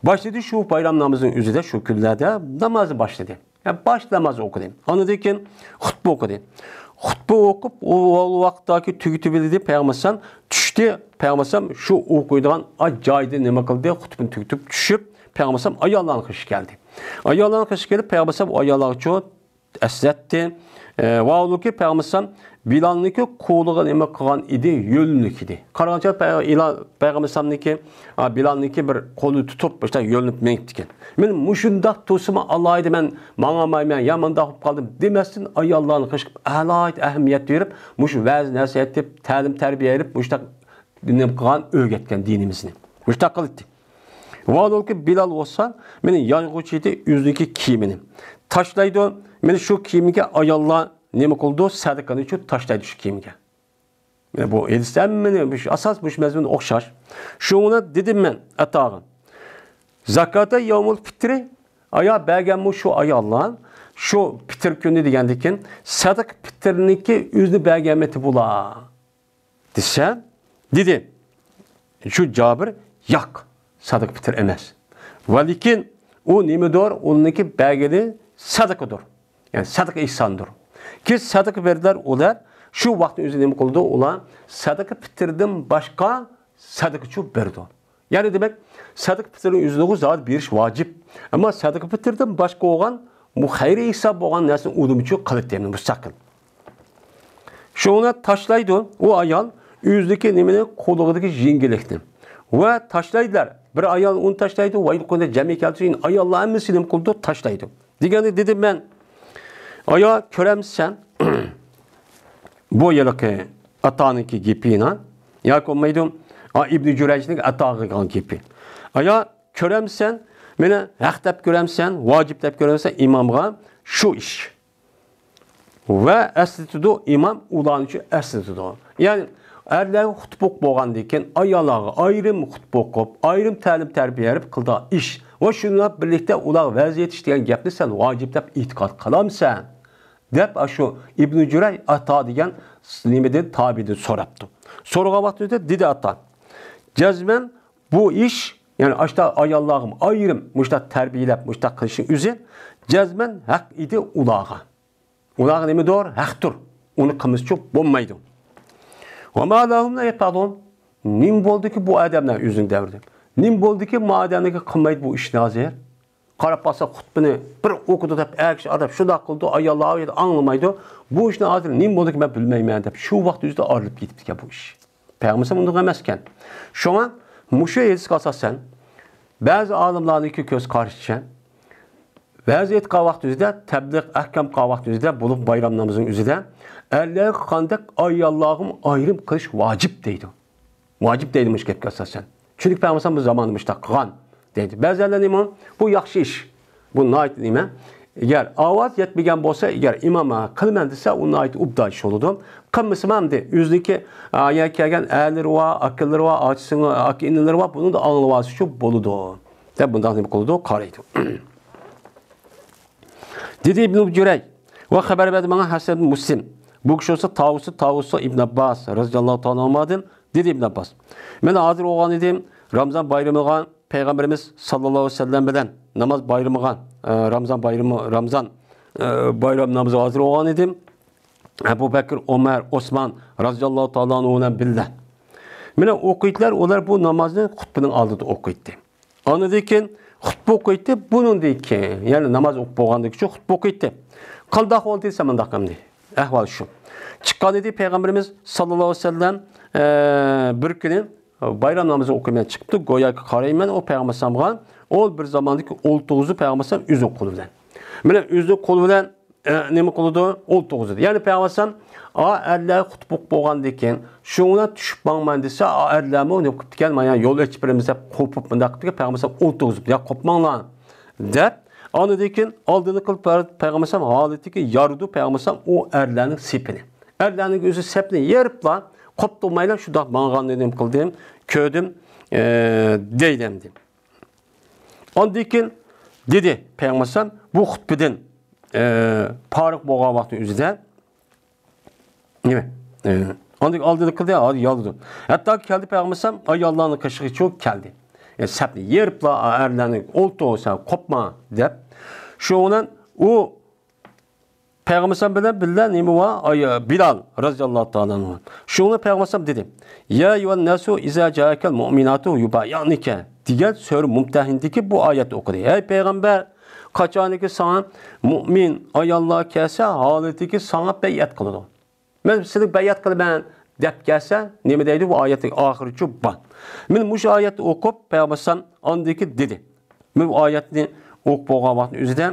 باشلىدى شۇ بايرام نامىزىنىڭ ئۆزىدە، شۇ كۈنلەردە نامازنى باشلىدى. يەنى باش ناماز ئوقۇدى. ئاندىن كېيىن خۇتبە ئوقۇدى. خۇتبە ئوقۇپ، ئۇ، ئۇ ۋاقىتتاكى تۈگىتىپ بىلدى پەيغەمبەر ئەلەيھىسسالام چۈشتى. پەيغەمبەر ئەلەيھىسسالام شۇ ئوقۇيدىغان ئاجايىدىن نېمە قىلدى؟ خۇتبىنى تۈگىتىپ چۈشۈپ، پەيغەمبەر ئەلەيھىسسالام ئاياللارنىڭ قېشىغا كەلدى. ئاياللارنىڭ قېشىغا كېلىپ، پەيغەمبەر ئەلەيھىسسالام ئۇ ئاياللارغىچۇ ئەسلەتتى. ئە، ۋاھالەنكى، پەيغەمبەر ئەلەيھىسسالام بىلالنىڭكى قولىغا نېمە قىلغان ئىدى؟ يۆلۈنۈك ئىدى. قارىغانچە پەي-، ئىلا-، پەيغەمبەر ئەلەيھىسسالامنىڭكى، ئا، بىلالنىڭكى بىر قولىنى تۇتۇپ، مۇشۇنداق يۆلىنىپ مېڭىپتىكەن. مەن مۇشۇنداق تۇرسىمۇ ئالاھىدە مەن ماڭالمايمەن، يا مۇنداق بولۇپ قالدىم دېمەستىن، ئاياللارنى قېشىغا ئالاھىدە ئەھمىيەت بېرىپ، مۇشۇ ۋەز نەسىھەت دەپ، تەلىم تەربىيە بېرىپ، مۇشۇنداق نېمە قىلغان، ئۆگەتكەن دىنىمىزنى. مۇشۇنداق قىلىدۇ. ۋاھالەنكى، بىلال بولسا مېنى يانغۇچى ئىدى، ئۆزىنىڭكى كىيىمىنى تاشلايدۇ. مېنى شۇ كىيىمگە ئاياللار نېمە قىلىدۇ؟ سەدىقىنى شۇ تاشلايدۇ شۇ كىيىمگە. مانا بۇ ھەدىس ھەممىنى، مۇشۇ ئاساس مۇشۇ مەزمۇنغا ئوخشاش. شۇڭا دېدىم مەن ئاتاغا، زاكاتا يومۇل پىترى، ئايا بەرگەنمۇ شۇ ئاياللار، شۇ پىتىر كۈنى دېگەندىكىن، سەدىقە پىتىرنىڭكى ئۆزىنى بەرگەنمىتى بۇلار؟ دېسە، دېدى شۇ جابىر، ياق، سەدىقە پىتىر ئەمەس. ۋە لېكىن ئۇ نېمىدۇر؟ ئۇنىڭكى بەرگىنى سەدىقىدۇر. يەنى سەدىقە ئېھساندۇر. كېيىن سەدىقە بېرىدىلەر ئۇلار. شۇ ۋاقىتنىڭ ئۆزىدە نېمە قىلىدۇ؟ ئۇلار سەدىقە پىتىردىن باشقا سەدىقىچۇ بېرىدۇ. يەنى دېمەك، سەدىقە پىتىرنىڭ ئۆزىدىغۇ زادى بېرىش ۋاجىپ. ئەمما سەدىقە پىتىردىن باشقا بولغان، بۇ خەيرىي ھېساب بولغان نەرسىنى ئۇدۇمچۇ قىلىدۇ، يەنى مۇستەقىل. شۇڭا تاشلايدۇ ئۇ ئايال ئۆزىدىكى نېمىنى، قولىغىدىكى يەڭگىللىكنى. ۋە تاشلايدىلار. بىر ئايال ئۇنى تاشلايدۇ، ۋە يۇقىرىدا جەمئىي كەلتۈرسە، ئاياللار ھەممىسى نېمە قىلىدۇ؟ تاشلايدۇ. دېگەندە دېدىم مەن، ئايا، كۆرەمسەن؟ بۇ ھېلىقى ئاتانىڭكى گېپىنا ياكى بولمايدۇ، ئا، ئىبنى جۈرەيجنىڭ ئاتاغا قىلغان گېپى. ئايا، كۆرەمسەن؟ مېنى ھەق دەپ كۆرەمسەن؟ ۋاجىپ دەپ كۆرەمسەن ئىمامغا شۇ ئىش؟ ۋە ئەسلىتىدۇ، ئىمام ئۇلارنى ئۈچۈن ئەسلىتىدۇ. يەنى ئەرلەرگە خۇتبە ئوقۇپ بولغاندىن كېيىن، ئاياللارغا ئايرىم خۇتبە ئوقۇپ، ئايرىم تەلىم تەربىيە بېرىپ قىلىدىغان ئىش. ۋە شۇنىڭ بىلەن بىرلىكتە ئۇلارغا ۋەز ئېيتىش دېگەن گەپنى سەن ۋاجىپ دەپ ئېتىقاد قىلامسەن؟ دەپ، ئاشۇ ئىبنى جۈرەي ئاتا دېگەن نېمىدىن، تابىئىدىن سوراپتۇ. سورىغان ۋاقتىدا دېدى ئاتا، جەزمەن بۇ ئىش، يەنى ئاشتا ئاياللارغا ئايرىم مۇشتاق تەربىيەلەپ، مۇشتاق قىلىشنىڭ ئۆزى جەزمەن ھەق ئىدى ئۇلارغا. ئۇلارغا نېمىدۇر؟ ھەقتۇر. ئۇنى قىلمىسىچۇ بولمايدۇ. ۋە ما لەھۇم لا يەپئەلۇن. نېمە بولدىكى بۇ ئادەملەر ئۆزىنىڭ دەۋرىدە؟ نېمە بولدىكى ما ئادەملەرگە قىلمايدۇ بۇ ئىشنى ھازىر؟ قاراپ قالسا، خۇتبىنى بىر ئوقۇدى دەپ، ئەر كىشى ئادەم شۇنداق قىلىدۇ، ئاياللار ئاڭلىمايدۇ. بۇ ئىشنى ھازىر نېمە بولدىكى مەن بىلمەيمەن دەپ، شۇ ۋاقىت ئۆزىدە ئايرىلىپ كېتىپتىكەن بۇ ئىش. پەيغەمبەر ئۇنداق ئەمەسكەن. شۇڭا مۇشۇ ھەدىسكە ئاساسەن، بەزى ئالىملارنىڭكى كۆز قارىشىچە، ۋەز ئېيتقان ۋاقتى ئۆزىدە، تەبلىغ ئەھكام قىلغان ۋاقتى ئۆزىدە، بولۇپ بايرام نامىزىنىڭ ئۆزىدە، ئەرلەرگە قىلغاندەك ئاياللارغىمۇ ئايرىم قىلىش ۋاجىپ دەيدۇ. ۋاجىپ دەيدۇ مۇشۇ گەپكە ئاساسەن. چۈنكى پەيغەمبەر بۇ زاماندا مۇشۇنداق قىلغان دەيدۇ. بەزىلەر نېمە؟ بۇ ياخشى ئىش. بۇ ناھايىتى نېمە؟ ئەگەر ئاۋاز يەتمىگەن بولسا، ئەگەر ئىمام قىلىمەن دېسە، ئۇ ناھايىتى ئوبدان ئىش بولىدۇ. قىلمىسىمۇ ئەمدى ئۆزىنىڭكى، ئا، يەنە كەلگەن ئەرلىرى بار، ئاكىلىرى بار، ئاچىسىنىڭ ئاكا-ئىنىلىرى بار، بۇنىڭدا ئاڭلىۋالسا شۇ بولىدۇ، دەپ بۇنداق نېمە قىلىدۇ، قارايدۇ. دېدى ئىبنۇ جۈرەيج ۋە خەۋەر بەردى ماڭا ھەسەن ئىبن مۇسلىم. بۇ كىشى بولسا تاۋۇسى، تاۋۇسى ئىبن ئابباس رەزىياللاھۇ تائالا ئانھۇمادىن. دېدى ئىبن ئابباس، مەن ھازىر بولغان ئىدىم رامزان بايرىمىغا پەيغەمبىرىمىز ساللاللاھۇ ئەلەيھى ۋەسەللەم بىلەن ناماز بايرىمىغا، ئە، رامزان بايرىمى، رامزان، ئە، بايرام نامىزىغا ھازىر بولغان ئىدىم. ئەبۇ بەكىر، ئۆمەر، ئوسمان رەزىياللاھۇ تائالا ئانھۇ بىلەن بىللە. مانا ئوقۇيتتىلار، ئۇلار بۇ نامازنى خۇتبىنىڭ ئالدىدا ئوقۇيتتى. ئاندىن كېيىن خۇتبە ئوقۇيتتى، بۇنىڭدىن كېيىن، يەنى ناماز ئوقۇپ بولغاندىن كېيىن خۇتبە ئوقۇيتتى. قانداق بولدى دېسە مۇنداق ئەمدى. ئەھۋال شۇ. چىققان ئىدى پەيغەمبىرىمىز ساللاللاھۇ ئەلەيھى ۋەسەللەم، ئە، بىر كۈنى بايرام نامىزى ئوقۇيمەن چىقىپتۇ. گوياكى قارايمەن ئۇ پەيغەمبەر ئالەيھىسسالامغا، ئۇ بىر زاماندىكى ئولتۇرغۇزدى پەيغەمبەر ئالەيھىسسالام ئۆزىنىڭ قولى بىلەن. مانا ئۆزىنىڭ قولى بىلەن ئە، نېمە قىلىدۇ؟ ئولتۇرغۇزىدۇ. يەنى پەيغەمبەر ئەلەيھىسسالام، ئا، ئەرلەر خۇتبە ئوقۇپ بولغاندىن كېيىن، شۇڭا چۈشۈپ ماڭىمەن دېسە، ئا، ئەرلەرمۇ نېمە قىپتىكەن، مانا يول ئېچىپ بېرىمىز دەپ قوپۇپ، مۇنداق قىپتىكەن، پەيغەمبەر ئەلەيھىسسالام ئولتۇرغۇزۇپ، يا قوپماڭلار دەپ، ئاندىن كېيىن ئالدىنى قىلىپ بەر-، پەيغەمبەر ئەلەيھىسسالام ھالىتىكى يارىدۇ، پەيغەمبەر ئەلەيھىسسالام ئۇ ئەرلەرنىڭ سېپىنى. ئەرلەرنىڭ ئۆزى سەپنى يېرىپلا، قوپتۇرمايلا شۇنداق ماڭغاننى نېمە قىلدىم، كۆردۈم، ئە، دەيدۇ ئەمدى. ئاندىن كېيىن دېدى پەيغەمبەر ئەلەيھىسسالام، بۇ خۇتبىدىن، ئە، پارىغ بولغان ۋاقتى ئۆزىدە نېمە؟ ئە، ئاندىن ئالدىدا قىلدى، ھازىر يالدىدۇ. ھەتتاكى كەلدى پەيغەمبەر ئەلەيھىسسالام ئاياللارنىڭ قېشىغىچە كەلدى. ئە، سەپنى يېرىپلا ئەرلەرنى ئولتۇر، سەن قوپما دەپ. شۇنىڭ بىلەن ئۇ پەيغەمبەر بىلەن بىللە نېمە بار؟ ئاي، بىلال رەزىياللاھۇ تائالا ئەنھۇ. شۇڭا پەيغەمبەر دېدى، يا ئەييۇھەنناسۇ ئىزا جائەكەل مۇئمىناتۇ يۇبايىئنىكە دېگەن سۈرە مۇمتەھىندىكى بۇ ئايەتنى ئوقۇدى. ئەي پەيغەمبەر، قاچانكى ساڭا مۇئمىن ئاياللار كەلسە، ھالىتىكى ساڭا بەيئەت قىلىدۇ. مەن سىلىگە بەيئەت قىلىمەن دەپ كەلسە، نېمە دەيدۇ؟ بۇ ئايەتنىڭ ئاخىرىچۇ بار. مەن مۇشۇ ئايەتنى ئوقۇپ، پەيغەمبەر ئاندىن كېيىن دېدى. مەن بۇ ئايەتنى ئوقۇپ بولغان ۋاقىتنىڭ ئۆزىدە،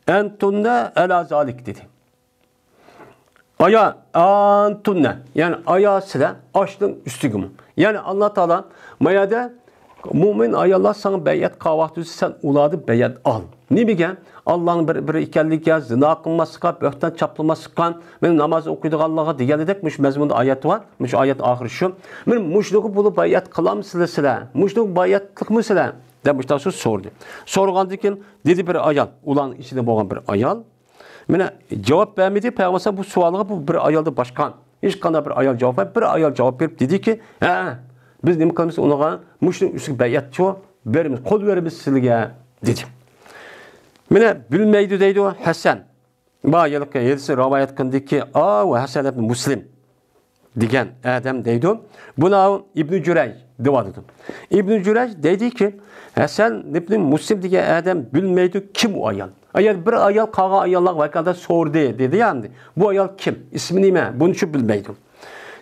ئەنتۇننە ئەلا زالىك دېدى. ئايا، ئەنتۇننە، يەنى ئايا سىلەر ئاشنىڭ ئۈستىگىمۇ. يەنى ئاللا تائالا ما يەردە مۇئمىن ئاياللار ساڭا بەيئەت قىلغان ۋاقتى سەن ئۇلاردىن بەيئەت ئال. نېمىگە؟ ئاللانىڭ بىر، بىرى ئىكەنلىكىگە، زىنا قىلماسلىققا، بۆھتان چاپلىماسلىققا، مانا ناماز ئوقۇيدىغانلارغا دېگەندەك مۇشۇ مەزمۇندا ئايەت بار. مۇشۇ ئايەت ئاخىرى شۇ. مانا مۇشۇنىڭغا بولۇپ بەيئەت قىلامسىلەر سىلەر؟ مۇشۇنىڭغا بەيئەتلىكمۇ سىلەر؟ دەپ مۇشۇنداق سوراش سورىدى. سورىغاندىن كېيىن دېدى بىر ئايال، ئۇلارنىڭ ئىچىدە بولغان بىر ئايال. مانا جاۋاب بەرمىدى پەيغەمبەر بۇ سوئالغا، بۇ بىر ئايالدىن باشقا ھېچقانداق بىر ئايال جاۋاب بەرمەيدۇ. بىر ئايال جاۋاب بېرىپ دېدىكى، ھە، بىز نېمە قىلىمىز ئۇنىڭغا؟ مۇشۇنىڭ ئۈستىگە بەيئەت شۇ، بېرىمىز، قول بېرىمىز سىلىگە، دېدى. مانا بىلمەيدۇ دەيدۇ ھەسەن. ما ھېلىقى ھەدىسنى رىۋايەت قىلدىكى، ئاۋۇ ھەسەن ئىبن مۇسلىم دېگەن ئادەم دەيدۇ. بۇنى ئىبنى جۈرەيج دەۋاتىدۇ. ئىبنى جۈرەيج دەيدىكى، ھەسەن ئىبنى مۇسلىم دېگەن ئادەم بىلمەيدۇ كىم ئۇ ئايال. ئايال، بىر ئايال قالغان ئاياللارغا ۋەكالەتتە سورىدى، دېدى يا ئەمدى. بۇ ئايال كىم؟ ئىسمى نېمە؟ بۇنى شۇ بىلمەيدۇ.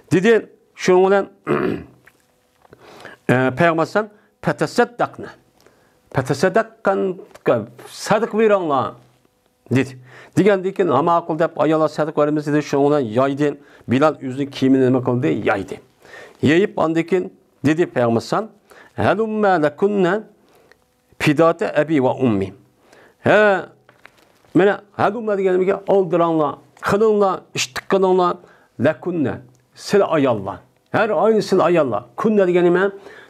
دېدى، شۇنىڭ بىلەن، ئە، پەيغەمبەر ئەلەيھىسسالام، پەتەسەددەقنە. پەتەسەددەققەن، سەدىقە بېرىڭلار. دېدى. دېگەندىن كېيىن، ھە، ماقۇل دەپ، ئاياللار سەدىقە بېرىمىز دېدى، شۇنىڭ بىلەن يايدى. بىلال ئۆزىنىڭ كىيىمىنى نېمە قىلدى؟ يايدى. يېيىپ، ئاندىن كېيىن دېدى پەيغەمبەر ئەلەيھىسسالام، ھەلۇممە لەكۇننە پىداتە ئەبى ۋە ئۇممى. ھە، مانا، ھەلۇممە دېگەن نېمىگە؟ ئالدىراڭلار، قىلىڭلار، ئىشتىك قىلىڭلار، لەكۇننە، سىلە ئاياللار. ھەر ئاينى سىلە ئاياللار. كۇننە دېگەن نېمە؟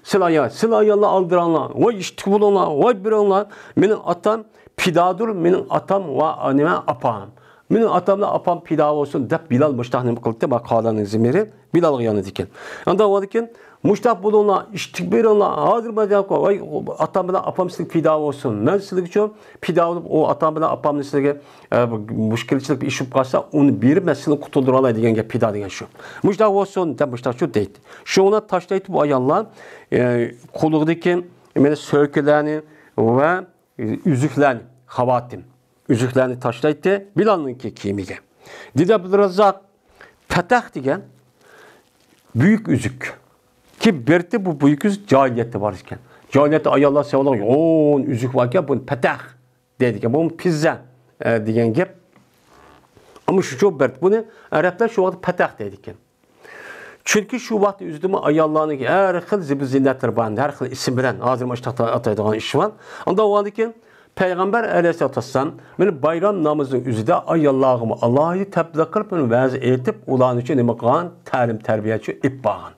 سىلە ئايال. سىلە ئاياللار ئالدىراڭلار. ۋاي ئىشتىك بولۇڭلار، ۋاي بېرىڭلار. مېنىڭ ئاتام پىدادۇر، مېنىڭ ئاتام ۋە نېمە؟ ئاپام. مېنىڭ ئاتام بىلەن ئاپام پىدا بولسۇن دەپ بىلال مۇشتاق نېمە قىلدى؟ ما قالانىڭ زىمىرى بىلالغا يانىدىكەن. ئاندىن ئاندىن كېيىن مۇشتاق بولۇڭلار، ئىشتىك بېرىڭلار. ھازىر مەن دەپ قوي، ۋاي ئاتام بىلەن ئاپام سىلىگە پىدا بولسۇن. مەن سىلىگىچۇ پىدا بولۇپ، ئۇ ئاتام بىلەن ئاپامنى سىلىگە، ئە، مۇشكىلچىلىك ئىش بولۇپ قالسا، ئۇنى بېرىپ مەن سىلىنى قۇتۇلدۇرالاي دېگەن گەپ پىدا دېگەن شۇ. مۇشتاق بولسۇن دەپ مۇشتاقچۇ دەيتتى. شۇڭا تاشلايتتى بۇ ئاياللار، ئە، قولىدىكى مانا سۆكىلەرنى ۋە ئۈزۈكلەرنى، خاۋاتىم، ئۈزۈكلەرنى تاشلايتتى بىلالنىڭكى كىيىمىگە. دېدى ئابدۇراززاق، پەتەخ دېگەن بۈيۈك ئۈزۈك. كى بىرتى بۇ بۈيۈك ئۈزۈك جاھىلىيەتتە بار ئىكەن. جاھىلىيەتتە ئاياللار سېلىۋالغان يوغان ئۈزۈك بار ئىكەن، بۇنى پەتەخ دەيدىكەن. بۇ پىززە، ئە، دېگەن گەپ. ئەمما شۇ چوغ بىرتى. بۇنى ئەرەبلەر شۇ ۋاقىتتا پەتەخ دەيدىكەن. چۈنكى شۇ ۋاقىتتا ئۆزىدىمۇ ئاياللارنىڭ ھەر خىل زىبۇ زىننەتلىرى بار، ھەر خىل ئىسىم بىلەن، ھازىر مۇشۇنداق ئاتايدىغان ئىش بار. ئاندىن ئۇنىڭدىن كېيىن پەيغەمبەر ئەلەيھىسسالاتۇ ۋەسسالام مانا بايرام نامىزىنىڭ ئۆزىدە ئاياللارغىمۇ ئالاھىدە تەبلىغ قىلىپ، مانا ۋەز ئېيتىپ، ئۇلارنىڭ ئۈچۈن نېمە قىلغان؟ تەلىم-تەربىيە ئېلىپ بارغان.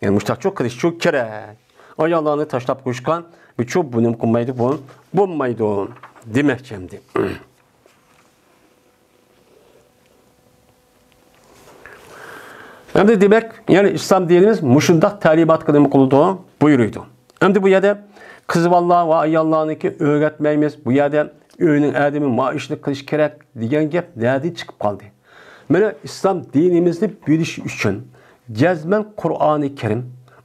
يەنى مۇشۇنداقچۇ قىلىشچۇ كېرەك. ئاياللارنى تاشلاپ قويۇشقا بۇچۇ بۇنى قىلمايدۇ، بۇ بولمايدۇ دېمەكچى ئەمدى. ئەمدى دېمەك، يەنى ئىسلام دىنىمىز مۇشۇنداق تەلىماتقا نېمە قىلىدۇ؟ بۇيرۇيدۇ. ئەمدى بۇ يەردە قىز بالىلار ۋە ئاياللارنىڭكى ئۆگەتمەيمىز، بۇ يەردە ئۆينىڭ ئادىمى ما ئىشنى قىلىش كېرەك دېگەن گەپ نەدىن چىقىپ قالدى؟ مانا ئىسلام دىنىمىزنى بىلىش ئۈچۈن جەزمەن قۇرئانى كەرىم،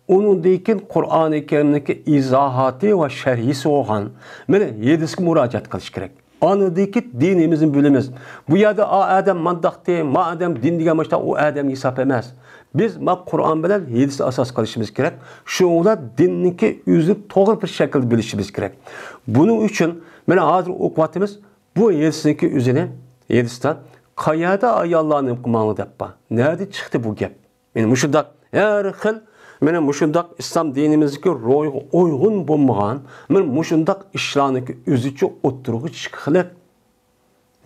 ئۇنىڭدىن كېيىن قۇرئانى كەرىمنىڭكى ئىزاھاتى ۋە شەرھىسى بولغان مانا ھەدىسكە مۇراجىئەت قىلىش كېرەك. ئاندىكى دىنىمىزنى بىلىمىز. بۇ يەردە ئا ئادەم مانداقتى، ما ئادەم دىن دېگەن باشتا ئۇ ئادەمگە ھېساب ئەمەس. بىز ما قۇرئان بىلەن ھەدىسنى ئاساس قىلىشىمىز كېرەك. شۇنىڭ بىلەن دىننىڭكى ئۆزىنى توغرا بىر شەكىلدە بىلىشىمىز كېرەك. بۇنىڭ ئۈچۈن مانا ھازىر ئوقۇۋاتىمىز. بۇ ھەدىسنىڭكى ئۆزىنى، ھەدىستە قايەردە ئاياللارنى قىلماڭلار دەپ بار. نەدە چىقتى بۇ گەپ؟ مانا مۇشۇنداق ھەر خىل، مانا مۇشۇنداق ئىسلام دىنىمىزدىكى روھىغا ئۇيغۇن بولمىغان، مانا مۇشۇنداق ئىشلارنىڭكى ئۆزىچۇ ئوتتۇرىغا چىققىلى،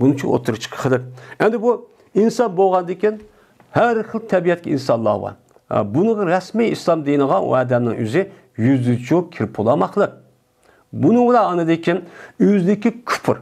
بۇنىچۇ ئوتتۇرىغا چىققىلى. ئەمدى بۇ ئىنسان بولغاندىن كېيىن ھەر خىل تەبىئەتتىكى ئىنسانلار بار. ھە، بۇنىڭغا رەسمىي ئىسلام دىنىغا ئۇ ئادەمنىڭ ئۆزى يۈزىچۇ كىرىپ بولالماقلىق. بۇنىڭ بىلەن ئاندىن كېيىن ئۆزىدىكى كۇپۇر،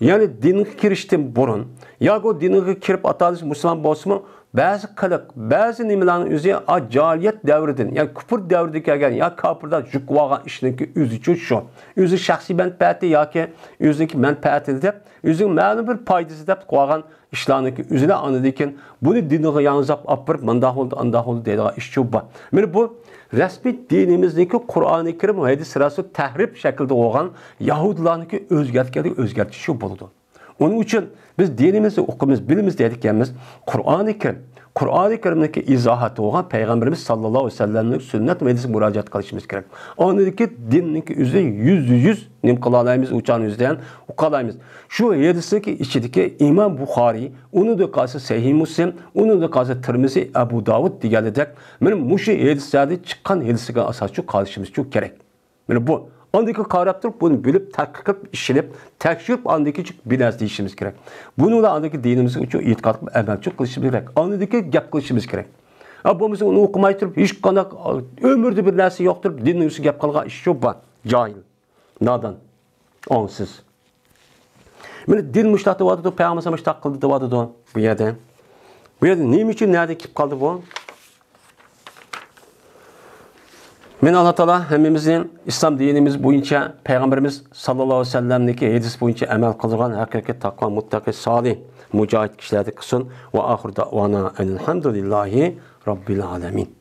يەنى دىنغا كىرىشتىن بۇرۇن ياكى دىنغا كىرىپ ئاتالىش مۇسۇلمان بولسىمۇ، بەزى قىلىق، بەزى نېمىلەرنىڭ ئۆزى ئا جاھىلىيەت دەۋرىدىن، يەنى كۇپۇر دەۋرىدىن كەلگەن يا كاپىرلار جۈكۈۋالغان ئىشنىڭكى ئۆزىچۇ شۇ. ئۆزى شەخسىي مەنپەئەتى ياكى ئۆزىنىڭكى مەنپەئەتى دەپ، ئۆزىنىڭ مەلۇم بىر پايدىسى دەپ قىلىۋالغان ئىشلارنىڭكى ئۆزىنى ئاندىن كېيىن بۇنى دىنىغا ياڭزاپ ئاپىرىپ، مانداق بولدى، ئانداق بولدى دەيدىغان ئىشچۇ بار. مانا بۇ رەسمىي دىنىمىزنىڭكى قۇرئانى كەرىم، ھەدىس رەسۇل تەھرىپ شەكلىدە بولغان يەھۇدىيلارنىڭكى ئۆزگەرتكەندەك ئۆزگەرتىشى بولىدۇ. ئۇنىڭ ئۈچۈن بىز دىنىمىزنى ئوقۇيمىز، بىلىمىز دەيدىكەنمىز، قۇرئانى كەرىم، قۇرئانى كەرىمنىڭكى ئىزاھاتى بولغان پەيغەمبىرىمىز ساللاللاھۇ ئەلەيھى ۋەسەللەمنىڭ سۈننەت ۋە ھەدىسىگە مۇراجىئەت قىلىشىمىز كېرەك. ئاندىكى دىننىڭكى ئۆزى يۈزدە يۈز نېمە قىلالايمىز، ئۇچان يۈزدە يەن ئوقالايمىز. شۇ ھەدىسنىڭكى ئىچىدىكى ئىمام بۇخارىي، ئۇنىڭدىن قالسا سەھىھ مۇسلىم، ئۇنىڭدىن قالسا تىرمىزى، ئەبۇ داۋۇد دېگەندەك، مانا مۇشۇ ھەدىسلەردىن چىققان ھەدىسلەرگە ئاساسچۇ قالىشىمىزچۇ كېرەك. مانا بۇ. ئاندىن كېيىن قاراپ تۇرۇپ، بۇنى بىلىپ، تەتقىق قىلىپ، ئىشىنىپ، تەكشۈرۈپ، ئاندىن كېيىن بىلەرسىز دېيىشىمىز كېرەك. بۇنىڭ بىلەن ئاندىن كېيىن دىنىمىزگە ئېتىقاد قىلىپ، ئەمەلچۇ قىلىشىمىز كېرەك. ئاندىن كېيىن گەپ قىلىشىمىز كېرەك. ھە، بولمىسا ئۇنى ئوقۇماي تۇرۇپ، ھېچقانداق ئۆمرىدە بىر نەرسە يوق تۇرۇپ، دىننىڭ ئۈستىگە گەپ قىلغان ئىشچۇ بار. جاھىل، نادان، ئاڭسىز. مانا دىن مۇشتاق دەۋاتىدۇ، پەيغەمبەر مۇشتاق قىلدى دەۋاتىدۇ بۇ يەردە. بۇ يەردە نېمە ئۈچۈن، نەدە كېلىپ قالدى بۇ؟ مەن ئاللا تائالا ھەممىمىزنى ئىسلام دىنىمىز بويىچە پەيغەمبىرىمىز ساللاللاھۇ ئەلەيھى ۋەسەللەمنىڭكى ھەدىسى بويىچە ئەمەل قىلىدىغان ھەقىقىي تەقۋا، مۇتتەقى، سالىھ، مۇجاھىد كىشىلەردىن قىلسۇن. ۋە ئاخىر دەۋانا ئەنىلھەمدۇلىللاھى رەببىل ئالەمىن.